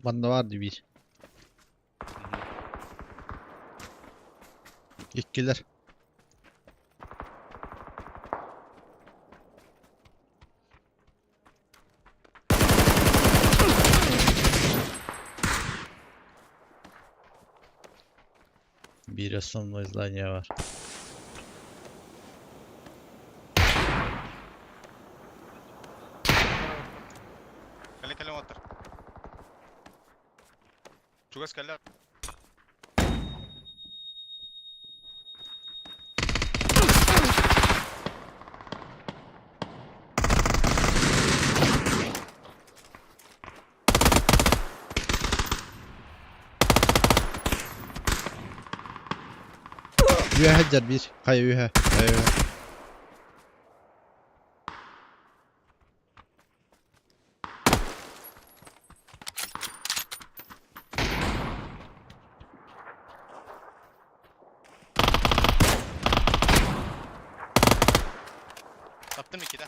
Манна бар bir. Иккилэр. Bir основное здание var. Кэлин кэлин оттор. Чугас кэллэ. Үөһэ дьэр bir. Хайа үөһэ. Хайа үөһэ. Таптым иккитэ.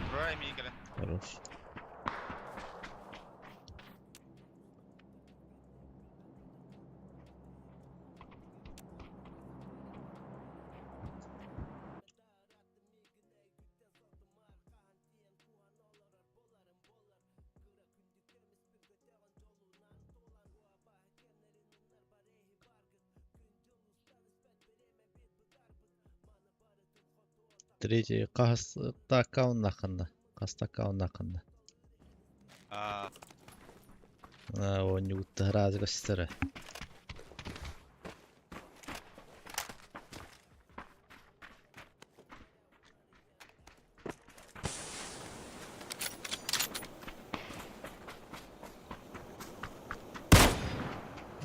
Турар эмиэ кэлэн. Хорош. Третий хаста аккауннаххына. Хаста аккауннаххына. Аа, Оонньугутта разы көстөрө.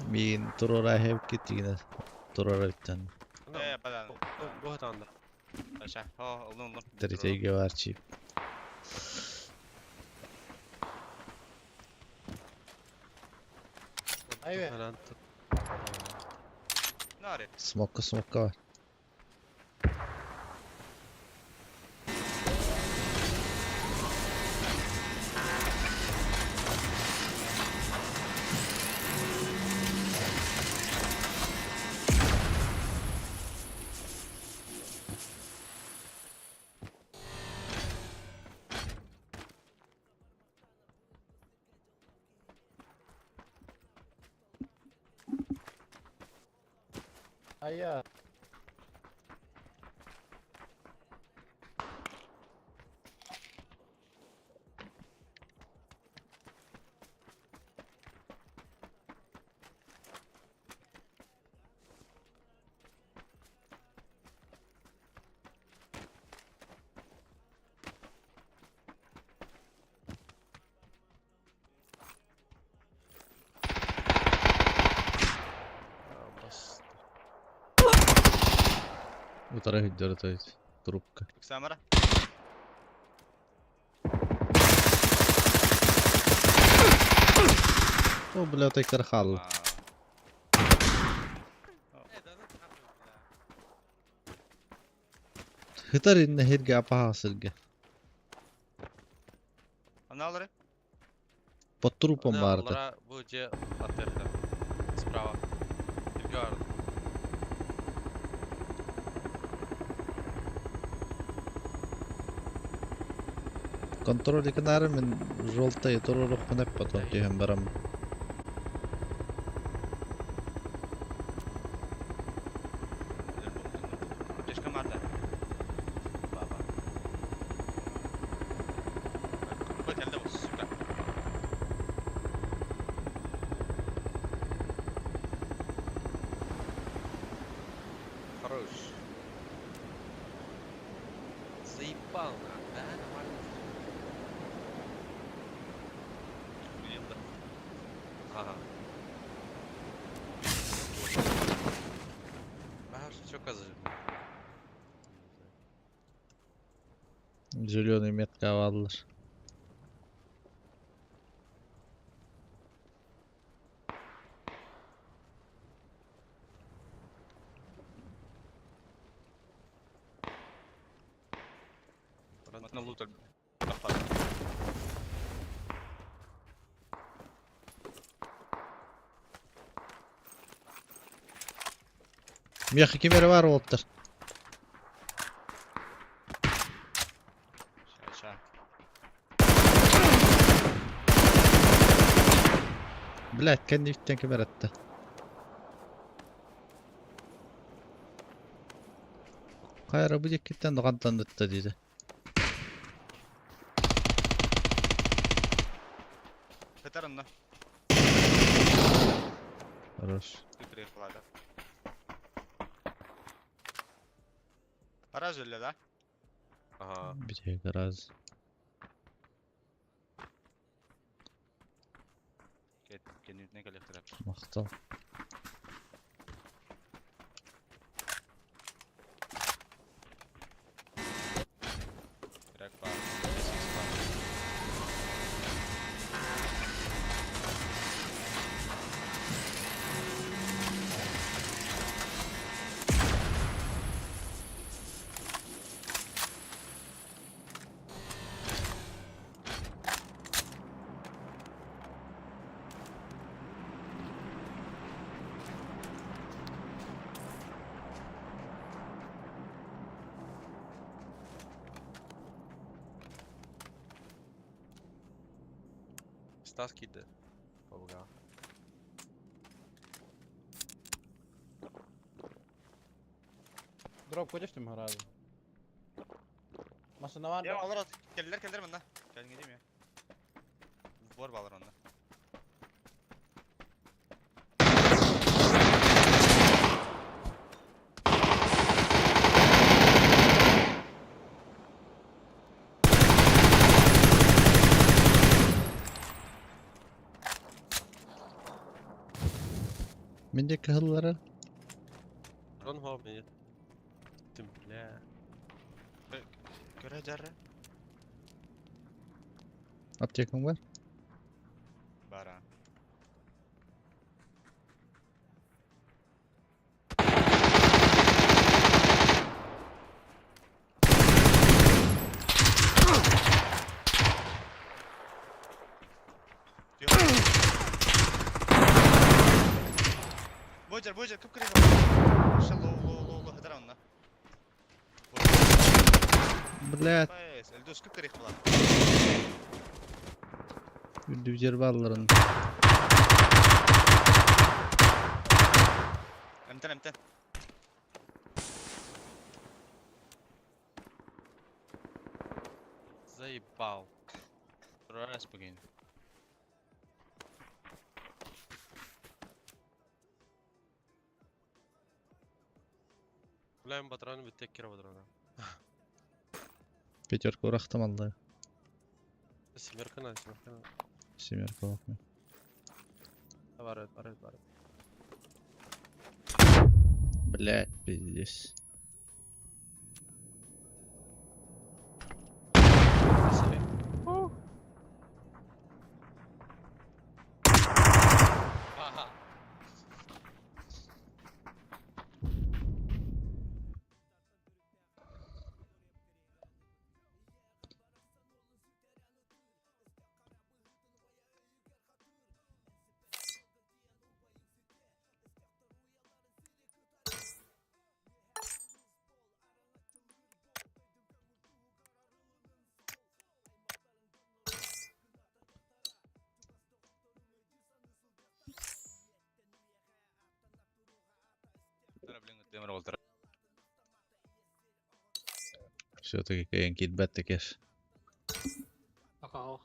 Миин турора хевки тигинэ турора үттэн. Э, бадан. Бу хатанда. Аша. О, олун олун. Третийге бар чип. Айве. Наре. Смокка смокка бар. Айа. Бас. Утара хүддөрө тойт. Трубка. Самара. О, бля, той кархал. Хытар инне хирге апаха сырге. Аналары. Под трупом барды. Олара бу же атырды. Справа. Ирге барды. Контроль канары мен желтый турурuk мынеп потом түйін барам. Пешка марда. Баба. Бу келди бу, сука. Хорош. Заебал, нахуй, да, нормально. Охуенно. Ага. А, что козы? Зеленый метка алалар. На лут элбэх. Миэхэ ким эрэ баар уолаттар. Ща, ща. Блядь, кэнниттэн ким эрэ атта. Хайа бу диэкиттэн хантан ытта диэтэ. Сытар онно. Хорош. Ты приехала, да? Гараж өллө, да? Ага. Бүтэһик раз. Кэннитинэн кэлиэхтэрэ. Махтал. Крак баар. SX баар. Стас киирдэ. Бабыга. Дроп көтөштүм харазы. Машина бар Я да? олар келлер келлер мында. Кэлин дим я. Бор балар онда. Мин диэки кыһыллара. Дрон хоо мен еттим, бля. Көрө жарра. Аптекаң бар? Бара. Божер, божер, кып кырыйга. Вообще лоу, лоу, лоу, лоу, хатар онна. Блядь, Элдос кып кырыйк була. үрдүк жер бааларын. Эмтен, эмтен. Заебал. Раз спокойно. Бля, патрон бүттек кире патрона. Пятерка урахтым алды. Семерка надо, семерка надо. Семерка бакмай. Бар, бар, бар. Блядь, пиздец. Ага. Темир болтар. Все-таки кыайан киирбэт кеш. Пока.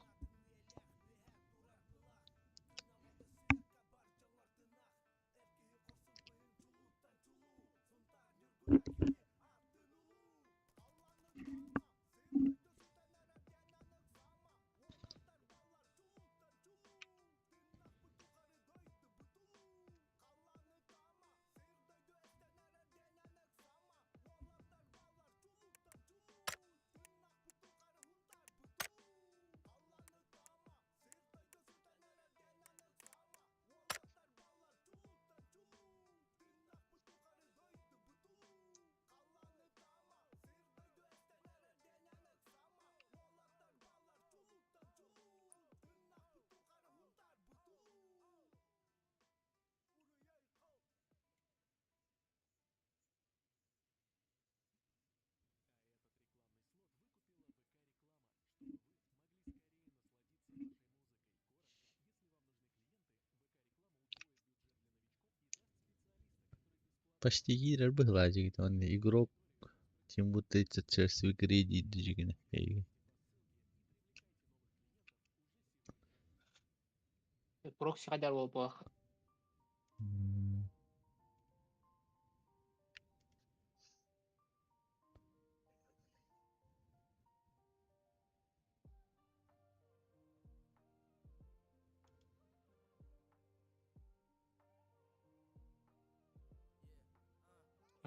Почти киирэр быһыылаах дьиҥэ уонна игрок тем будто сейчас в игре диир дьиҥэ эйигин. Прокси хайдар буолбуох. М.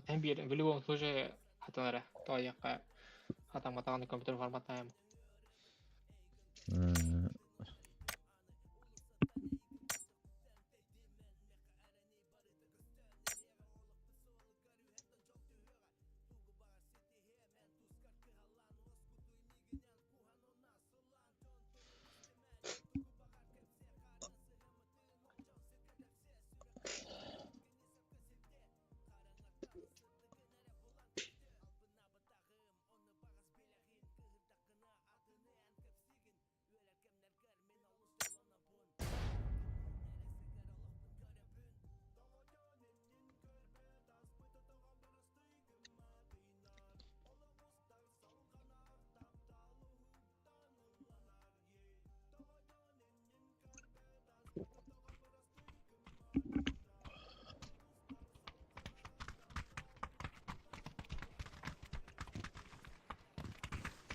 Эн биир в любом случае хатанара. Тоойохха хатамматаҕына компьютер форматтаайым. Э,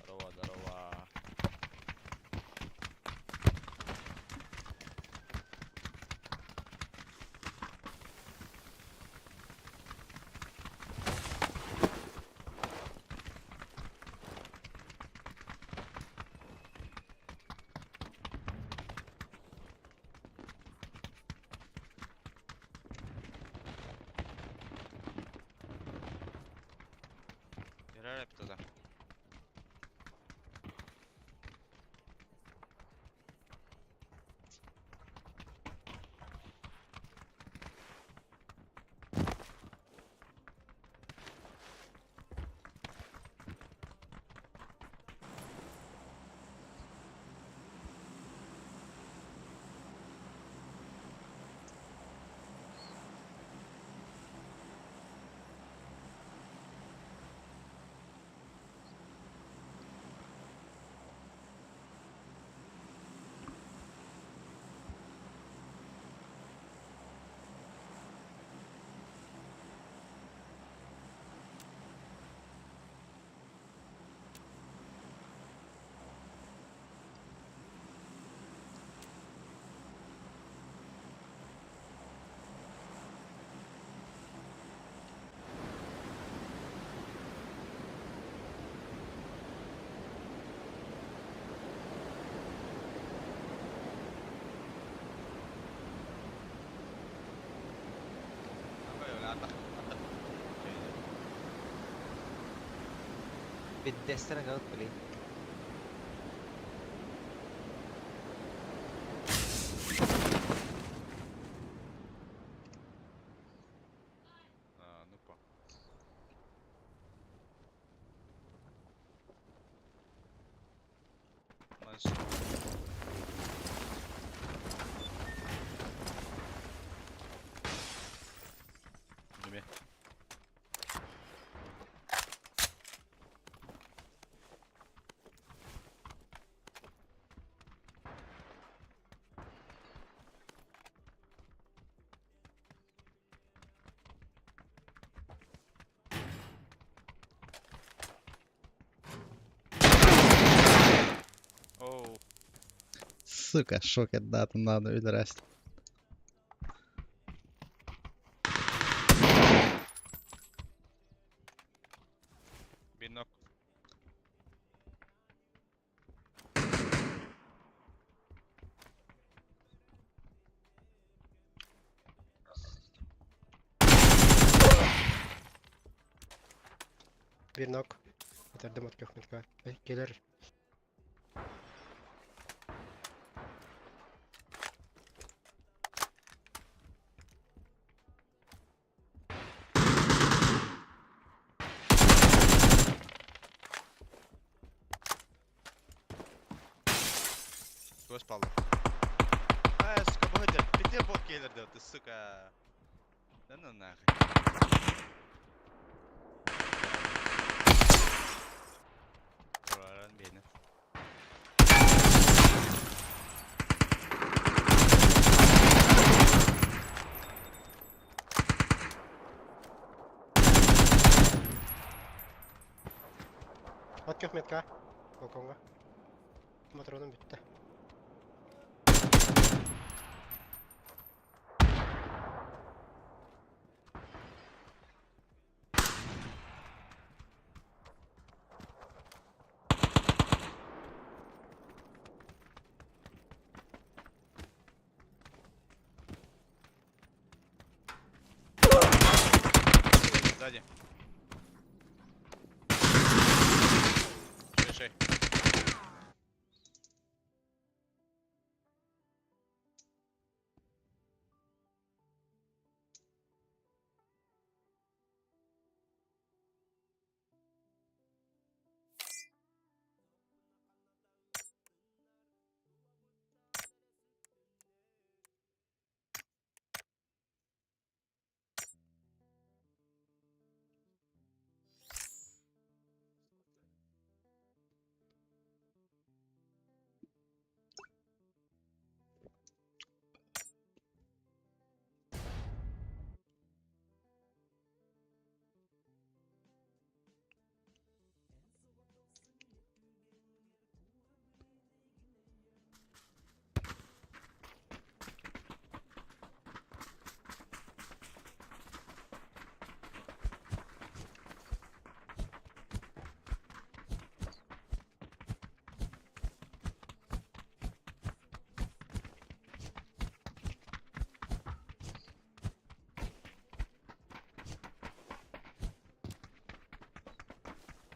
Здорово, здорово. Ярар тогда. Bethesda out play. А, ну по. Nice. Неме. Оу. Сука, шокет дату надо өлөрөст. Бинок. Bir knock. Bitirdim от көхмүткә. Келер. Кто спал? А, сука, Бодя, пяти бок келлер ты, сука. Да ну нахуй. Тураран бэйнэ. От көх метка. Балконга. Матроном бүттэ. Сзади. Шей, шей.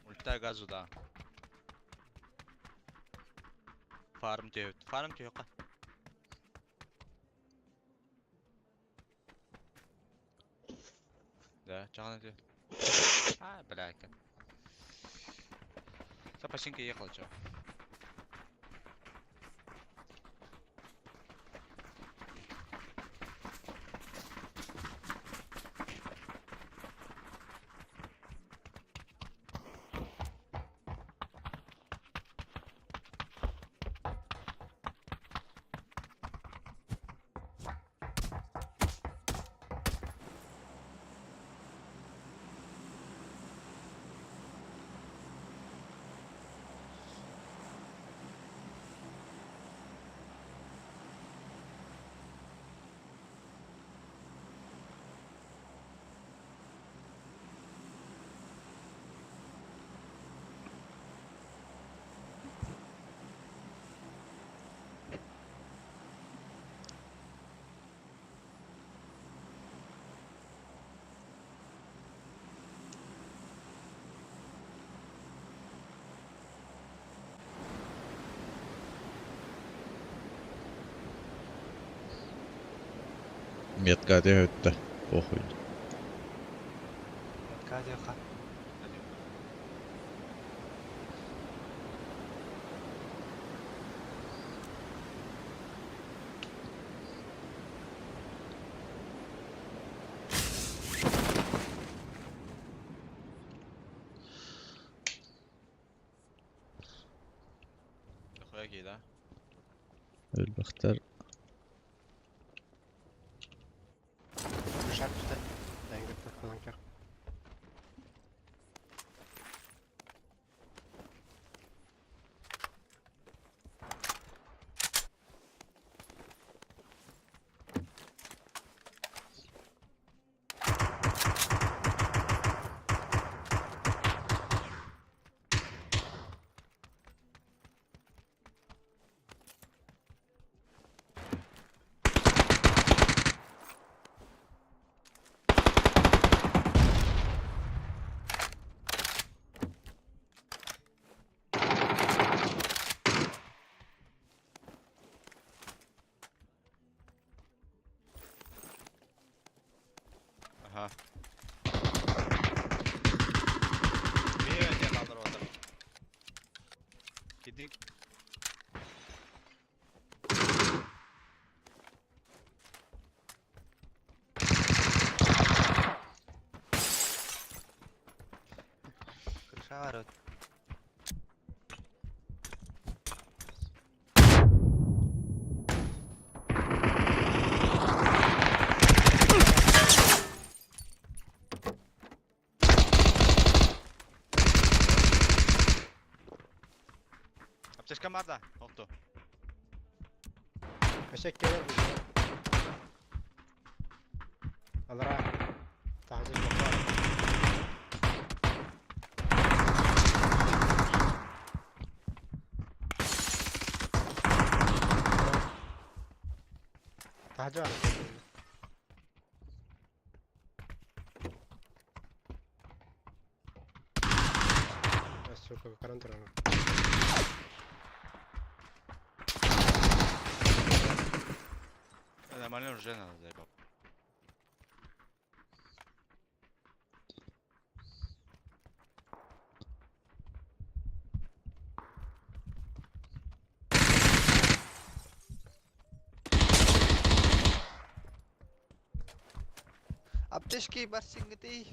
Ульта газу да. Фарм түйөт. Фарм түйөкка. Да, чагана түйө. А, бля, Сапасинка ехал, чё? Метка түһүттэ. Похуй. Метка диэххэ. Дохуя киһи, да? Өлбөхтөр. Шар түстэ. Дайгытта кыланкер. Метка бар. Аптечка бар да? Oldu. Өсек келер бұл. Алара. Тағзы жоқпа. Тағзы бар. Сука, каран турана. Нормально уже надо заебал. Аптечки бар сингетей.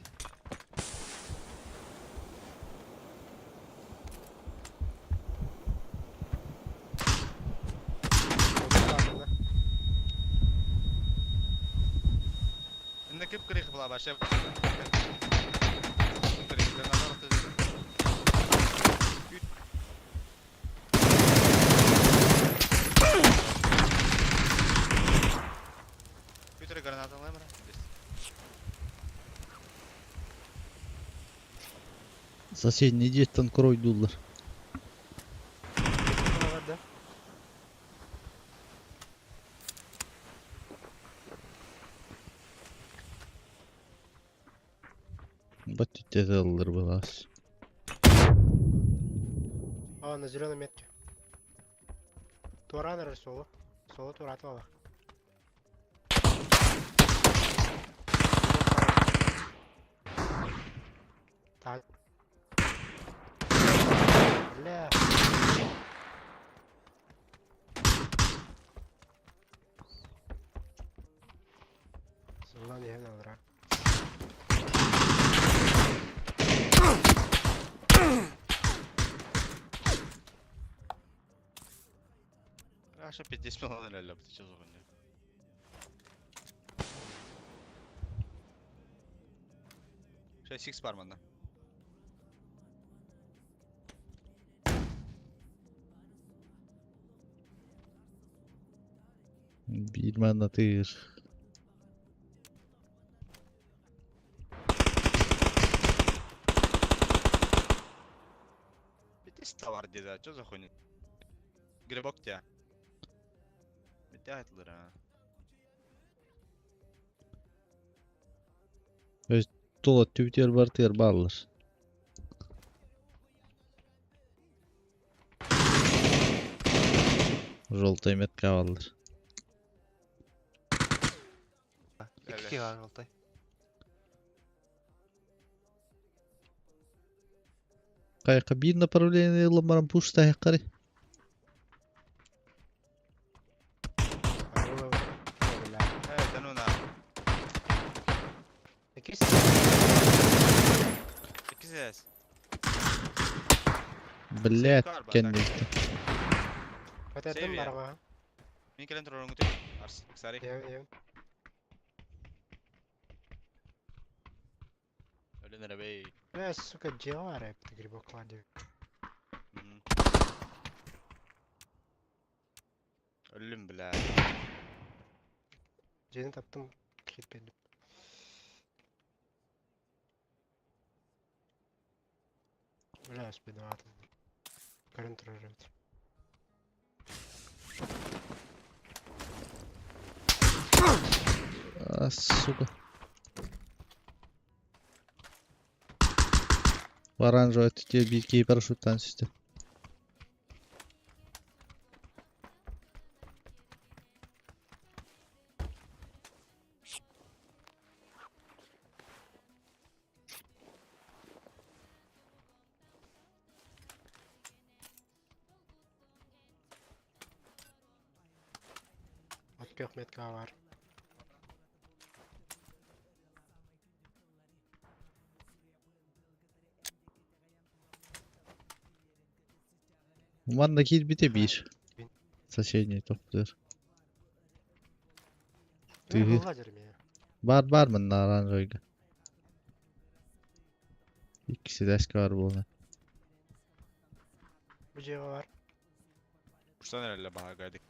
Инде кип кирик була башы. Питер граната алайм. Соседний деттен кройдулар. Да. Баттетелер балас. А, на зеленой метке. Тура, наверное, соло. Соло тура туала. Так. Бля. Солан я надра. Аша 50 миллион ляля, ты чё за хуйня? Шесть икс бар манда. Бирман атыр. Пятьдесят товар деда, чё за хуйня? Грибок тебя. Битятлар, а. Тула түтер бар тер баллар. Желтая метка баллар. Икки бар болтай. Кайка бир направление ламарам пушта яккары. Э, да ну на. Икки с. Блять, Бар, бар, кеннекти. Көтәрдем Севия. барма. Мин келен турарың өтө. Арс, сари. Ев, ев. Өлөнөр бей. Бля, сука, дела рэп, ты грибок клади. Өлүм бля. Жени таптым, хит бердим. Бля, спидоват. Көрін тұрар өт. А, сука. Оранжевый түтер биркей парашюттан түсті. От метка бар. Манна киирбитэ биир. Соседний тохтуур. Тыһы. Бар бар манна оранжевыйга. Иккиси дәскә бар буолан. Бу дьиэҕэ бар. Устан эрэллэр баһаагайдык.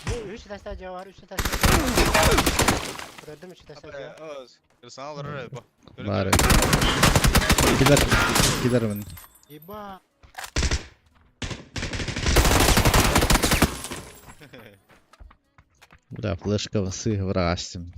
Бу үс этажта дьиэ бар, үс этажта дьиэ бар. Көрдүм үс этажта дьиэ. Кырсаан олорор ээ бу. Бар. Кидер, кидер мин. Еба. Бля, флешка сыһ врастим.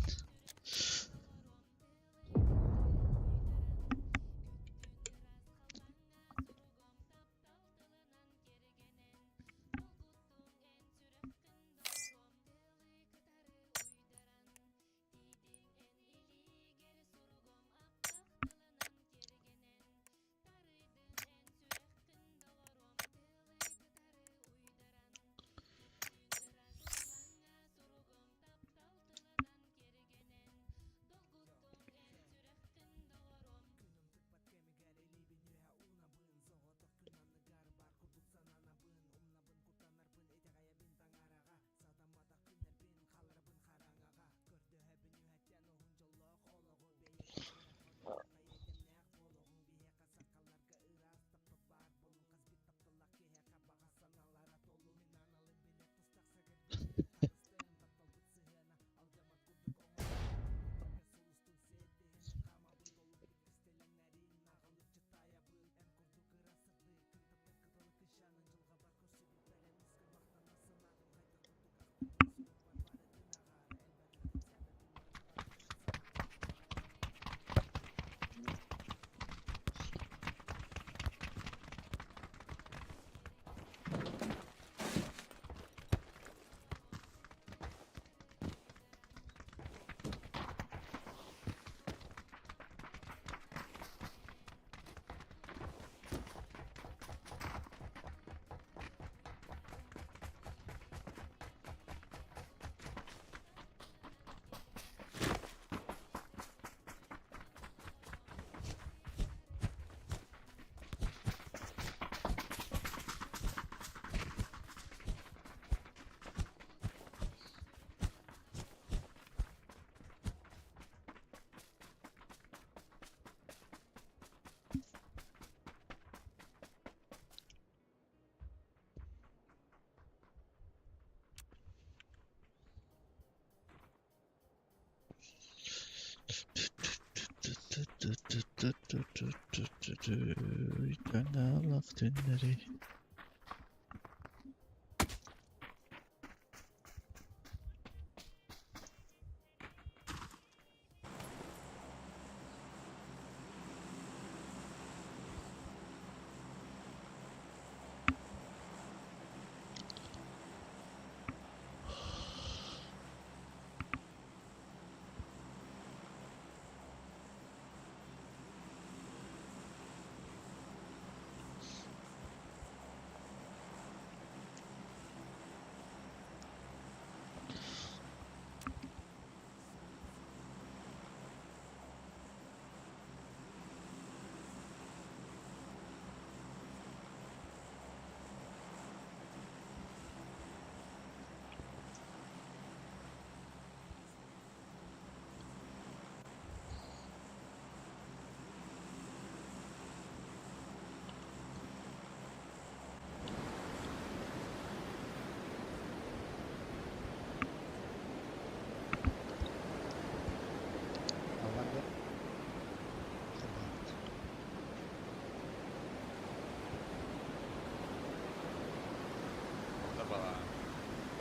Түннэри.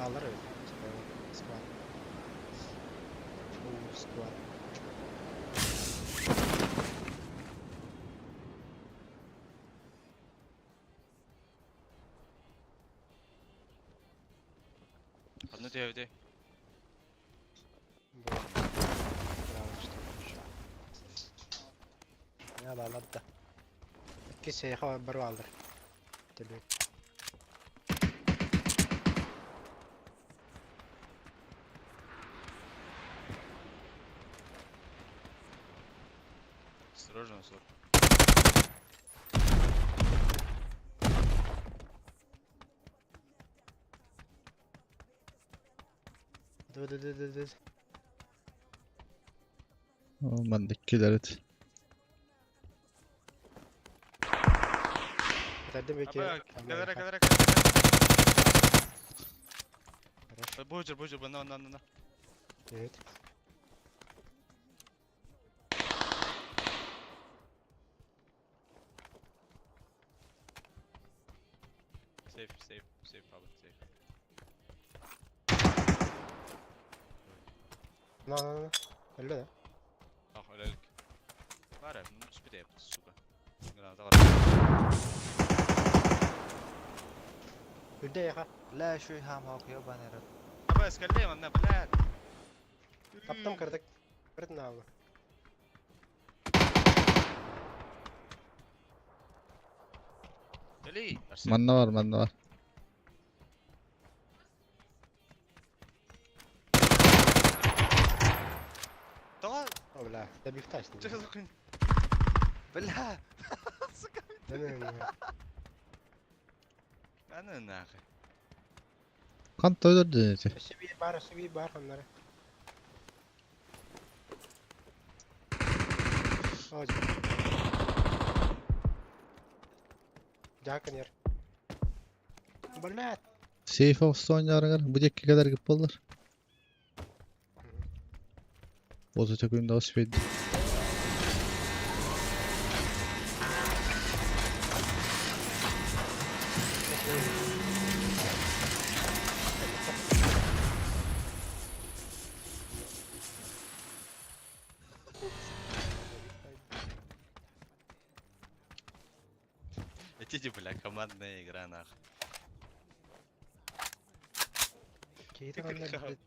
Алар öyle. Squad. Full squad. Одну тебе Браво, что еще. Я да, ладно. Кесе бар алыр. Тебе. Осторожно, осторожно. Dur dur dur dur dur. Маннык кэлэрит. Этэрдим iki. Аба, кэлэрэ, кэлэрэ, кэлэрэ. Божер, божер, на, на, на, на. Evet. Safe, safe, safe, abi, safe. На на на. Öyle de. Ah, ölelik. Var ya, bunun bir de yaptı, сука. Граната var. Үлдэ яха. Бля, еще и хамак, ебаный рот. Аба, эскалей, манна, блядь. Таптым кырдык. Кырдын алды. Кэлий, Арсен. Манна бар, манна бар. Тоҕо, О, бля. Да бифтась. чэ, сука. Бля! Сука! Да ну ну. Аны нахуй. Ханта өлөрдүн ити. Өссө bir бар, өссө bir бар onları. О, Жакын ер. Блядь. Сейф house ойнарыгар бу диэки кэлэр боллар. Озу төкүн да успейд. Эти, бля, командная игра, нахуй. Кейт оннар.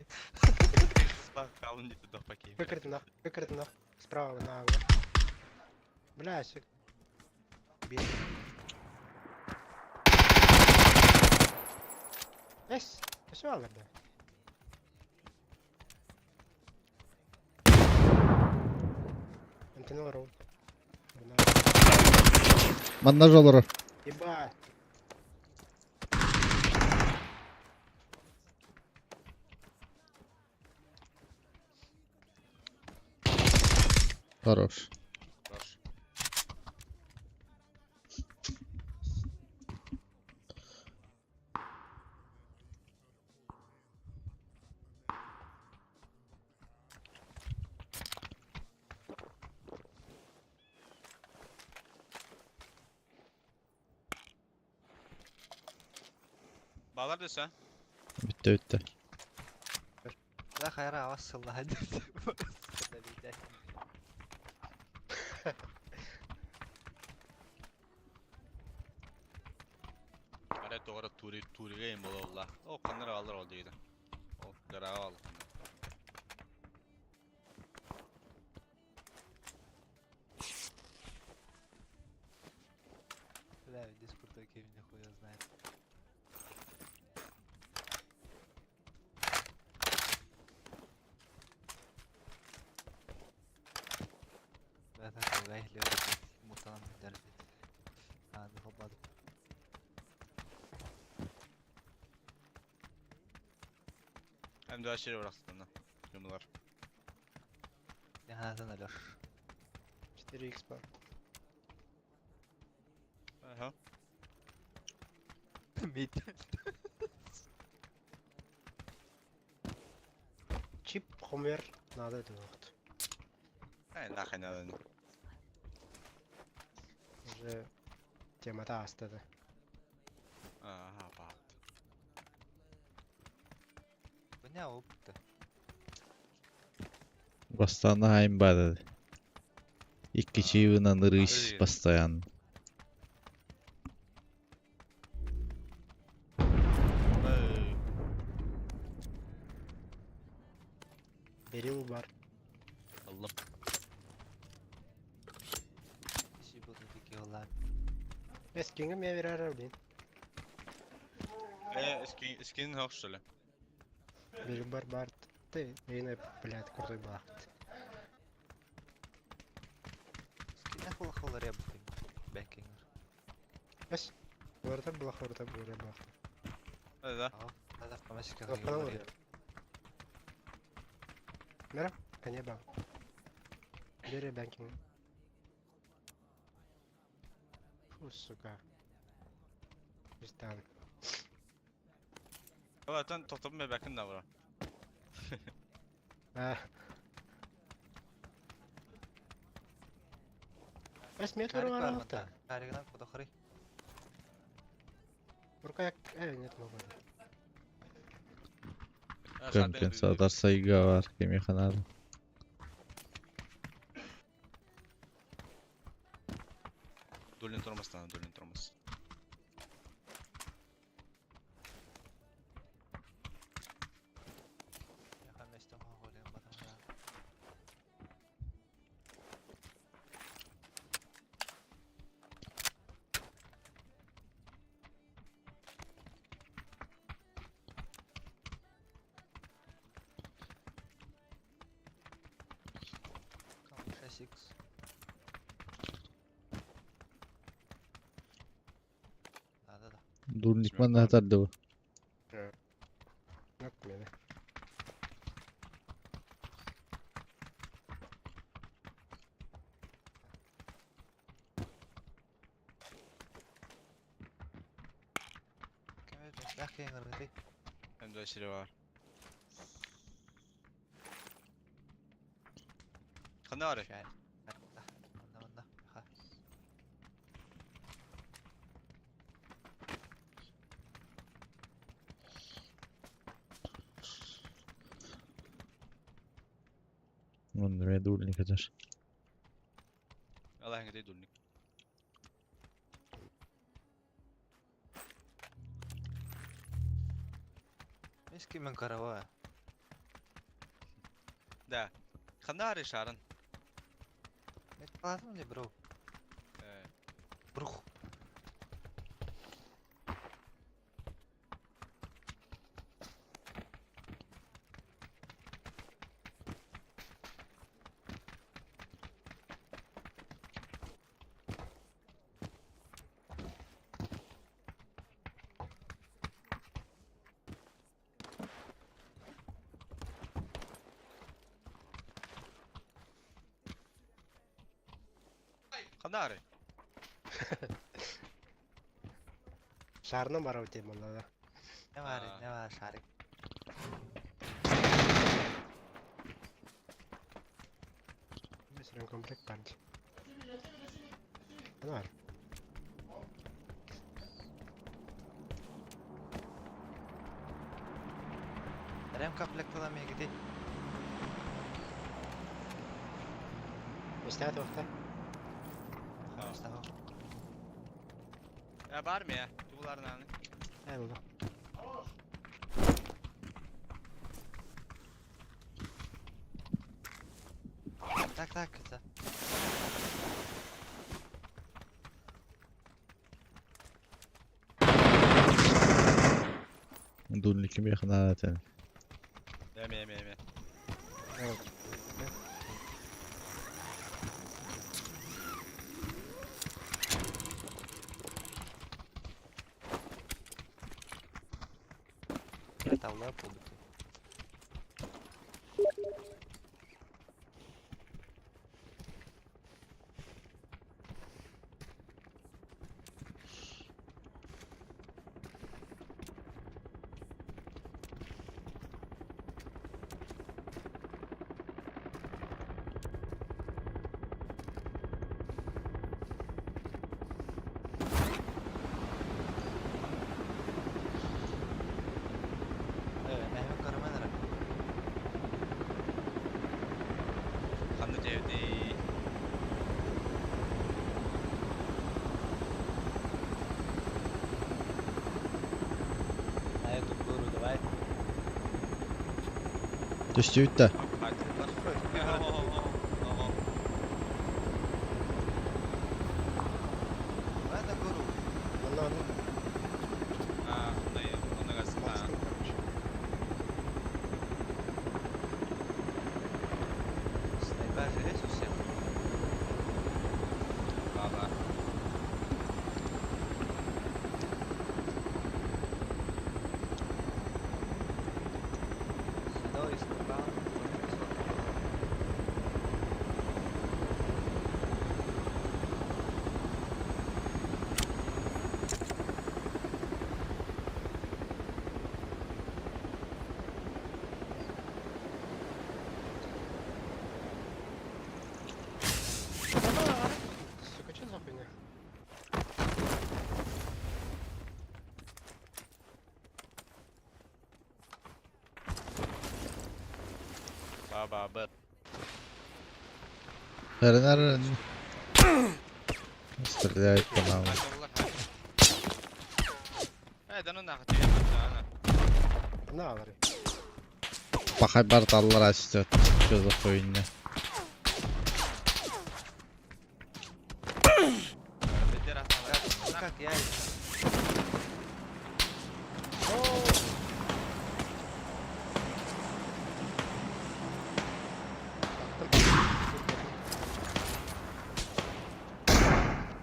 Спахал не туда покей. Выкрыт нах, выкрыт нах. Справа на. Бля, сик. Бей. Эс, эс алар да. Антенна ролл. Манна жолорор. Ебать. Хорош. Хорош. Балар десе. Bitti bitti. Бля, хайра, вас сылла. Ара doğru turi turiге им бола О, каннар алар ол дейdi. О, гарага ал. Бля, дискурт окей, меня хуя знает. Бля, так, бля, мутанам дербит. А, ну хобаду. Hem de aşırı bıraktım Yumrular. Я на Лёш. 4 х бар. Aha. Митя. Чип хомер надо это вот. Ай, нахуй надо. Уже темата астады. Aha, бат. Бля, опыта. Бастана хайм бар. Икки чиыбынан ырыш Ырыйын. постоянно. Берил бар. Аллам. Ищи буду такие лап. Эс кинге ме верар блин. Э, скин скин хок что ли? Берил бар бар. Ты, ейне, блядь, крутой бахт. Скина хула хула реб. Бэкинг. Эс. Орта блах, орта буря бахт. Да. Надо в помощи Лапанал. Mira, kanya bang. Бери банкинг. Фу, сука. Пиздан. Zaten tohtopu mebekин да bro. А. Эс метр Шарик бар варалта. мында. Шаригынан кудохри. Бурка як нет могу. Компенсатор сайга бар кемеханада. Дулин тормоз тана, дулин тормоз. Яха место голем батам. Кам 6x. Да-да-да. Дурник манна хатарды бу. Нок мене. Кем өтмеш кеңгір Hem de aşırı var. Хана бар. Онда онда. Ха. Онда мен дурник атар. Allah'ın gidi дульник. Миски мен карава. Да. Хана бар шарын. Мен классым не бро. Брух. Хана бар. Шарны барау тем онда да. Не бар, не бар шарик. Бесрен комплект бар. Ана бар. Рем комплектала мегди. Местят вахта. Астаho. Ya бар mı ya? Tuğların anı. Eyvallah. Так так это. Дурник кемеханада тен. Эме эме эме. Тавла побыты. Э, карманара. Ханны жевди. На эту гору давай. Түстүбүт да. Давай на гору. Онда онда. А, онда газ. Снайпер же есть у всех? Баба. Сюда и снайпер. Сука, что за хуйня? Ба-ба-ба. Эрэнэр Стреляет по нам. Э, да ну нахуй, тебе пацана. На, говори. Пахай барталлар растет. Что за хуйня? Как я?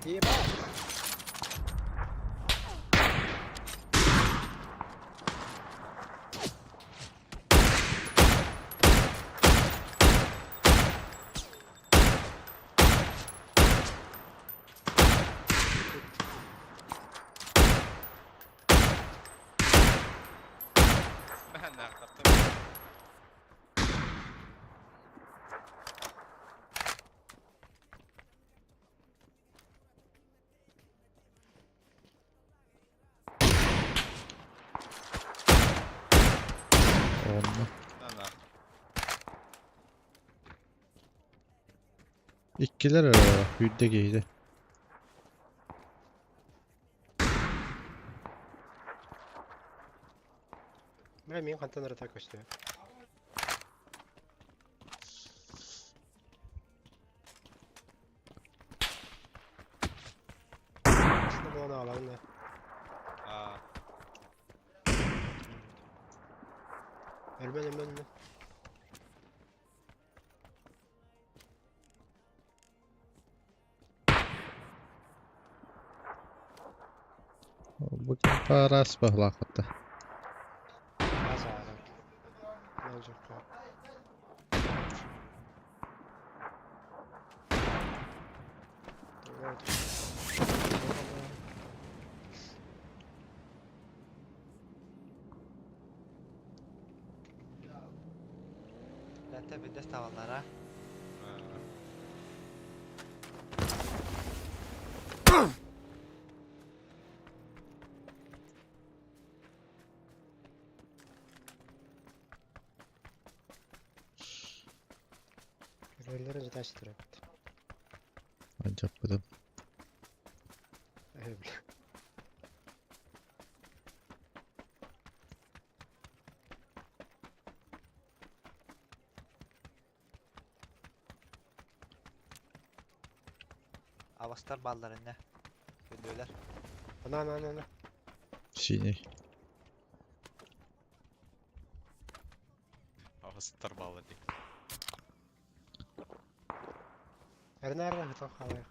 Ебать! Онно. Иккилэр эрэ үрдэ киһитэ. Бля, мин хантан ырыта көстүө. Aslında bu onu alalım da. Ölme ölme ölme. Бу парас баһлаахатта. Az ağır. Ne olacak bu? Lente bir de tavallara. Rolleri taştırıyor. Анчаппытым. Э, бля. Avastar balları ne? Ödüyorlar. Ana ana ana ana. Синий. Авастар баллы ди. Nerede hıtan havaya?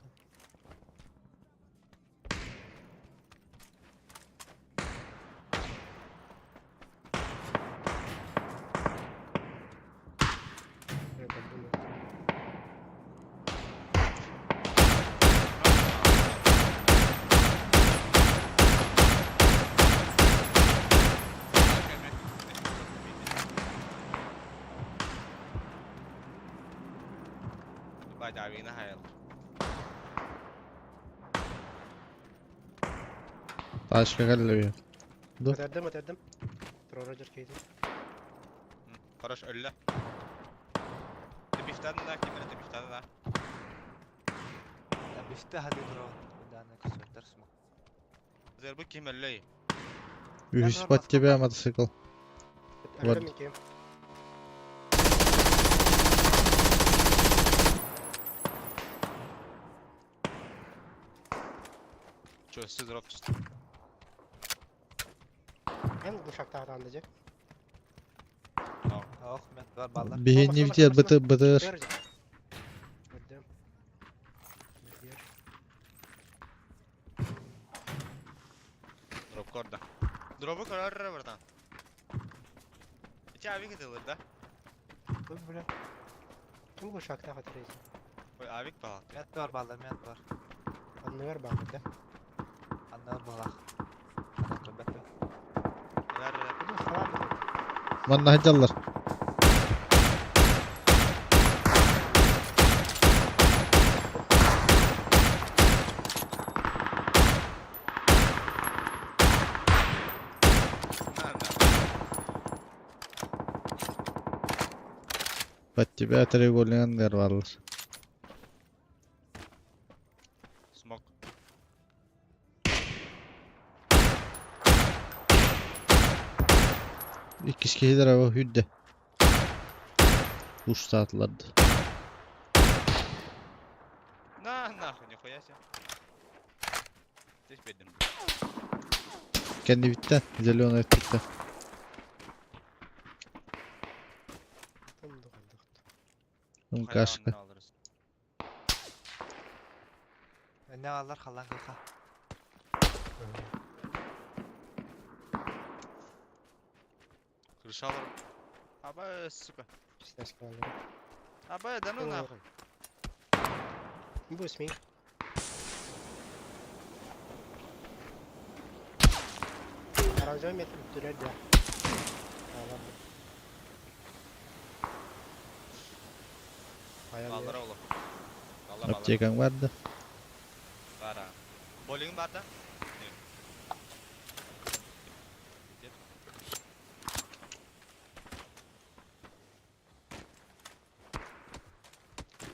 Тачка кэллэбиэ. Ду. Өтәрдім, өтәрдім. Тро Роджер кейді. Хорош, өллө. Тепихтан да, кемере тепихтан да. Ya bifte hadi drone. Bir tane kısmetler smoke. Зер бу ким өллөй. Үһүс под тебя мотоцикл. Вот. Өлдім екем. Чё, сіз дроп түстү. Hem uşakta atandı же. Oh, men var ballar. Биһиэнни битиэр быты бытыр. Өтдім. Өтдім. Дроп корда. Дробу көрөр братан. Ичи авик этилер да. Ой, бля. Ким ушакта хатырайсың? Ой, авик бала. Met var ballar, met var. Анныгар баалар да. Anlar balak. Ana köbet. Буду халар. Манна сылдьаллар. Под тебя треугольник бааллар. Смок. Иккис киһилэр аба хүрдэ. Уштаатылар да. На нахуй, нихуя себе. Здесь беден. Кэннибиттэн, зеленый өттүттэн. Кашка. Ne allar халан кыха. Крышалар. Аба, сука. Аба, да ну нахуй. Бу смей. Оранжевый метр түрер да. Баллар oğlum. Балла балла. Аптекаң бар да. Бар а. Болигин бар да?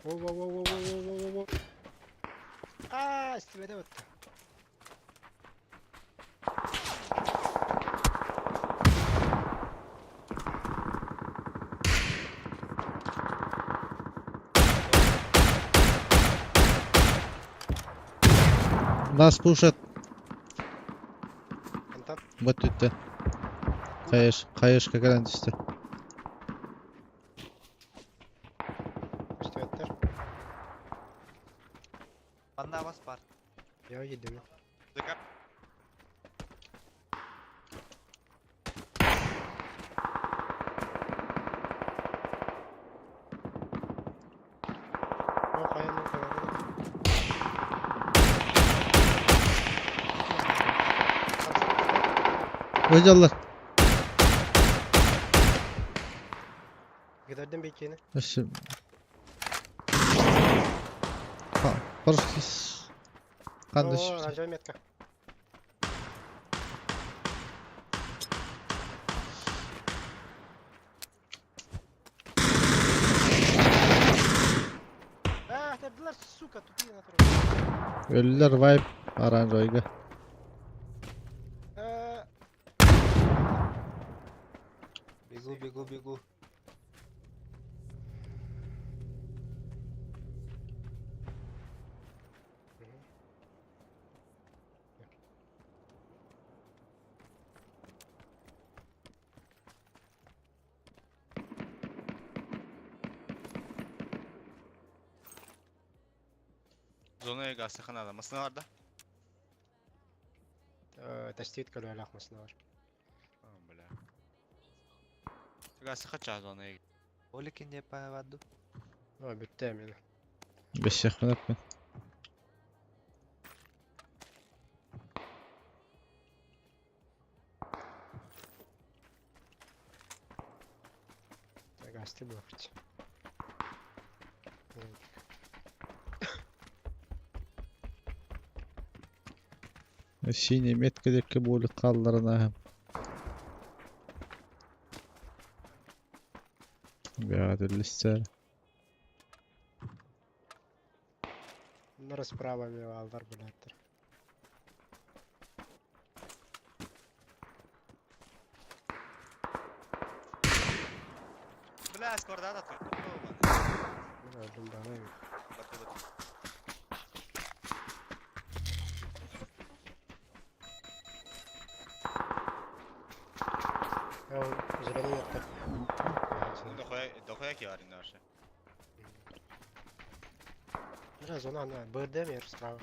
Во во во во во во во во. Аа, истибеде бытты. Нас пушат. Антон. Вот тут. Каеш, каешка кэлэн түстэ. Истибеттер. Манна бас бар. Я едем. ДК. О, хайаны говорили. Выдаллар. Гидерден бекени. Өссө. Парс. Кандыш. О, оранжевый метка. А, тердилер, сука, тупые натуре. Өлүлэр вайп оранжевыйга. Бегу, бегу, бегу. Зонaya gaz sakın adam. Masına var da. Тастит көлөлөх масына бар. Бля. Газ sakın zonaya. Оликин деп баду. О, бүттэ мен. Бесех мен. Гасты блокать. Синий метка декке болик қалларына. Бяға. На расправа мен алдар билеттер. Бля, скорда да тут. Мен өлдүм бана. Баты баты. Я зеленый метка. Дохуя, дохуя ки var indi вообще. Бля, зона на БРД мер справа.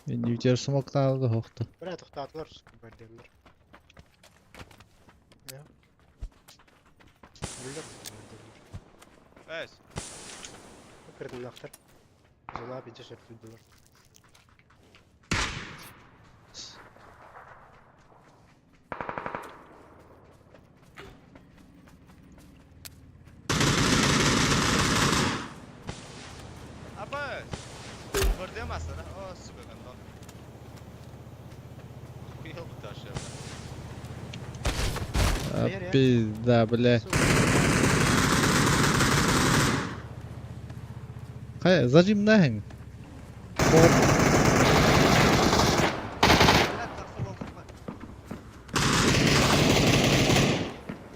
Енді үтер смоктарды хоқты. Бля, тоқтатылар, сука, БРД-мер. Я. Бүлдер, БРД-мер. Эс. Кірдім нақтыр. Зона бейте сүртілділер. Аба. Бырдем aslında. О, сука, гандон. Хуел бы вообще. А, пизда, бля. Хайа, зажим нахин.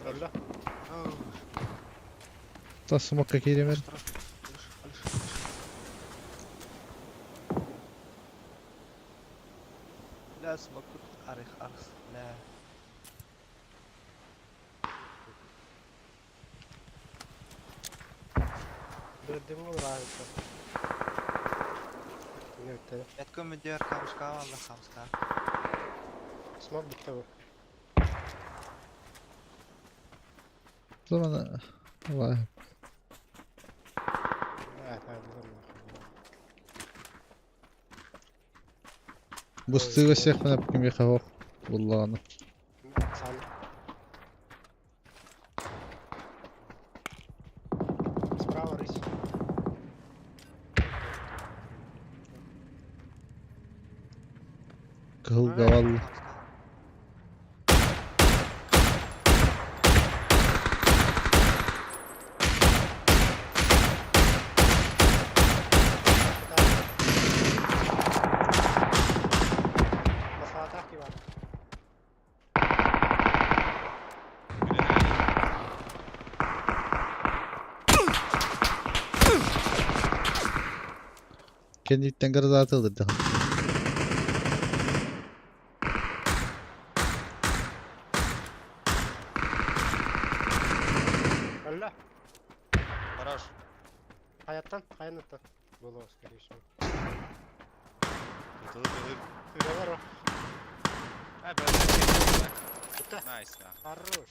Öldü. Та смокка киремер. Бля, смокут арых арс. Бля. Дымы нравится. Нет, Метко медер хамска, алла хамска. смог быть того. Замана. Ла. Бустыга всех на кимихавох. Булланы. Справа рысь. Кыл гавал. Масалатах кивар. Кенниттен грозатылды. Öldü. Хорош. Hayattan, hayattan. Было, скорее всего. Тылы, тылы. Говорю. А, бля, Найс, да. Хорош.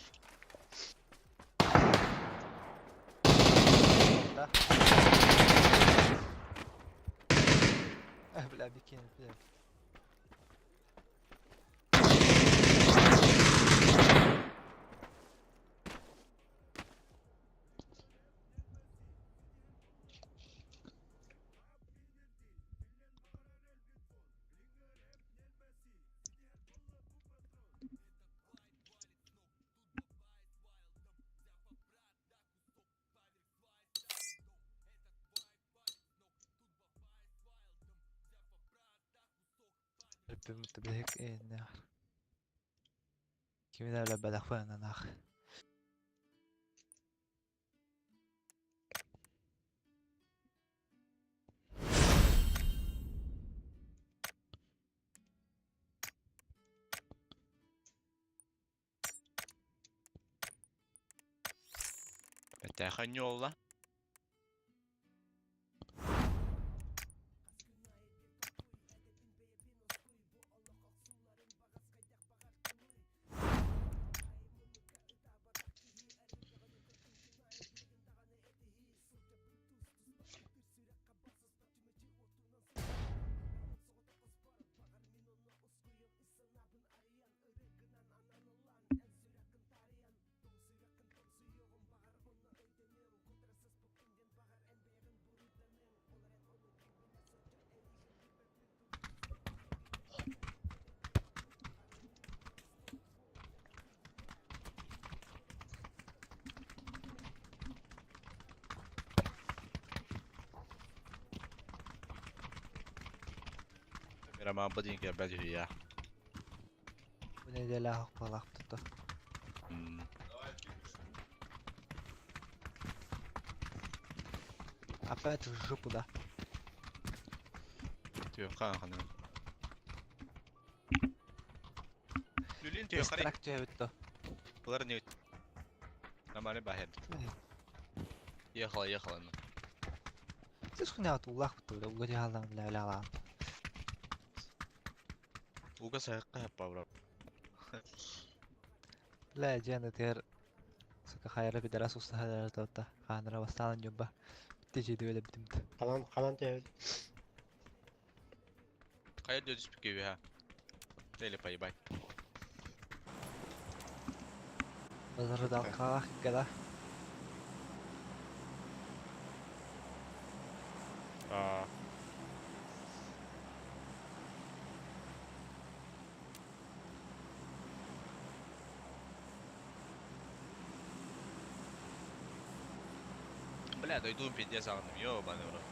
Да. Бля, бикини, бля. Бибик иннах. Кимин әле бәләхвән анах. Бәтәхә ньолла. Мираман бадин ке бәл я. Бу неделя хакпалак туту. Опять в жопу, да. Түйе қан қан. Люлин түйе қарай. Экстракт түйе бітті. Бұлар не өт. Нормально бахер. Ехала, ехала. Ну. Сіз хуйня от улах бітті, бля, угоди алам, бля, бля, алам. Уга саяққа хаппа, бро. Бля, жаны тер. Сука, хайра пидорас устахалар тотта. Ханра басталан юбба. Бітті жейді өлі бітімді. Халан, халан тебе. Қая дөдіс пікеуі, ха. Дели поебать. Базары далқалақ гада. А. Бля, дойдубун пиздец аҕынным, ёбаный в рот.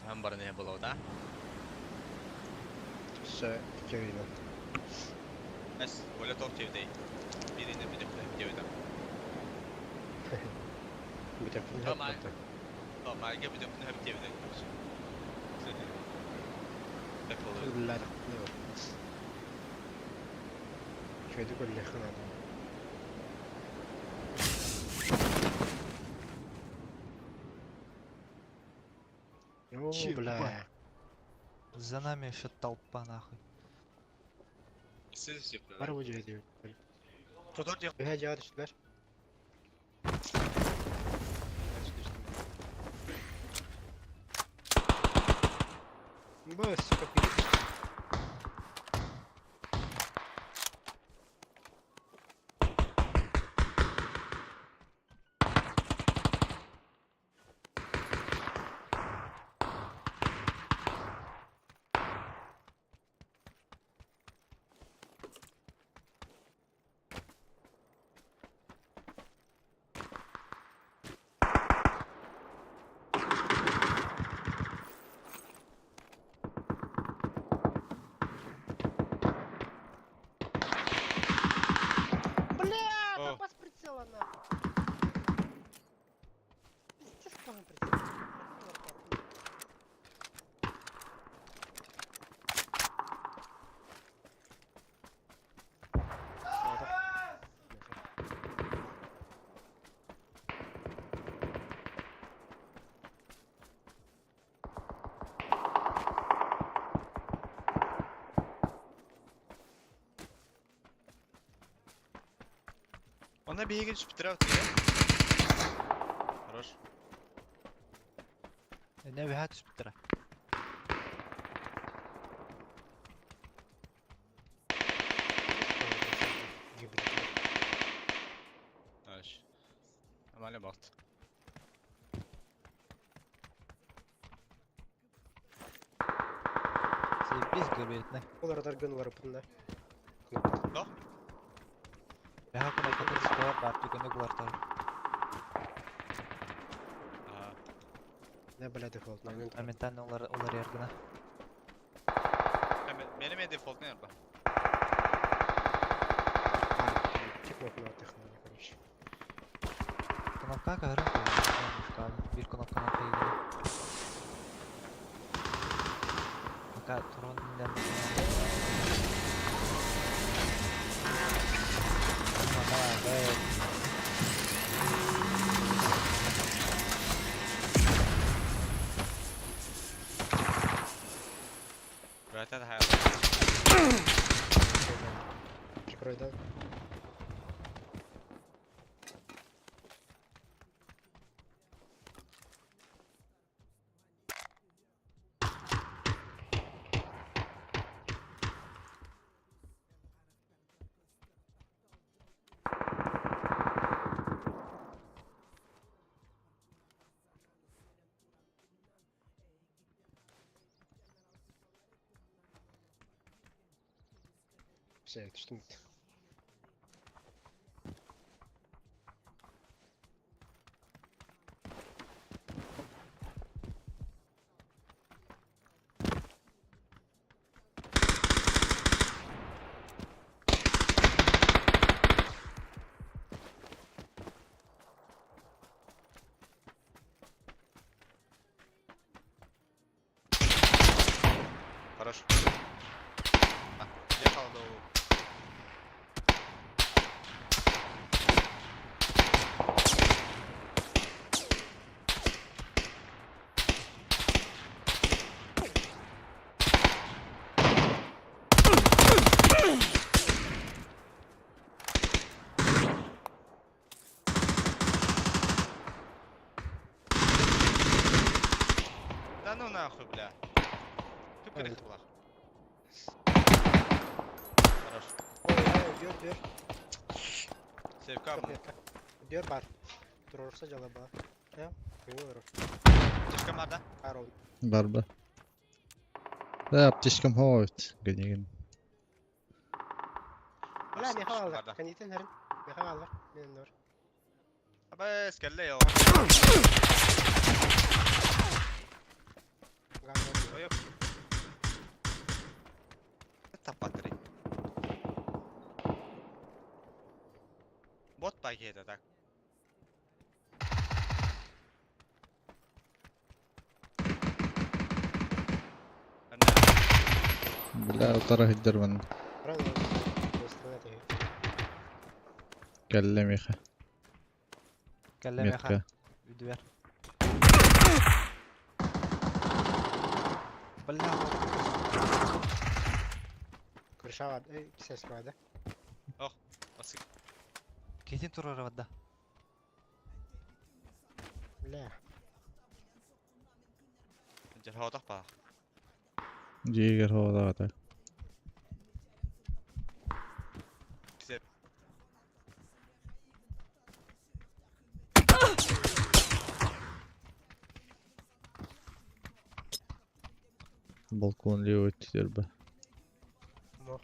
Хаһан баран иһэ буолабыт, а? Өссө икки ыйынан. Эс, Коля тоох диэбитэй? Биир ыйынан бүтүөхтэрэ диэбитэ. Бүтүөхпүн Тоҕо сөп маай буолта. тоҕо маайга бүтүөхпүн сөп диэбитэ, короче. Бэт буолуо. Үлэлээтэхпинэ Үчүгэйдик үлэлиэххэ наада. О, бля. Ебать. За нами еще толпа нахуй. Бар бу дьиэ Үһэ дьиэҕэ түстүлэр. Бу сука пи***. Бля, О. попасть прицела нахуй. Пиздец, плохой прицел. Она бегает түспүттэрэ тиийэ. Хорош. Не бэһэ түспүттэрэ. Хорош. Нормально бахт. Заебись говорит, на. Олар гын олар да. Да? Бэһэ кнопкатын сыппалар баар түгэни булартар. Ага. Да, бля, дефолт. Моментально олар олар яргына. Benim default ne yapar? Короче. Кнопка көрөн Бир кнопканы кыйгы. Пока турун Брат, это хайа. Прикрой, да? Все, это что? Хорош. А, я kaldı o. Да ну нахуй, бля. Ты перехвала. Хорош. Ой, ой, diyor diyor. Sevka mı? Diyor бар. Турурса жалаба. Я? Olur. Tişkam nerede? Арон. Барба. Да, аптечкам хоот. Гэнигин. Бля, меха алар. Барда. Канитен херин. Меха алар. Мен нор. Абыс, кэллэ йоо. Ой, Таппатырый. Бот пакета так. Бля, утара сылдьар манна. Кэллэ миэхэ. Кэллэ миэхэ. Метка. Үдүбэр. Бля. Крыша эй, сеска да? Ох, асык. Китин турара бадда. Бля. Дьархоотох баа. Дьиэгэр хоолаата. Кисеп. Балкон левый өттүгэр ба. Мор.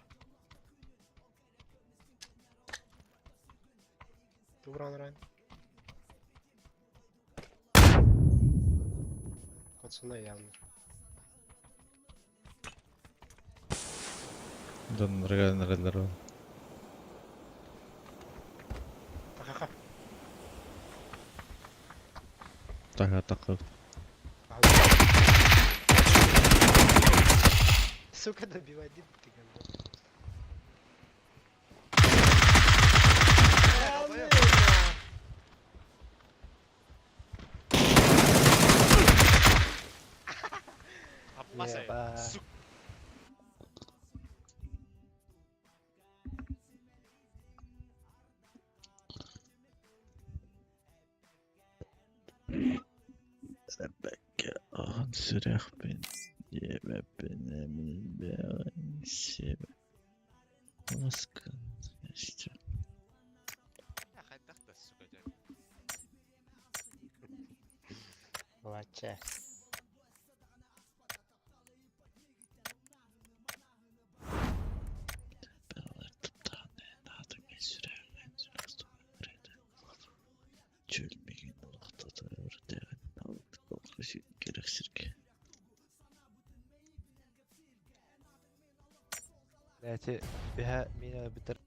Туран ран. Пацаны явно. Доннорга нэрэллэр ол. Ха-ха. Таха такы. Сука, добивай, ты говно. Аппасай. Сука. Rebecca ахан сүрэхпин диэбэппин эмин бэҕин сиэбэ Ласкан өстө Хайдах да сука дьэ. Молодча. Чөлмеген кэрэхсиргэ Эти үһэ мин бүтэр.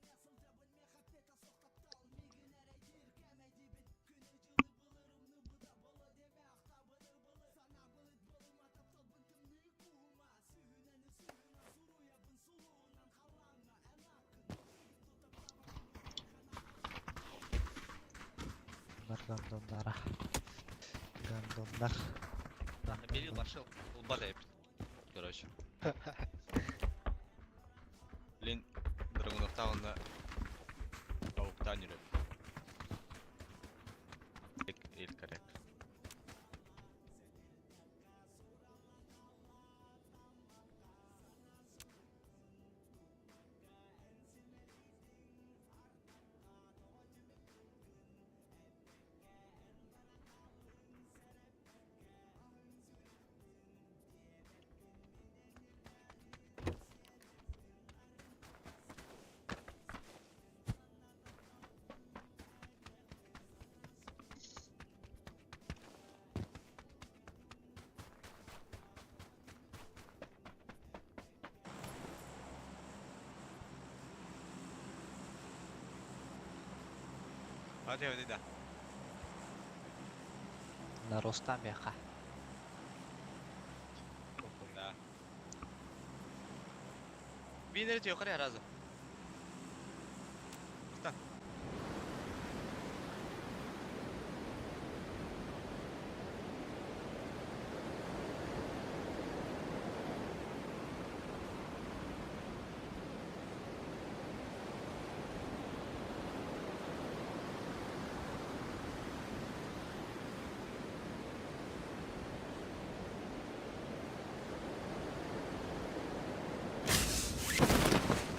Гандоннара. Гандоннар. Бери пошел. Улбадай. Короче. Блин, Драгуновтауна Ауктанеры. Эль коррект. Hadi hadi да. На Рустамеха. Да. Бинер yukarı разы. Устан.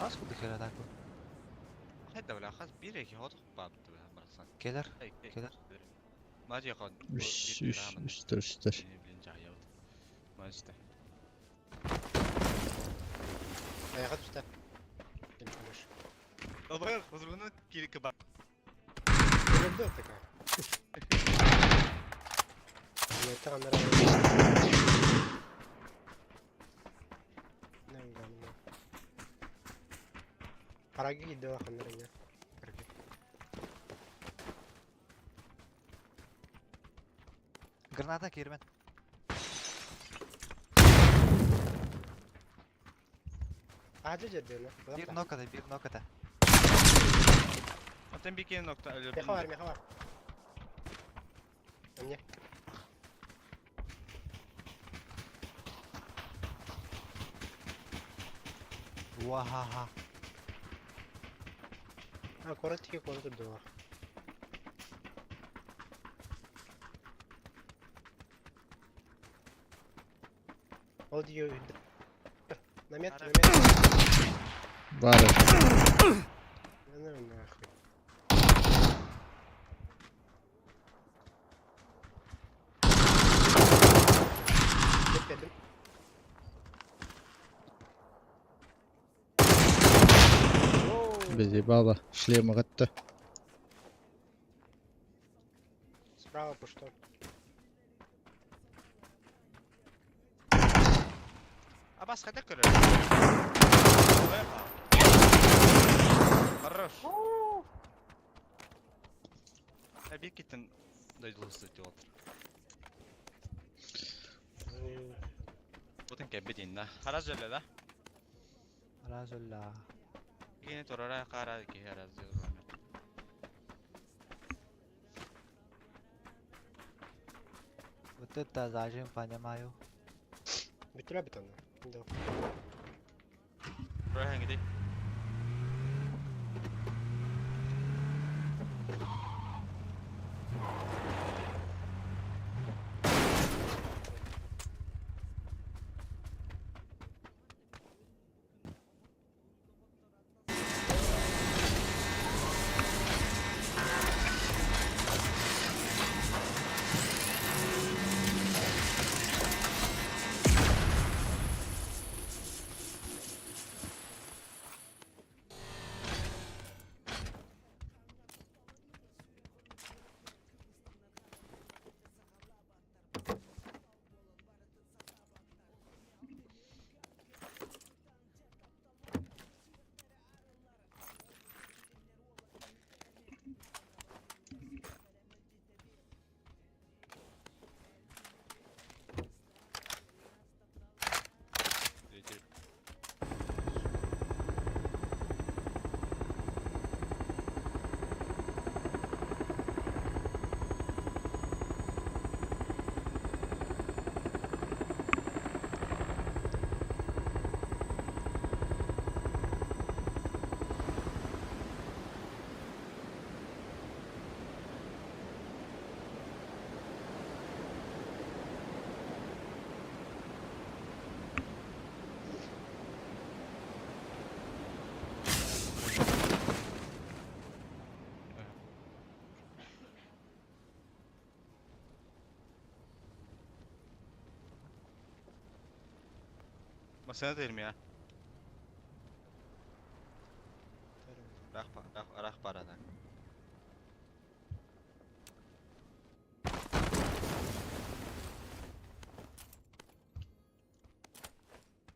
Аз куда хера таку. Хайда бля, хас бир эки хот бабты барсан. Келер. Келер. Мажи хон. Үс үс үстер үстер. Блин жайып. Мажта. Аяға түсті. Кем чумыш. Албар, хозургуна кирик ба. Өлімді такая. Таҕаннара. Нангамна. Параги да ханнарыня. Граната кирмен. Аджа жердена. Bir nokada, bir nokada. Атын бикин нокта өлөрдүм. Меха бар, меха бар. Эмне? Вахаха. А, короткий контур два. Ол дию. На метр, на метр. Бары. Ну нахуй. Кетпедим. Безебала. Шлема катта. Справа по что? Абас қайда көрөр? Хорош. Ә бир киттен дойдулысы деп отыр. Бутын кәббе дейін да. Хараз жөлі да. Разулла. Кені турара қара ки хараз жөлі. Вот это зажим понимаю. Бүтүрө бит аны. Да. Тура хәңгідей. Masana değilim ya. Рах, рах, рах барада.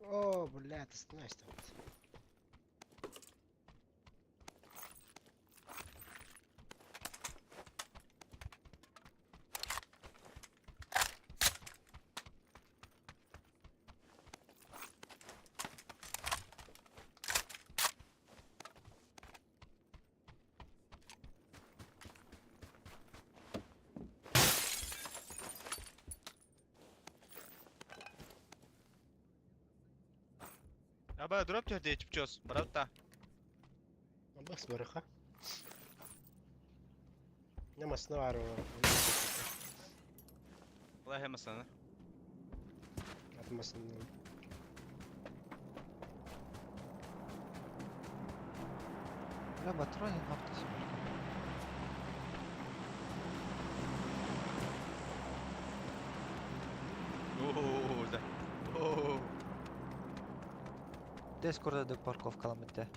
О, бля, ты знаешь там. Аба, дроп тебе чипчос, брат. Бас барыха. Намасына бар. Алла масана. Атмасын. Бля, патроны ноктасы бар. Оо, да. Оо. Дискорда дөк парковкаламытты.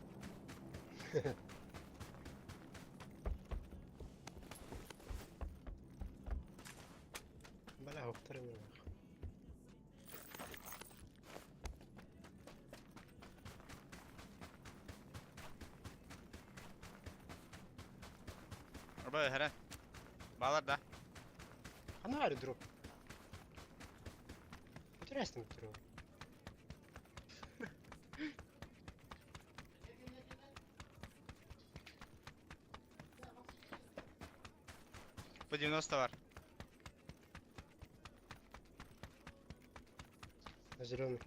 Бля, опта. Тренировок. Арба өһөрө. Балар да. Ана аэродроп. Интересно дроп. По 90 бар. На зеленый.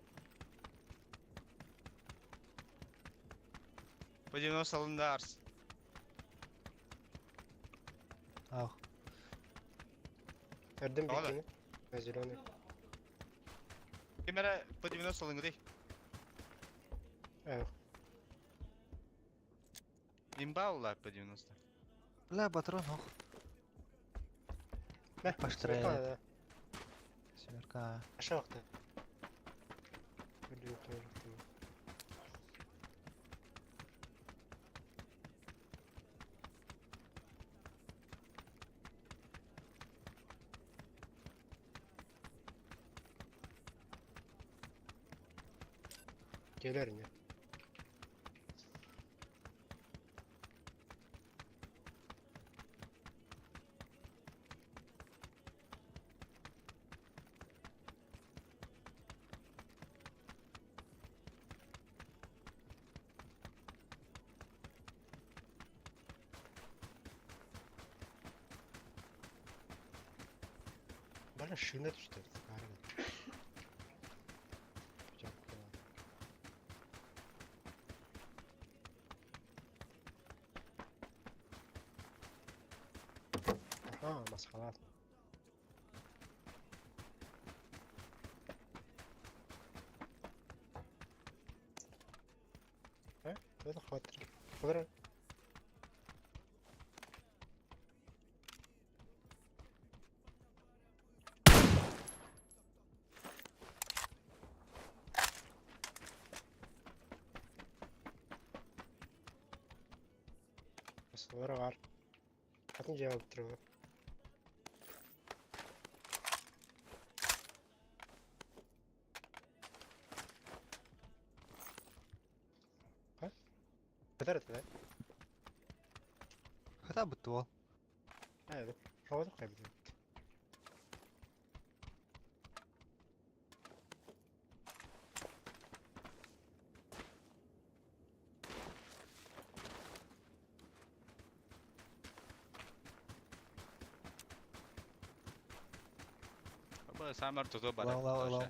По 90 алында арс. Ах. Эрдем Ала. бикини. На зеленый. Кемере по 90 алыңды. Эх. Имба улар по 90. Бля, патрон, ох. Мә, Паштырай. семерка, да. Семерка. Аша вакыты. Блин, тоже там. Келер не? Бля, шина түстө. Ага, масхалат. Э, это хватит. Подра. Масхалар бар. Атын жауап тұру. Бетер это, да? Хата бутуол. А, это проводок кайбы. Арба самар тото бар. Лау, лау, лау.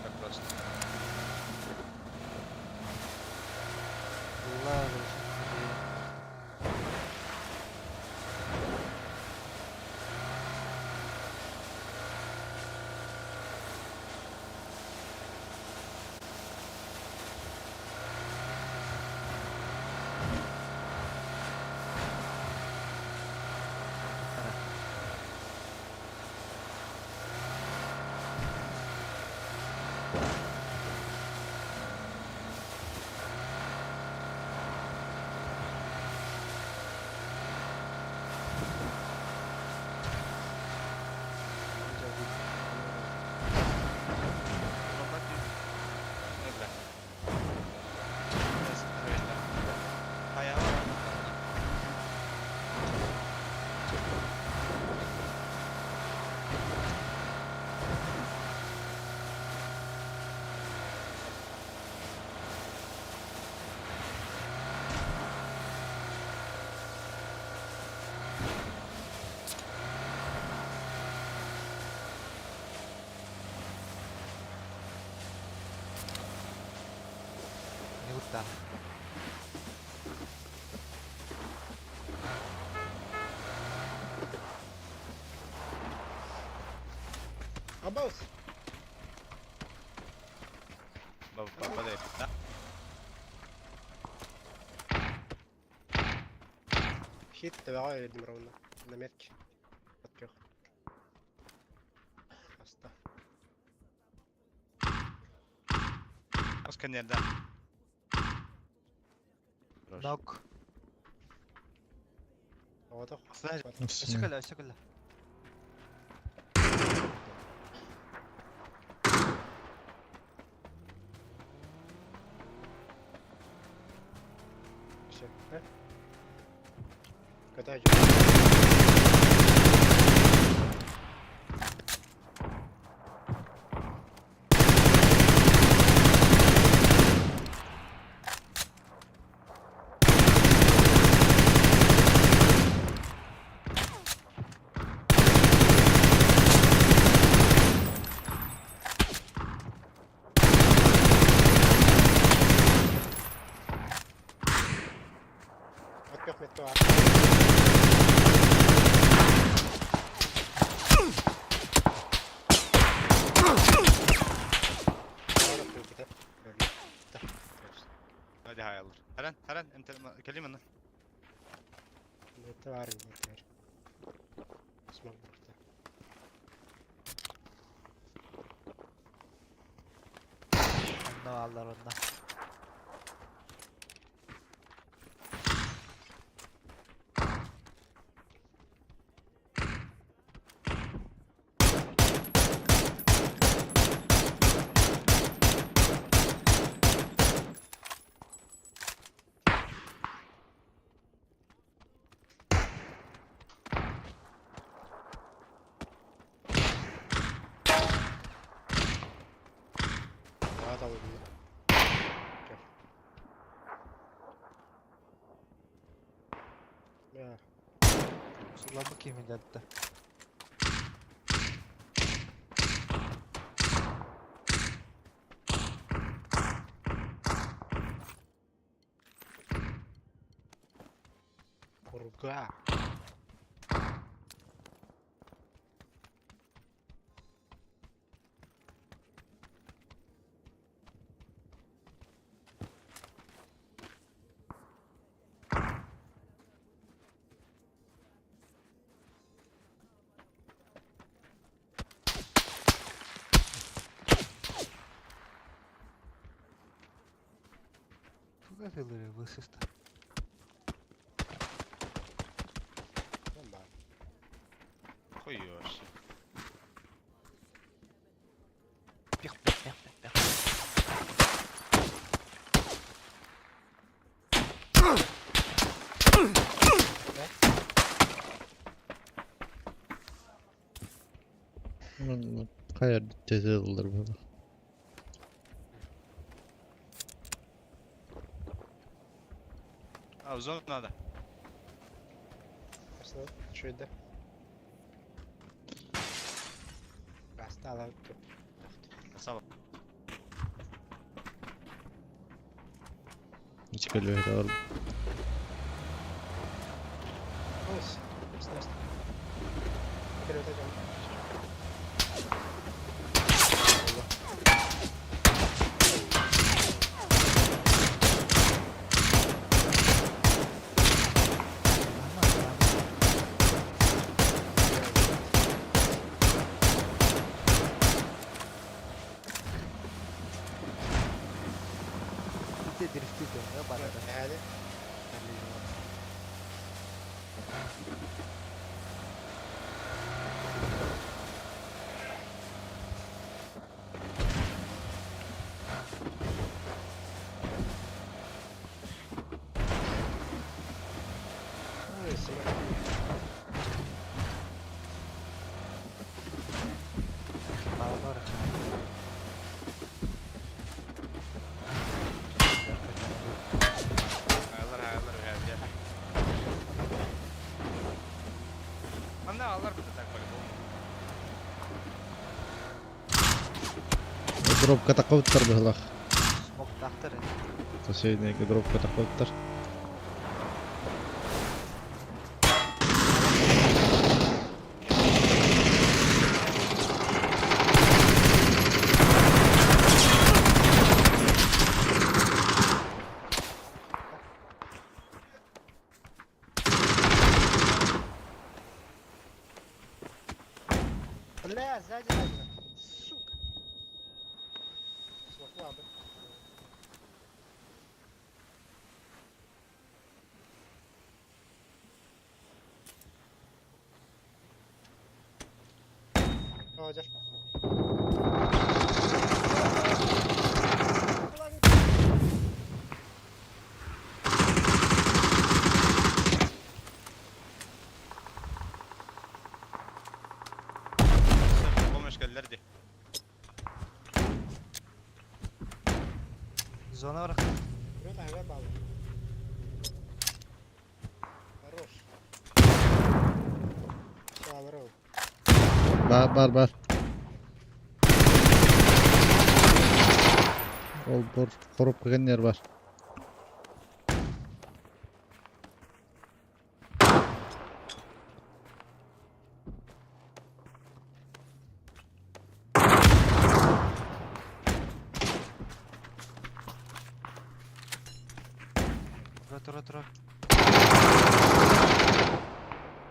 Так просто. Ла, Не урта. Абаус! Баба да. Хит давай ровно. На метке. От трех. Сканерда. Нок. Оҕотох. Өссө кэллэ, өссө кэллэ. Все. Когда идёт? Отпёх метро. Hadi hay alır. Heren, Heren, انت كلمنا. Метро, метро. Смог бурта. Онно аллар онно. Daha da oldu. Gel. Ya. Сула ким илдэтте. Пурга. Туга тылыры высыста. Нормально. Хуй вообще. Пих, пих, пих, пих, пих. Хайыр тезелдер было. А, в зону надо. Арсенал, что это? Осталось тут. Красава. Ничего бар. Ой, снос. Вперед идем. Ите дрифти деңге барара. Hadi. Ой, смотри. Балалар. Hayallar, hayallar, hayallar. Анда алар бит так по-любому. Дропка такоттар быһылах. Смок тахтар. Соседний дропка такоттар. Бля, сзади, сзади. Сука. Смогла бы. Roger. Помощь кэллэр дии. Зона бар. Вперед, ага, балл. Хорош. Все, аларыл. Бар бар бар. Ол бор коробка кэннигэр бар. Тура тура тура.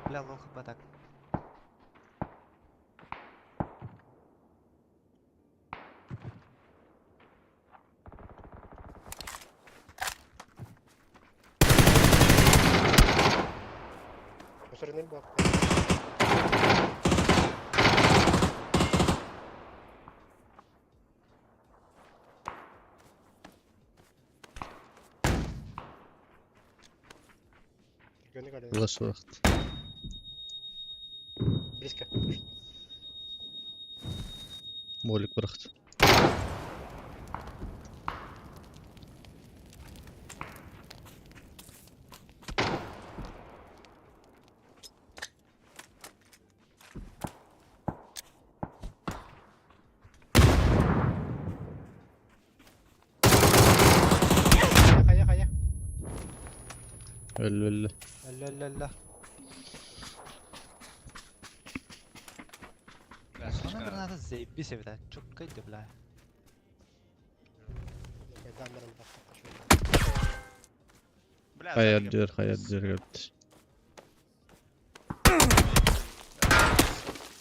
Бля, лох батак. Мусорный бак. Түргэнник алын. Ылаш вакыт. Близко. Молик бырахты. Хайа, хайа. Өллө өллө. Өллө өллө өллө. Зона граната заебись эбит, чөккөй да бля. Камерам Бля, Хайа сзади дьэр, хайа дьэр кэлбит.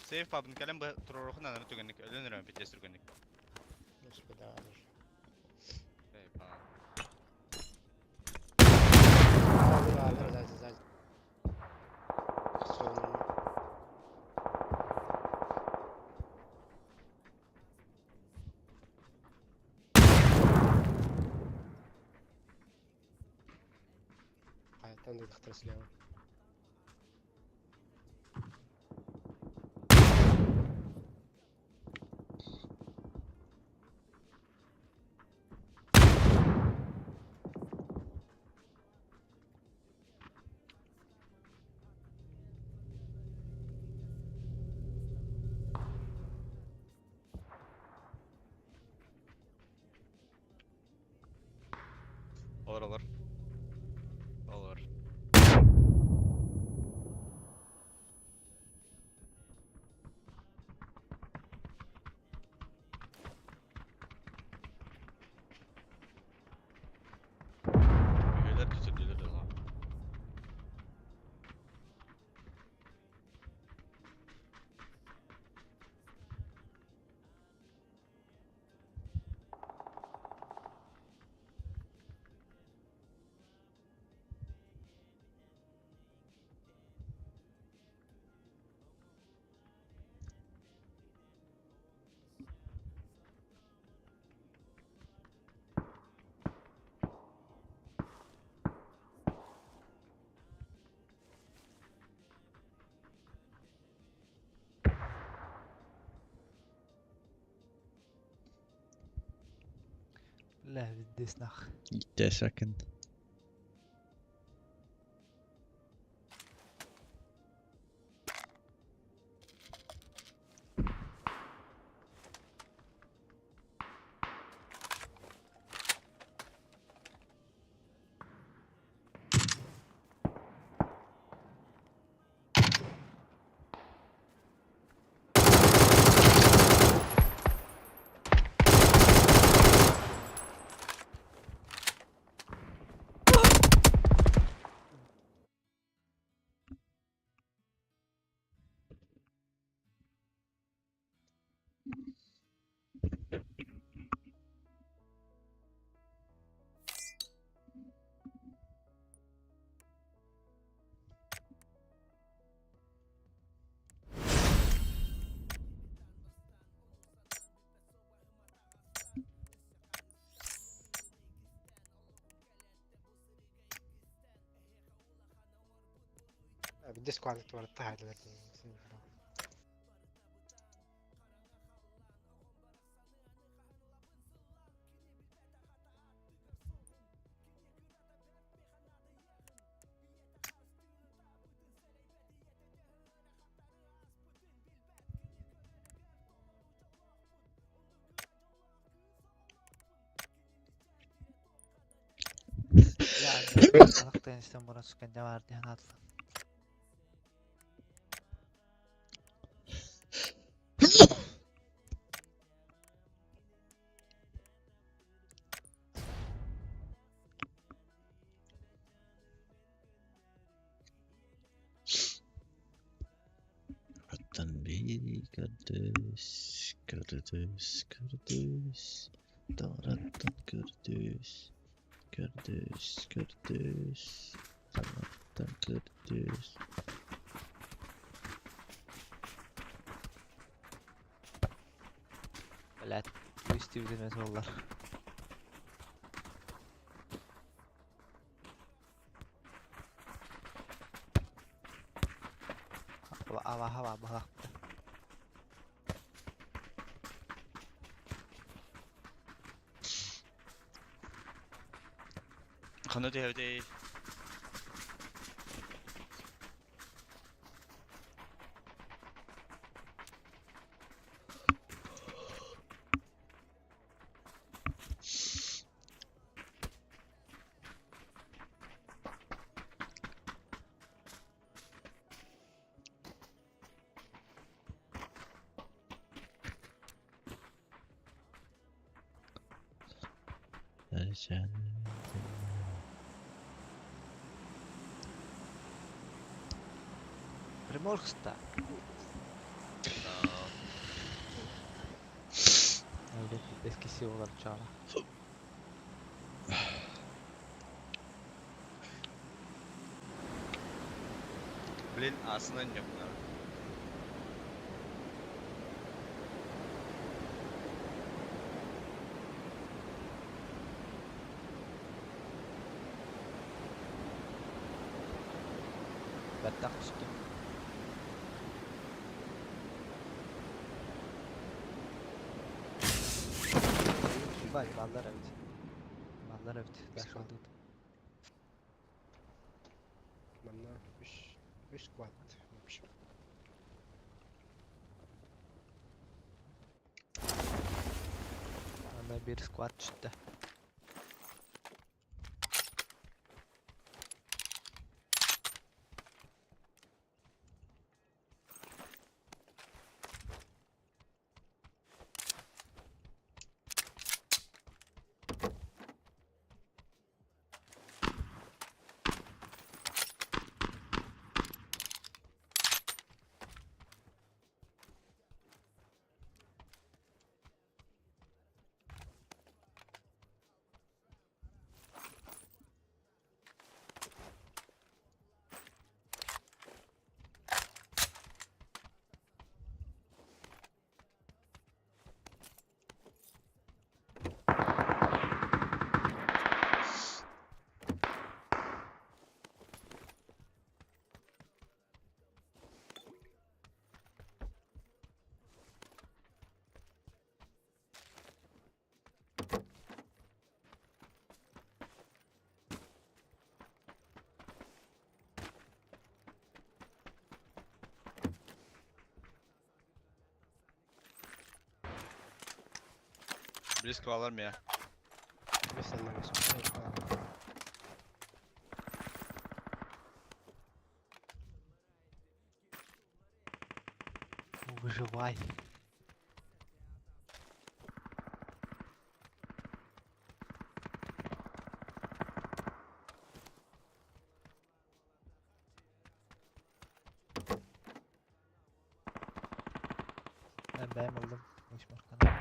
Сейф пабын кэлэн бу туруорухун анары түгэнник өлөн өрөм питес түргэнник. Господи, Эй, па. Алыр, сзади, сзади. Всё, нормально. А, там дохтар слева. Olur olur. Olur. Üyeler düzelilir lan. Бля, здесь нах. Итте second. Биирдэ сквады туората хааллар. Алак тенистен буран сүккэнде бар диэн аатла. Оттон биһиги көрдөс, көрдөс, көрдөс, доҕороттон көрдөс, көрдөс, көрдөс, доҕороттон көрдөс. Блядь, үстүүтүнэ суоллар. Абаха баҕахта. Ханна түһэбитий? Приморскта. Öyle eskisi olur çağla. Блин, аасынан дьоппунар. Баттах түстүм. Бай, баллар эбит. Баллар эбит. Дашылдыт. Манна үс үс сквад в общем. Ана bir squad түстү. Близко алар меня. Бес аннан Выживай. Ben beğenmedim. Hiç bakalım.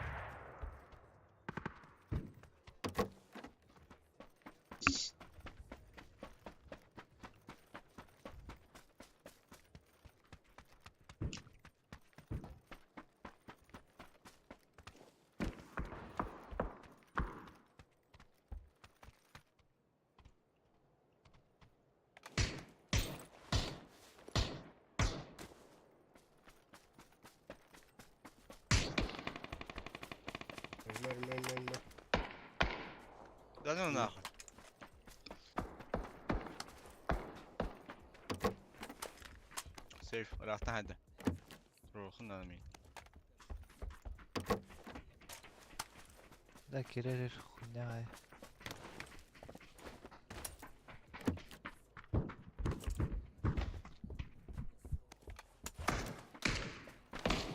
Мөр, мөр, мөр, мөр. Да ну нахуй. Сейф, ыраахтан хайда. Руохун надо мин. Да кирер хуйня ай.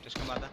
Слишком надо.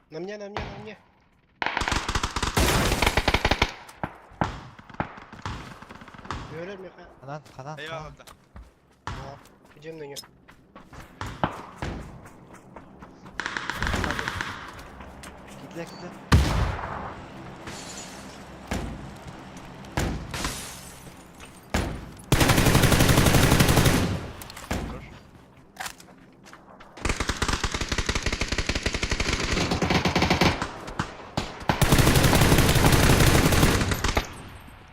На мне, на мне, на мне. Өлөр меха. Ханан, ханан, ханан. Eyvallah. Идем на нее. Кидле, кидле.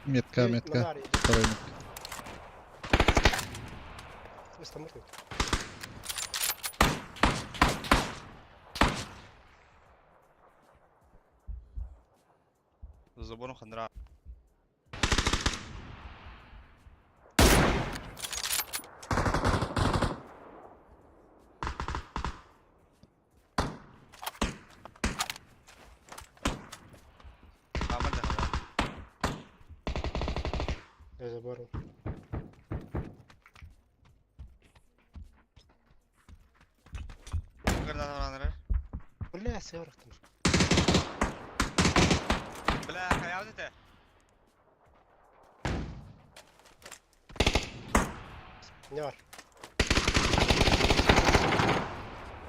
Метка, метка. Второй метка. За забором хандра. Хамар да хамар. За забором. Граната. Бля, сверх там. Бля, хайа вот это. Не бар.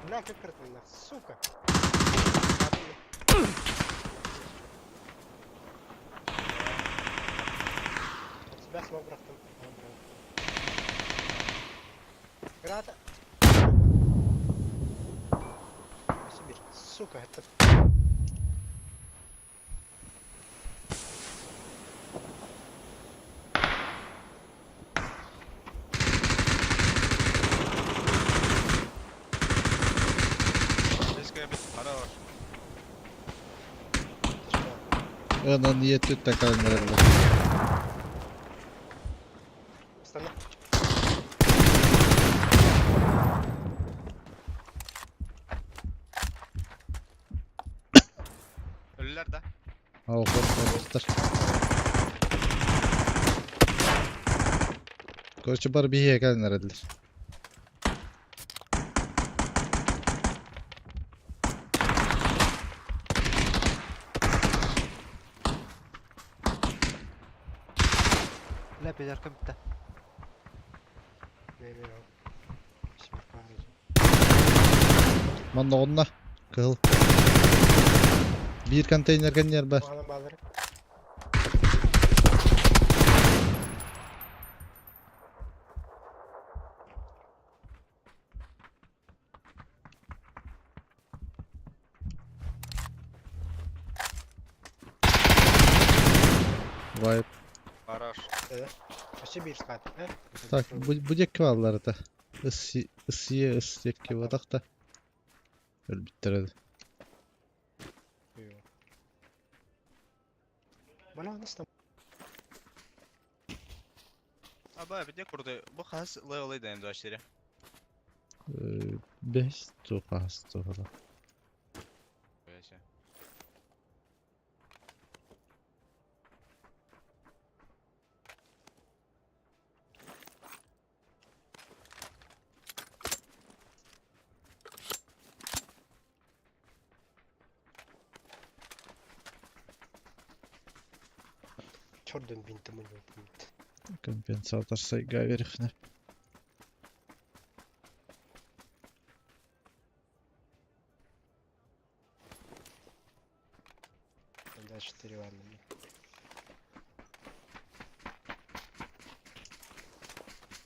Бля, как это нах, сука. От себя смог брахтам. Граната. Сибирь. Сука, это... Близко бит. Хорош. Онон ниеттүттэн калыннараллар. Станна. Ölüler да. Ау, коркуттар. Короче, бар бие калыннараллар. Бля, пидорка битте. Не, не, Семерка. Манна онна. Кыл. Бир контейнер кеннер бар. Ана балыр. Вайп. Хорош. Да. Сибирь скат, э? Так, будек кваллар это. Ысие, ысекки ватакта. Өлбүттер Бля, у нас там. Аба, бите курды. Бу хас левел дейм дашире. Бес тухас тухала. Вообще. Чордун бинтым у него будет. Компенсатор сайга верхне. Да, 4 ладно.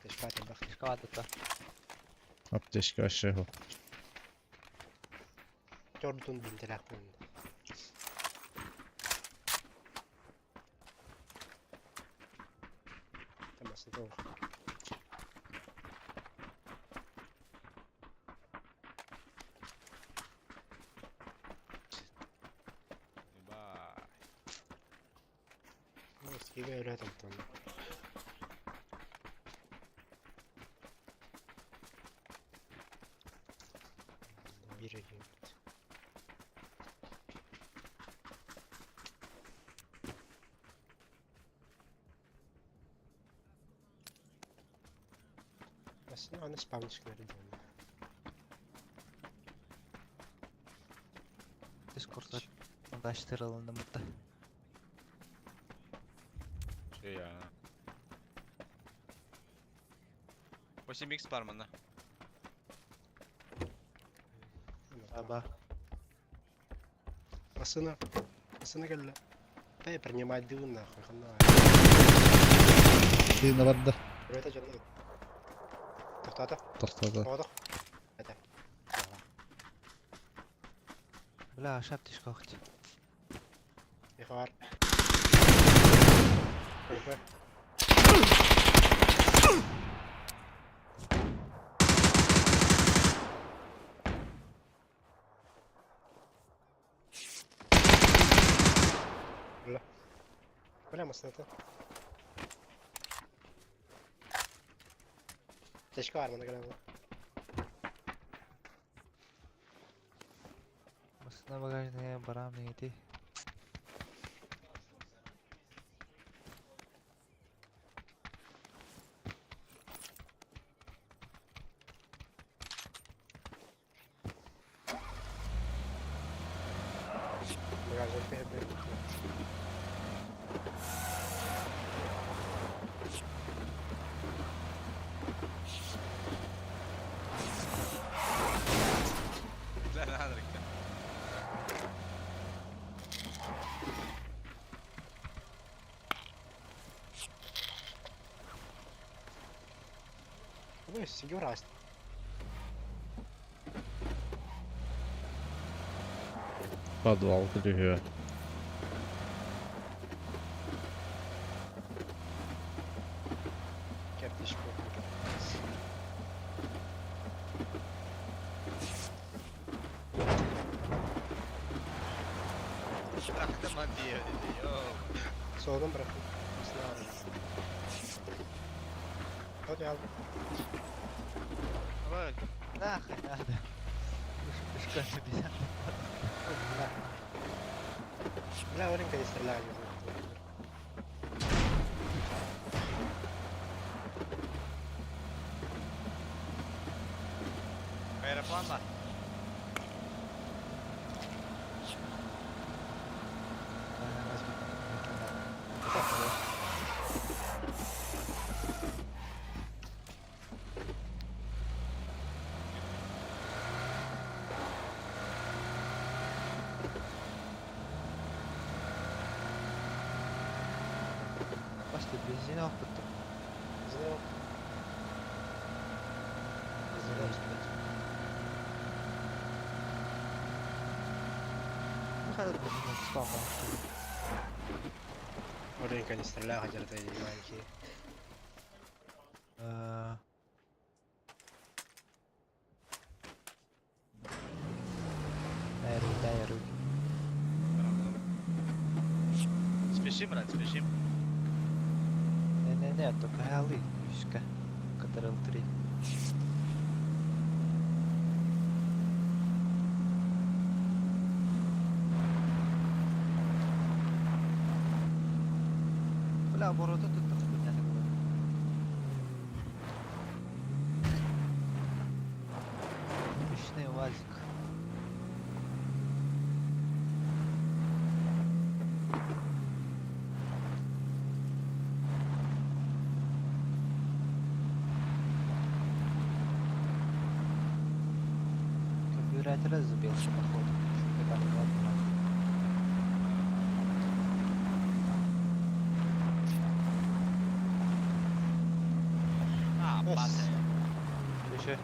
Ты бах. Шквадата. Аптечка вообще. Чордун бинтелях. Там основ. Ну, скигай рядом там. Бери. Ну, она спавничек нарядила. Дискорд. Дальше мытта. Şey ya. 8x бар манна. Аба. Машина. Машина кэллэ. Дай принимать дым нахуй, хана. Ты на барда. Это жана. Тоқтата. Тохтоото. Тоқтата. Это. Бля, шаптишка хоть. Ихар. Бля. Бля, машина-то. Течка var bana gelen. Машина багажная барам не иди. Багажник перебил. Бля, Андрика. Ну, сигурас. Подвал күлүһүө. Кертишку. Bıraktım hadi ya dedi. Yok. Soldan bırakın. Aslında Hadi al. Bak. Нахуй надо. Школьный обезьян. Бля. Бля, Оленька не стреляли. Аэроплан бар. Başta бензин алып кеттім. Знал. Ну, хотя бы бензин спал, Оленька не стрелял, хотя это не маленькие. Дай руки, дай руки. Спешим, брат, спешим. Не-не-не, только галы, вишка. Который 3. Бля, обороты тут хуйня такая. Печный УАЗик. Сүрэтэрэ забился походу. А, пасы. Еще.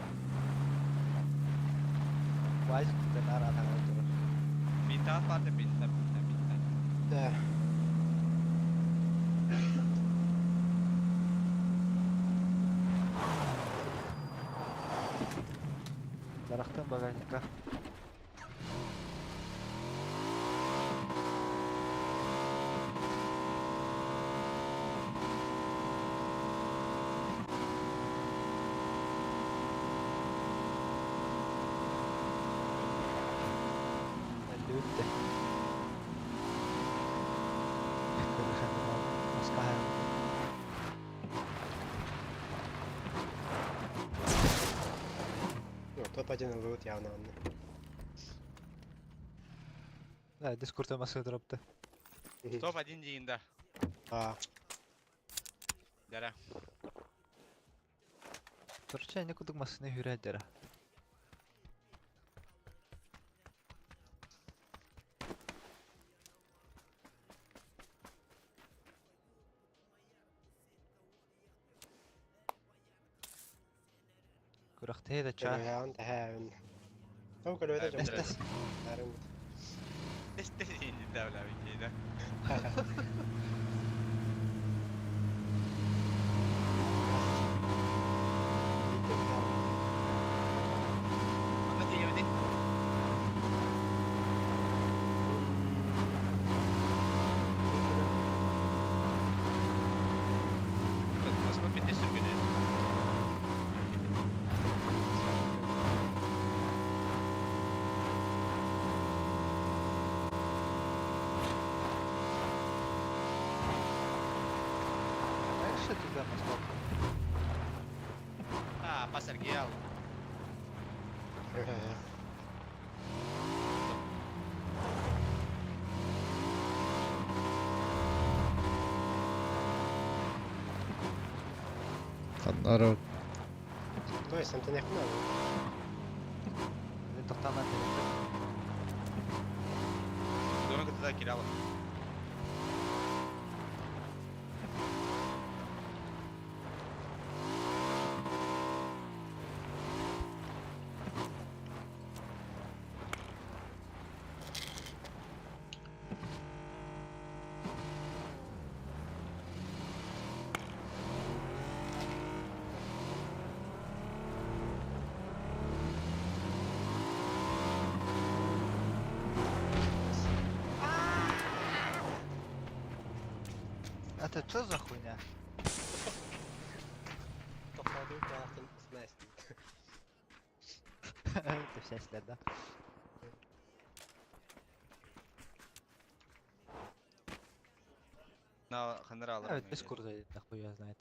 Вазик ты нара турар. Бинтаат баар да бинта, бинта, бинта. Да. Дарахтан багажникка. Өллүбүт да. Ну, топ-1 ылбыт явно онно. Да, дискурта массы дропты. Топ-1 диин да. А, Дара. Короче, не кудук массыны хүрэ дера. Күрэхтэһи да чаа. Көлөһөөн тэһээбин. Тоҕо көлөһөтө дьон. Эстес. Бәрин. Este диин да бля бикида. Онно тиийэбитий? Москва битэ сүргүнэ. Дальше туда Москва. А, пасаргиал. Ханнара То есть антенек надо. Тоқтаман телефон. Дома кытта киралов. Это что за хуйня? Тоқтадым құлақтын смәстін. Это вся след, да? На ханнара А, без курса, нахуй знает.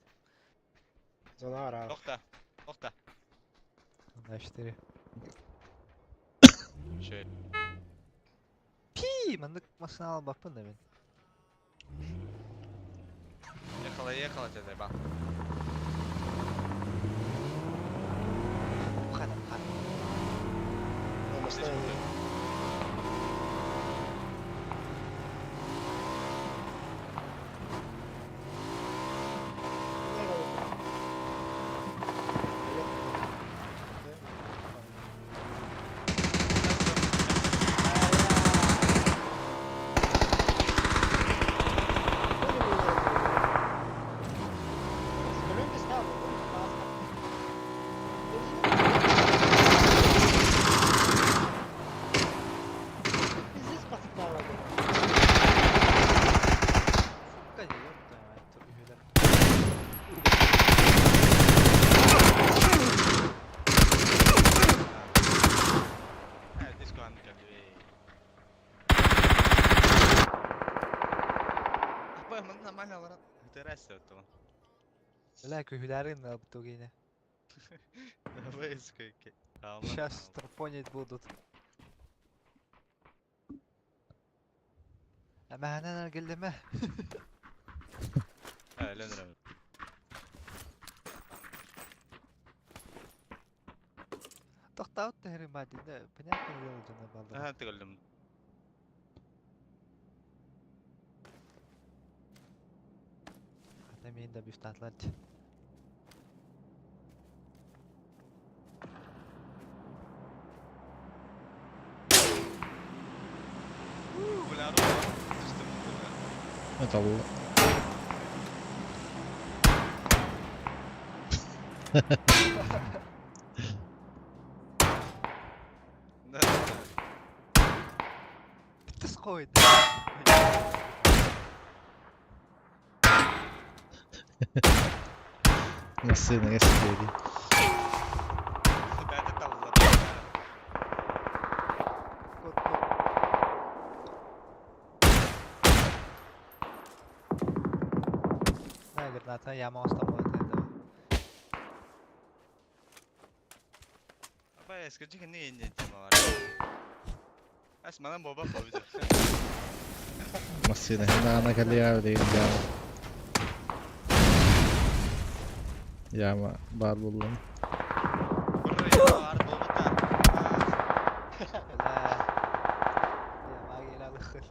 Зона ара. Тохта. Тохта. На 4. Шö. Пи, маннык машина албаппын да мен. Ехала, ехала тебя заебал. Хана, хана. Машина. Пиздец подстава, Сука, ёб твою мать, тут үһүлэр. Э, диско анны кэлли. Апа, ман нормально аларат. Терраса оттон. Бля, күһүлэрин албытугине. Выскайки. Сейчас тропонить будут. Әмәһәнән әлгелдеме? Ленрем. Тохта. Таут тэһэрин баар дии, понятное дело дьоно бааллар. Аха төгөллүм. Хата миин да бифтаатылар дии. Бля, түстүм бля. Это Да. Ты схой. Массыына эстиэри. Бәті талла. Кот, кот. На, граната, яма оставила это. Апа, скажи, не не тема бар. Ас манан боба бобу. Массыына хинаана кэлиэ билигин яма. Яма баар буллум. Бұры бар болбута. Бля. Я магия лахыр.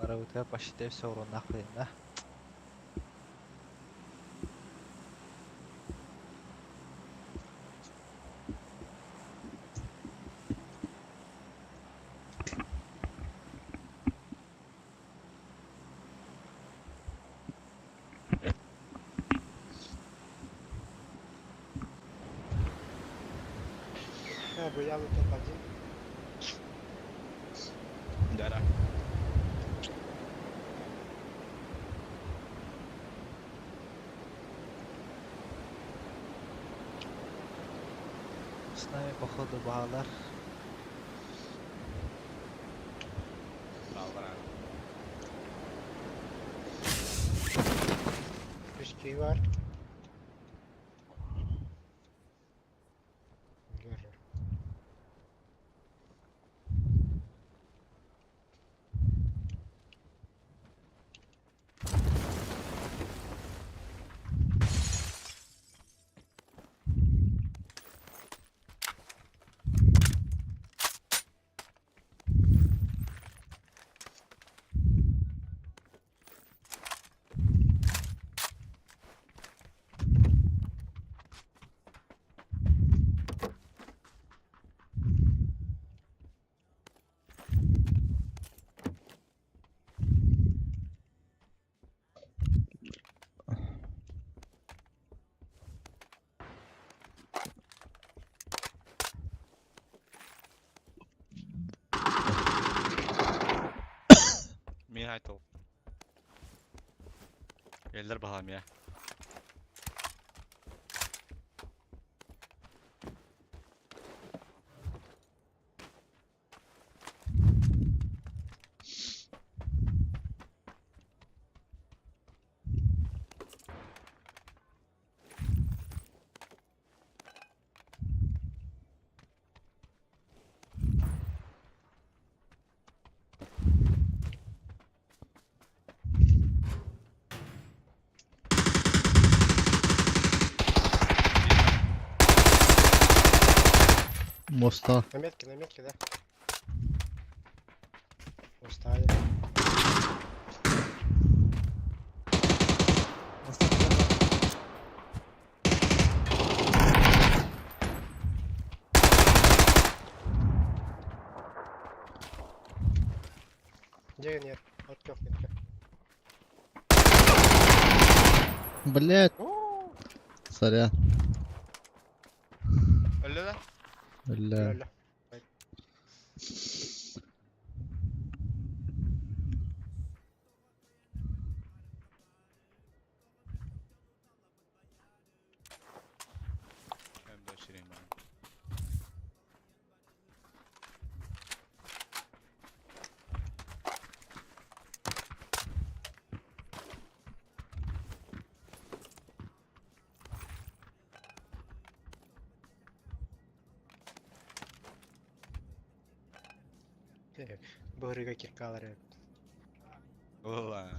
Барыбытыгар почти все уруннах да. А, Буялы топ-1. Да. С нами походу баалар. Баллар. Пешки бар. Гөр. Мин айтыл. Эллер баһам я. Моста. На метке, да? Устали. Где нет? От метка. Блять. Сорян. Öyle да? Бля. Өлө. Hem de aşırıyım ben. Бырыга киркалары. Ола.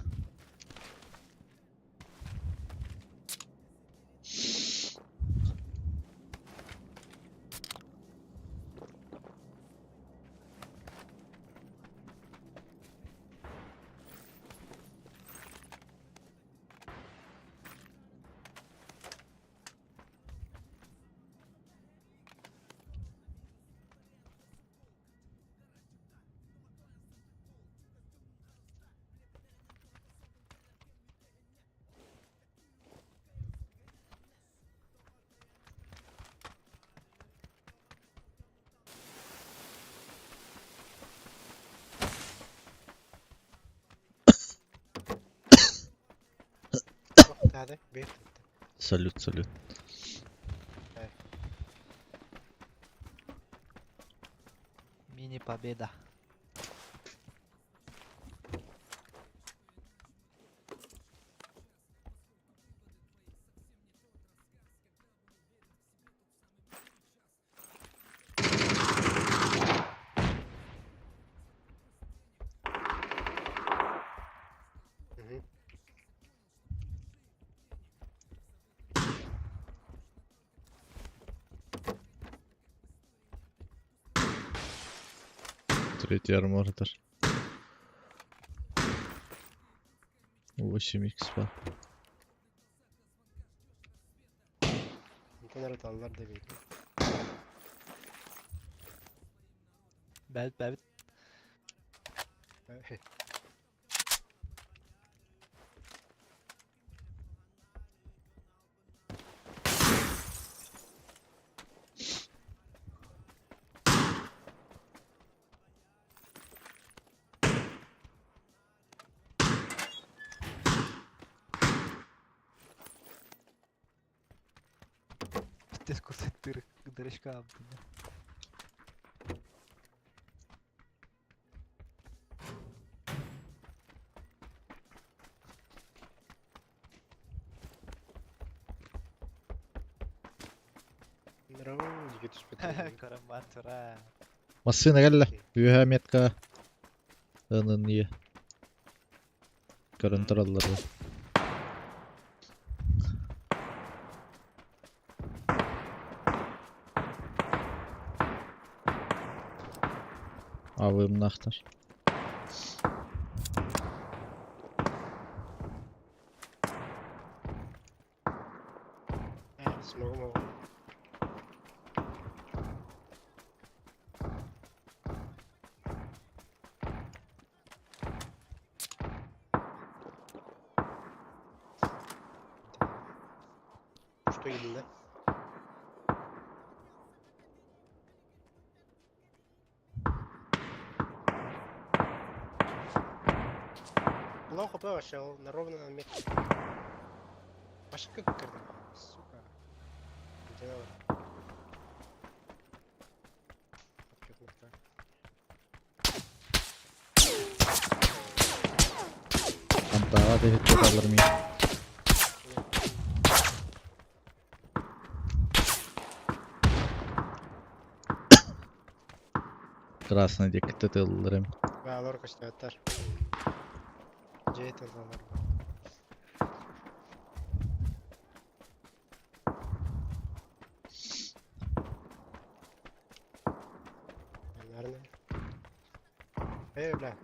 Hadi bir. Салют, салют. Мини-победа. Мгм. Третий армор даже. 8 икс ба. Интернет аллар да бейді. Бәбит, бәбит. Пиздец, курсай дыр, дырочка. Карамантура. Массына кэллэ. Үөһэ метка. Ынын ие. Көрөн тураллар. Авымнахтар. Смогу, могу. Что именно? Лоу хп вообще, ол на ровно на метр. Вообще как кырдым, сука. Дело. Антаға дехетте алыр мин. Красный декте тылларым. Баалар көстөөттөр. Жей тыллар. Наверное. Эй, бля,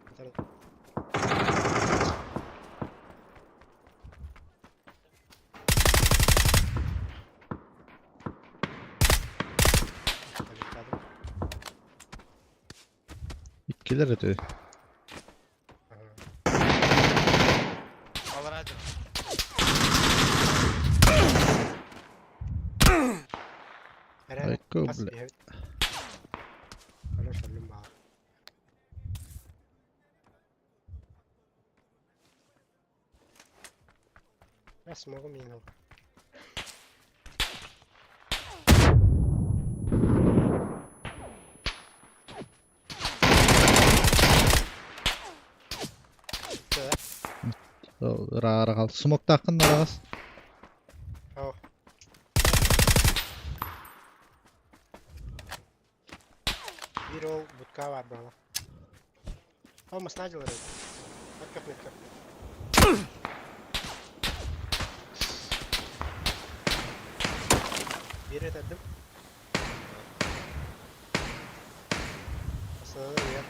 Иккилер өтө. Алар ажыр. Айко, бля. Я смогу минул. Рара кал. Смок тақын арагас. Ау. Бир ол бутка бар бала. О, мы снадил рыбу. Вот как метка. Бир этедим. Основной вверх.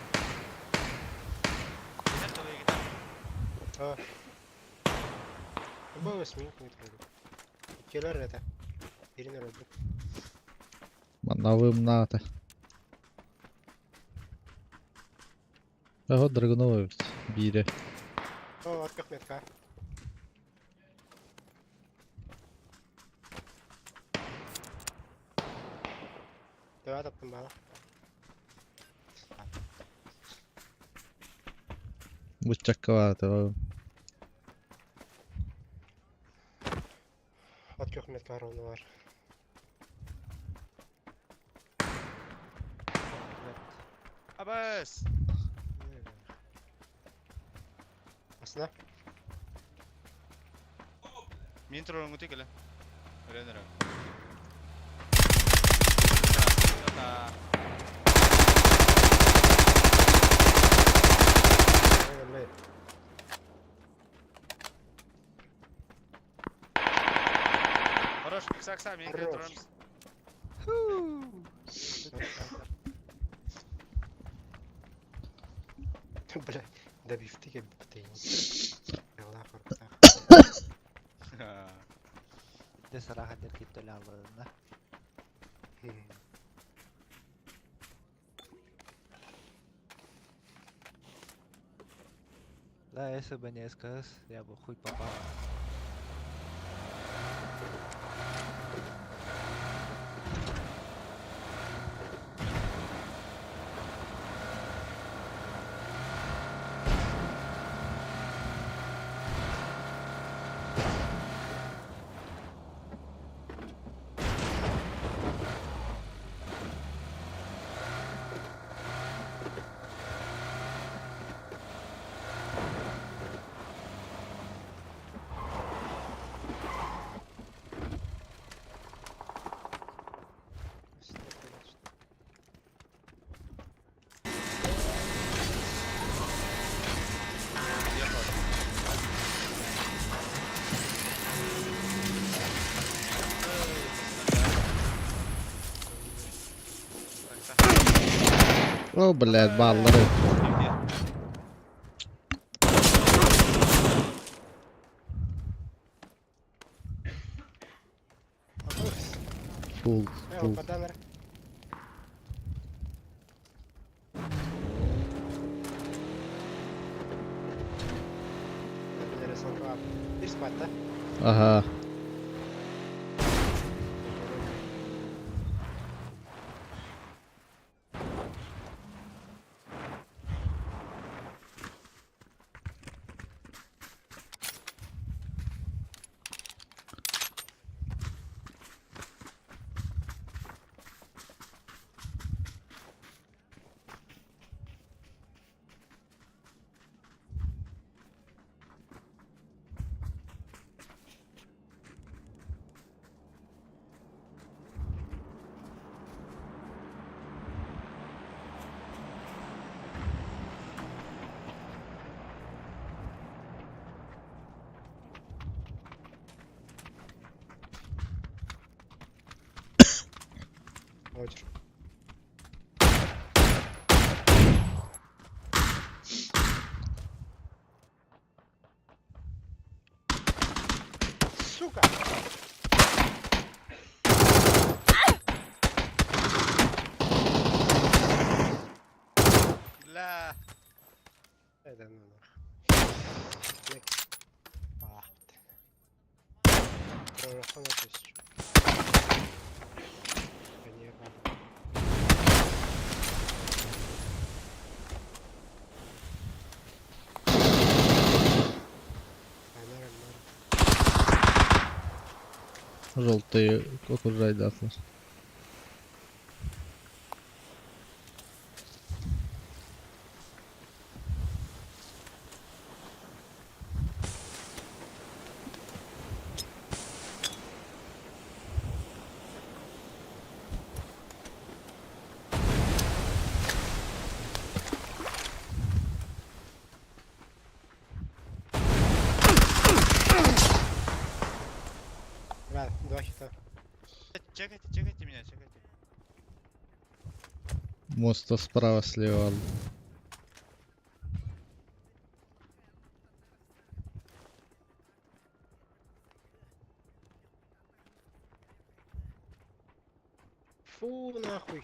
О. Бу сминк не трогай. Келер это. Бирин рыбу. Манавым ната. Ага, Драгунова бире. О, вот как метка. Давай таптым бала. Бучакка баата. Вот как метка ровно бар. Абас! Асна. Мин турарың өте келе. Өрен өрен. Хорош, икса мен кіре тұрамыз. Бля, да бифтеке бітейін. Алла қорқытақ. Де сараха дер киттөлі алладында. Да, если бы не СКС, я бы хуй попал. О, блядь, баллары. Фул, фул. Ага. Роджер. Сука! Бля. Это ну нах. Ах, ты. Тысячу. Желтые окружайдатлар. Бля, два хита. Чекайте, чекайте меня, чекайте. Моста справа слева. Фу, нахуй.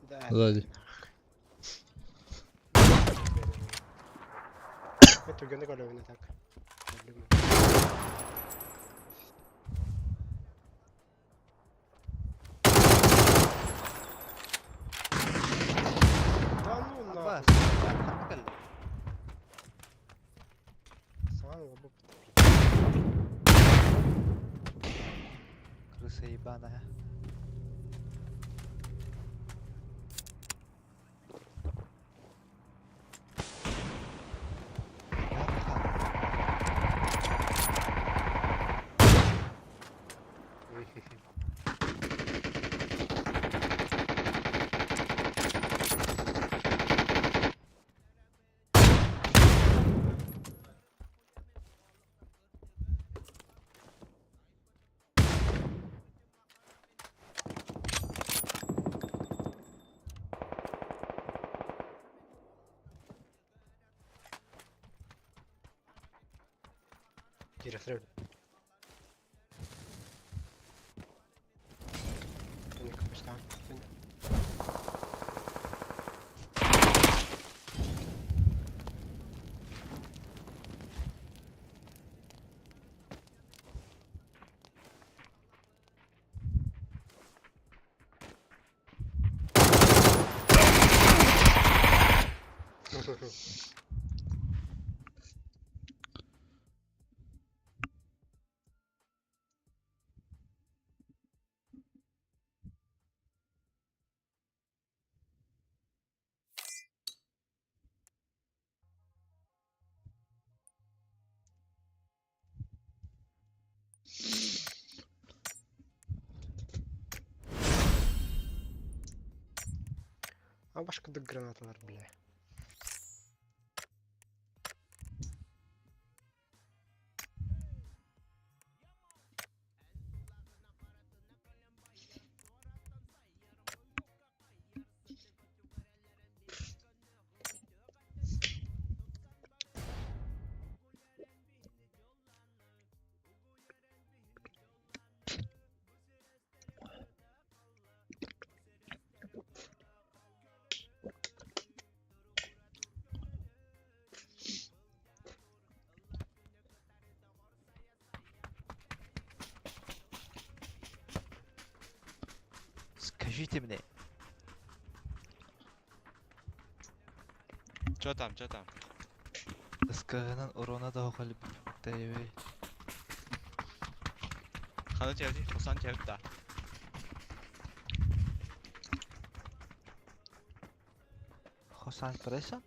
Да, Сзади. Это гены головы так. Да ну нахуй. Сам лобу. Крыса ебаная. Кира, А башка да гранаталар, бля. Скажите мне, Чё там, чё там? СКН урона да хали бей. Ханы чевди, Хусан чевди да. Хосан преса?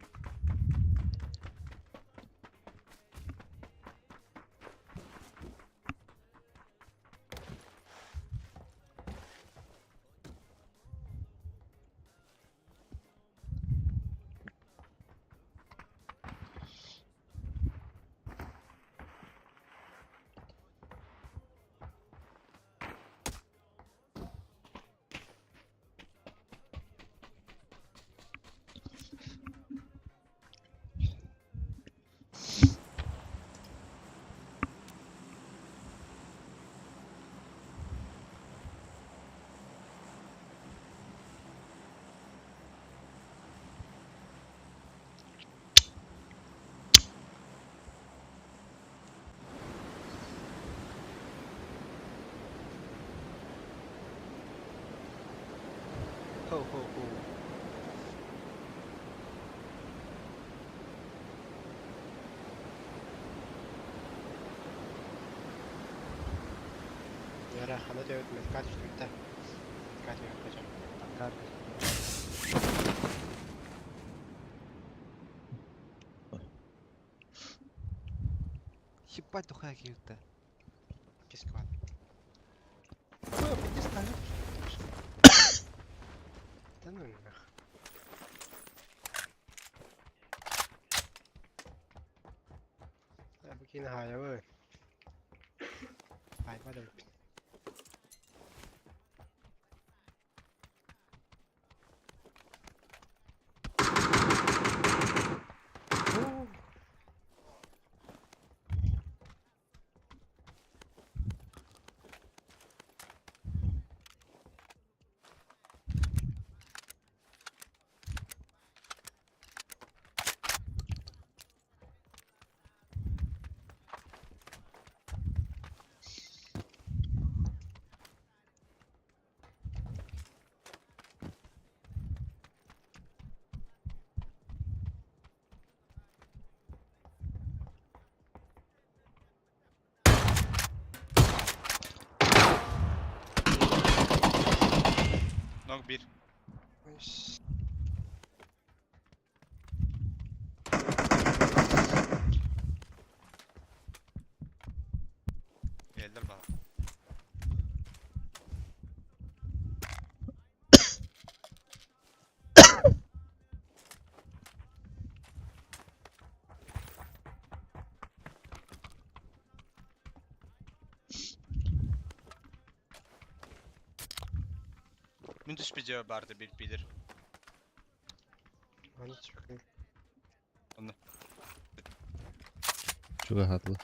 Бля, хана төбөт медка түстүбүттэ. Медка түһүөххэ дьэ. Ангар. Ебать тухая киһитэ. Кискват. Ой, пятистолет. Да ну нах. Бу киин хаайабы. Айба да бүппүт. Nog bir. Geldiler bana. Min түспүт барды bir bilir. Аны чүкүн. Онно. Чугаһатлы.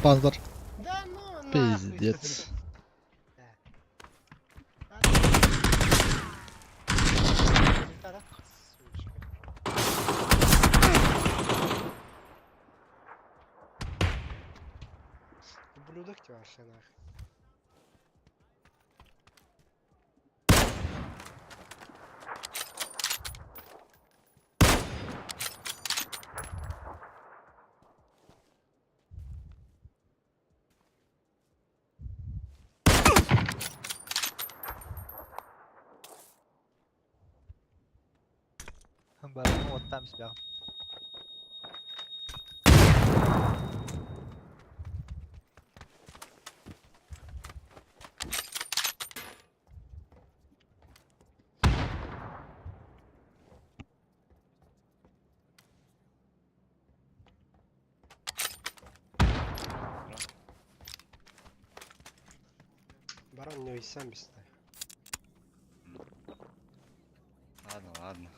Панзер. Да ну нахуй. Пиздец. Результат, Сучка. Ублюдок ты вообще нахуй. Барым оттам себя. Барон не сам без. Ладно, ладно.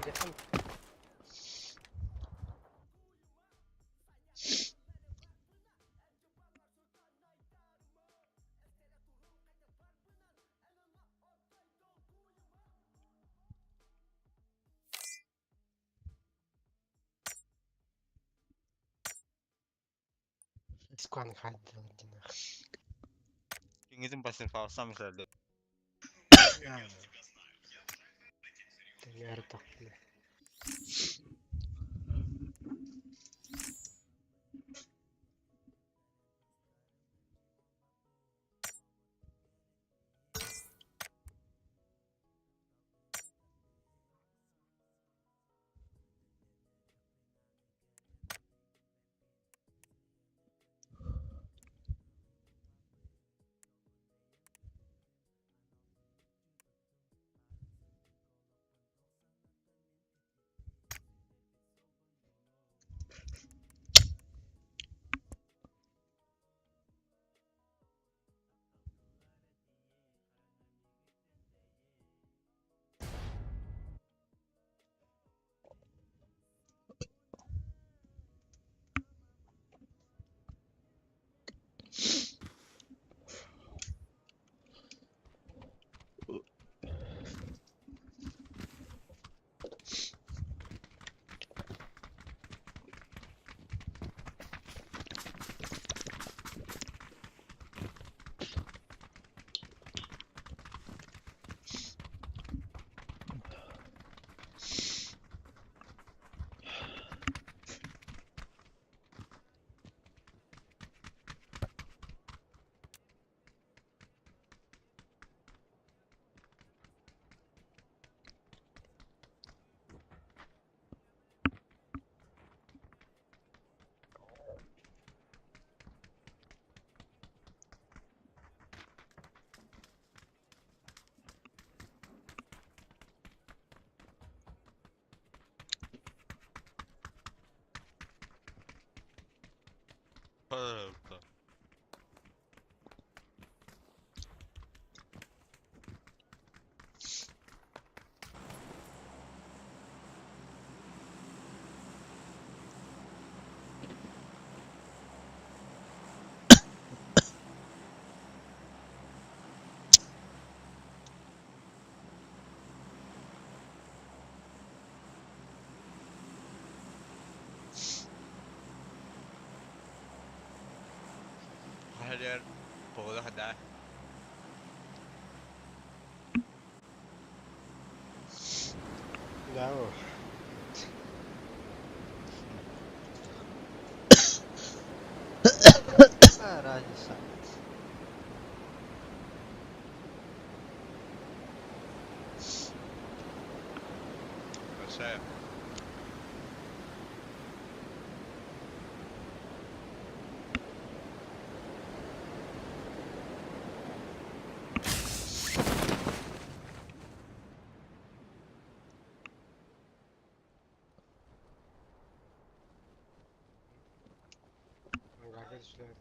Телефон. Дискуан хайдылар динах. Кингизин басын фалсам söyledi. Тэҥээр тохтуна. Пожалуйста. Her pogoda hada. Да, о. Какая разница? Большая. Ангарга түстүлэр.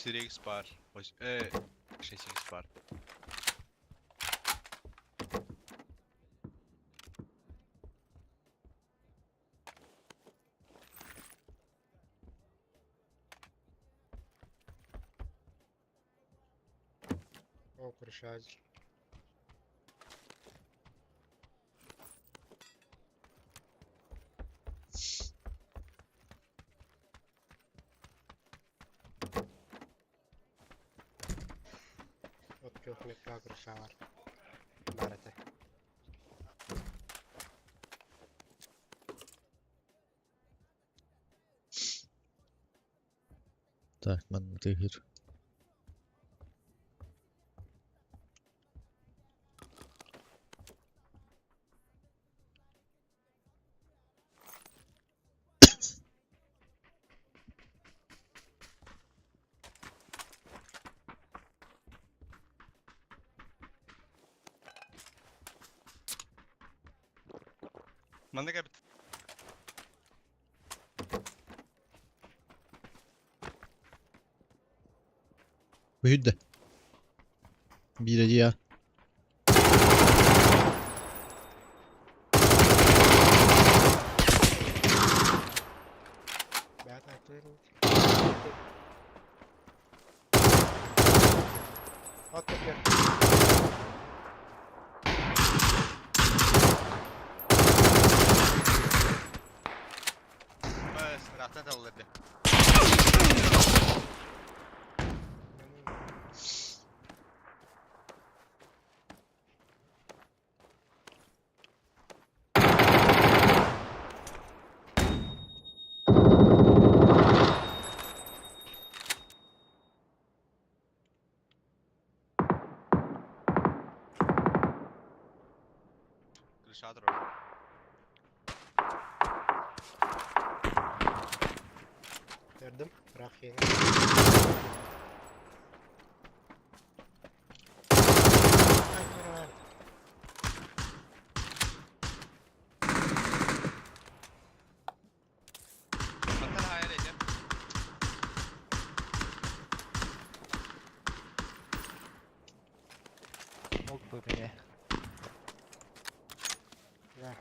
4x бар. 6x бар. О, крышатель. От көхмекка крышалар. Бар это. Так, man тыгыр. Манна кэлбит. Бүйдэ. Биирэ дии аа. Бэт айтылар. От теперь. Бэс, ыраахтан талыллар дии. Крыша турар. Көрдүм. Ыраах киэҥ. Мантан хаайар этэ. Мог бы меня. Да.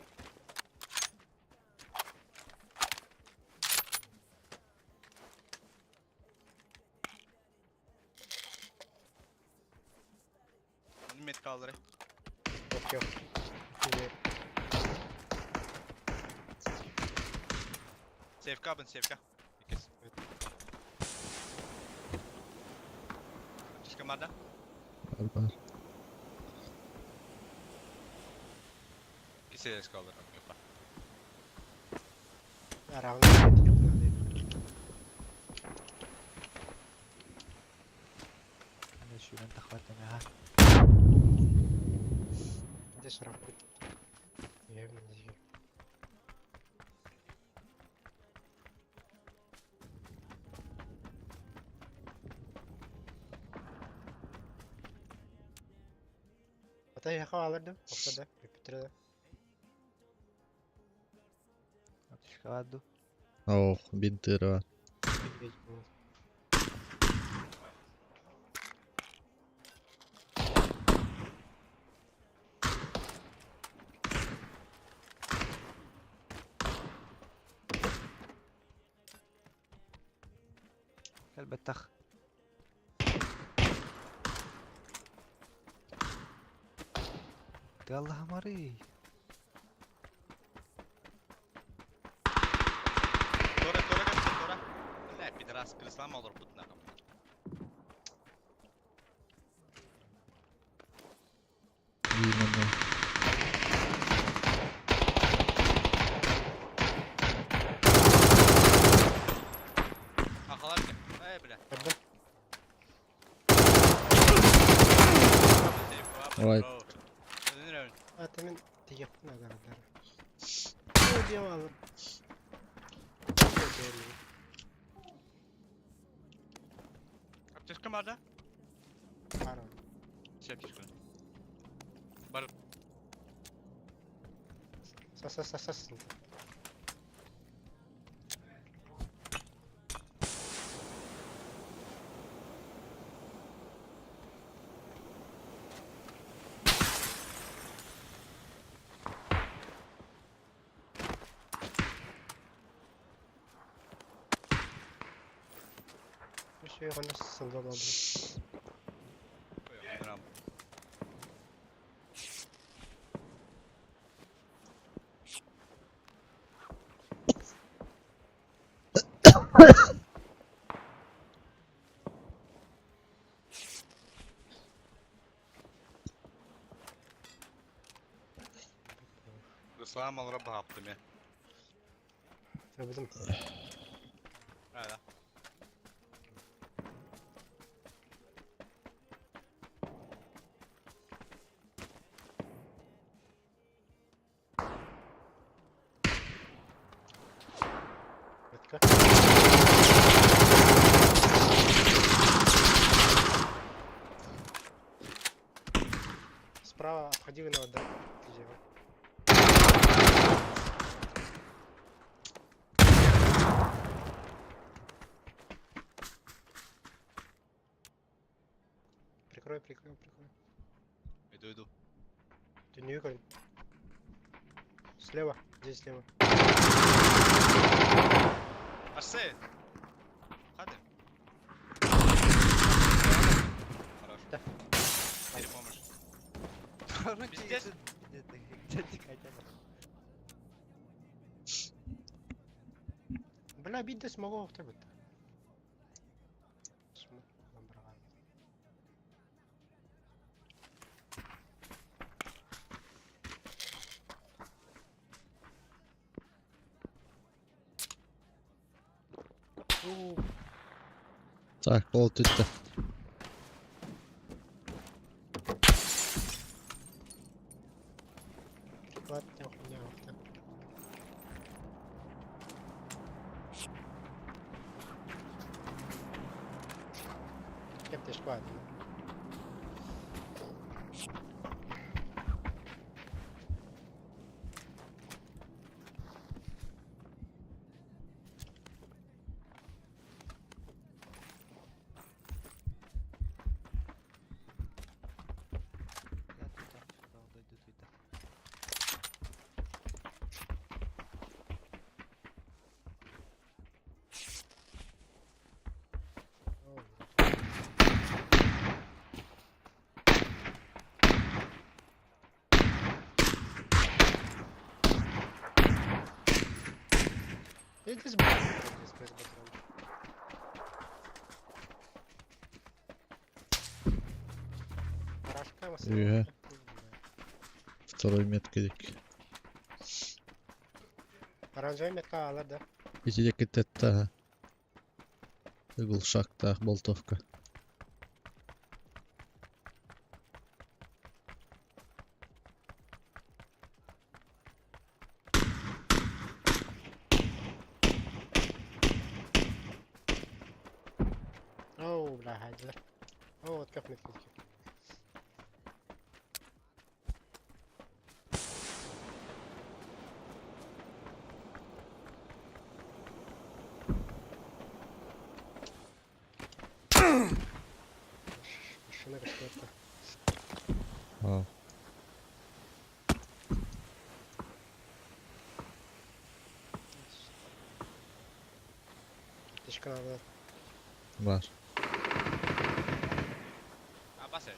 Метка аллары. Yok yok. Güzel. Севка абын, севка. Иккис. Аптечка баар да? Бар бар. Иккис севка аллары. Опа. Араҕын yok надо. Сүүрэн тахватан аха. Где сорок? Я не Ата яха алырдым. Охта да, Питер да. Аптечка ду. Ох, бинтыра. Кэлбэттэх. Тыаллаһамарый. Тора, тора кэлбит, тора. Бля, пидорас, крыслама олорбутун аҕам. Именно. Ахалар кэ. Э, бля. Көрдүм. Ой. Ата мен тигэппин агардар. О, диэм алып. Аптечка бар да? Бар. Все аптечка. Бар. Сас сас сас сас. Еще я на сылдам алды. Ой, Руслан олорор баҕаптым э. Сөбүдүм. Да. Метка. Справа обходи на да. Где? Прикрой, прикрой, прикрой. Иду, иду. Ты не выколь. Слева, здесь слева. Арсен! Хаты. Хорош. Да. Теперь помощь. Пиздец. Бля, бить да смогу в тебе. Так, пол түттэ. Ладно, хуйня, авто. Кем ты шквад? Я тут, сюда, дойду тут. Я здесь буду. Здесь без патронов. Рожка Үһэ. Второй метка дик. Оранжевый метка алар, да? Ити дик тетта. Игл шактах болтовка. Оу, бля, хайдылар. О, вот как метка. Машина какая-то. А. Птичка надо. Бар. А, баса.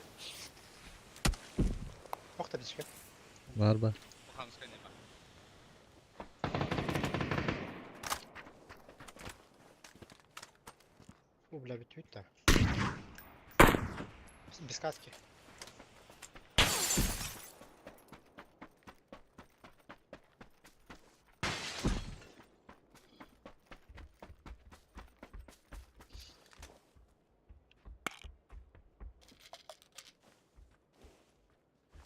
Ох ты, птичка. Бар бар. Бухамска не бар. О, бля, бит-то. Без каски.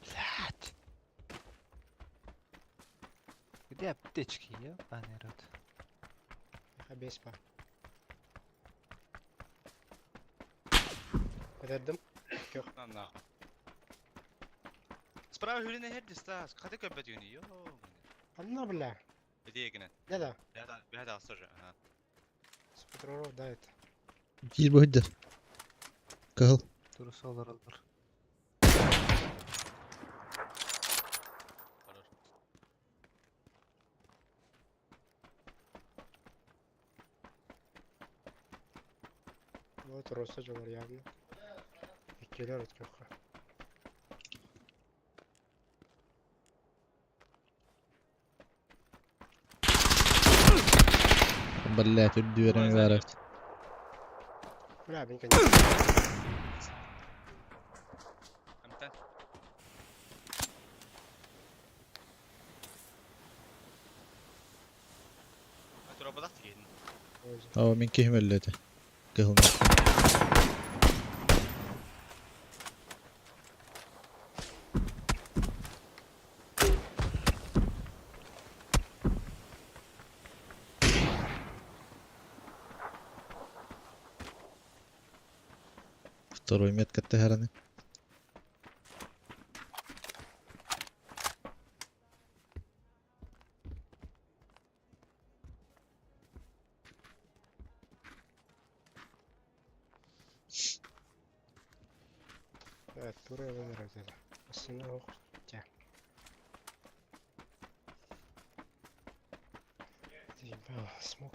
Блядь. Где аптечки, ебаный рот? Обеспа. Öderdim. Yok. На, на. Справа хүрүнэ херди стас. Хаты көпөт юни. Йо. Анна, бля. Иди генэ. Да, да. Бяда, бяда тоже. Ага. С патрулов давит. Киир бөйдер. Кыһыл. Турус олар олар. Хорош. Вот Росса жолар явно. Иккилер өткөккө. Блять, үрдүөрэн барат. Бля, мен конечно. Амтан. Тура бадах тигин. Aa мен киһим өллөтө. Кыһыл. Второй метка тэхэраны. Тура ылан эрэ Массыына оһох дьэ. Заебал, смог.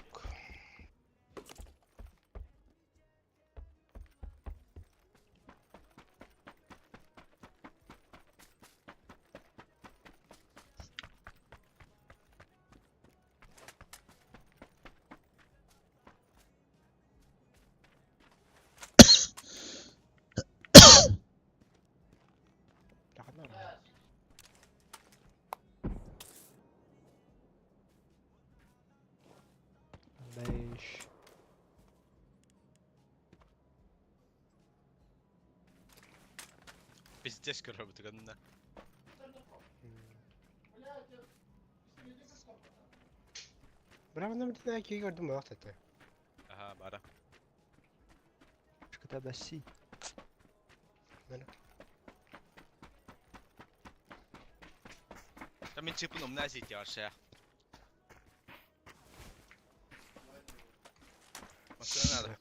Бэйш. Пиздец көрөбүт гынна. Браво нам дина ки көрдүм бак тата. Аха, бара. Шката баси. Та мен чипын умна сити арша. Машина надо.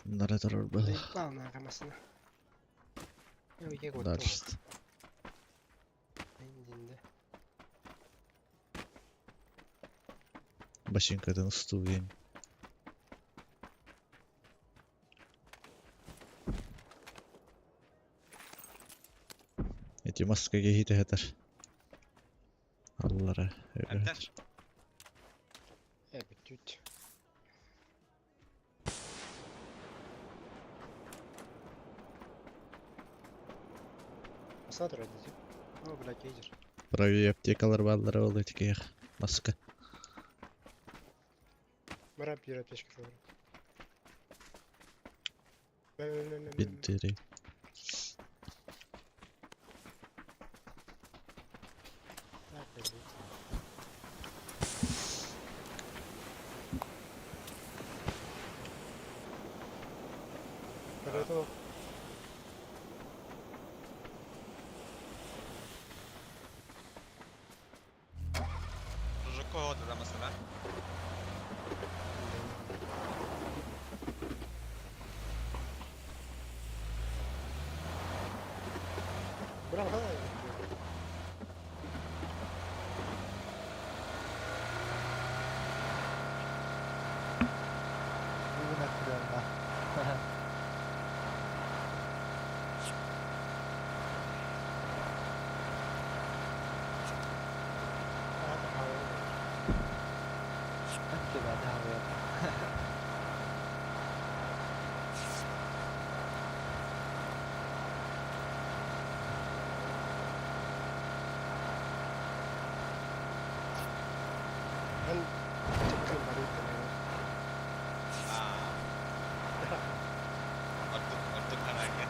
Нара турар был. Заебал нага массыына. Я уйге көрдүм. Дальше. Эндинде. Башенкадан устугин. Эти маска кehite хетер. Аллара. Әттен. Э, бүтүт. Массыына турар дии. О, блядь, кейдер. Правее аптекалар баллара ол этикех. Маска. Бара бир аптечка бар. Биттери. Так, возьмите. Готов. Жукова да машина. Браво. Бүгүн аккуранна. Әкке бәді хавая. Эн чыккан барыт. Артур, Артур ханака.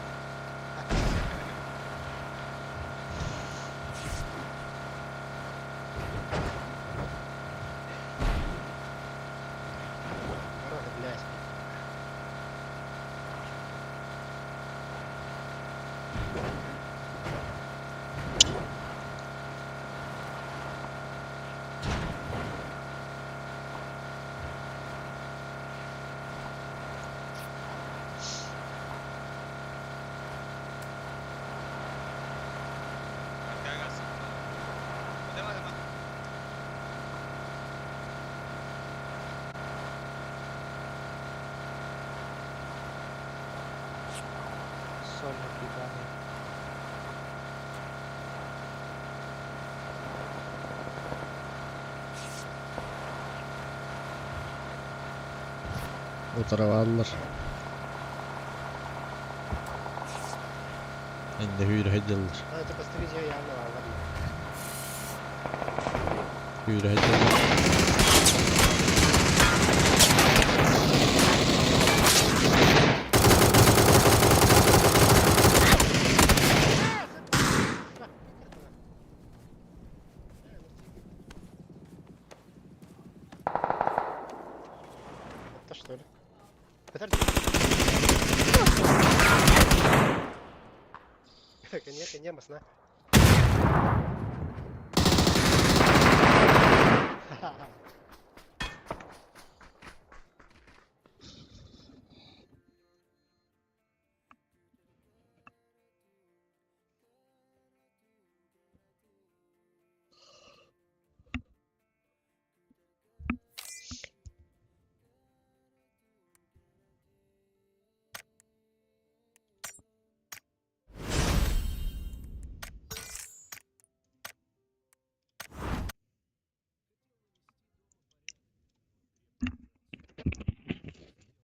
Бара, блядь. Аркагас. Давай, давай. Сольник ебаный. Утараваллар. Инде hүйрө хеджеллер. А, это посмотрите, я явно ладно. Hүйрө хеджеллер. Это что ли? Подожди. Коне, коне, масна.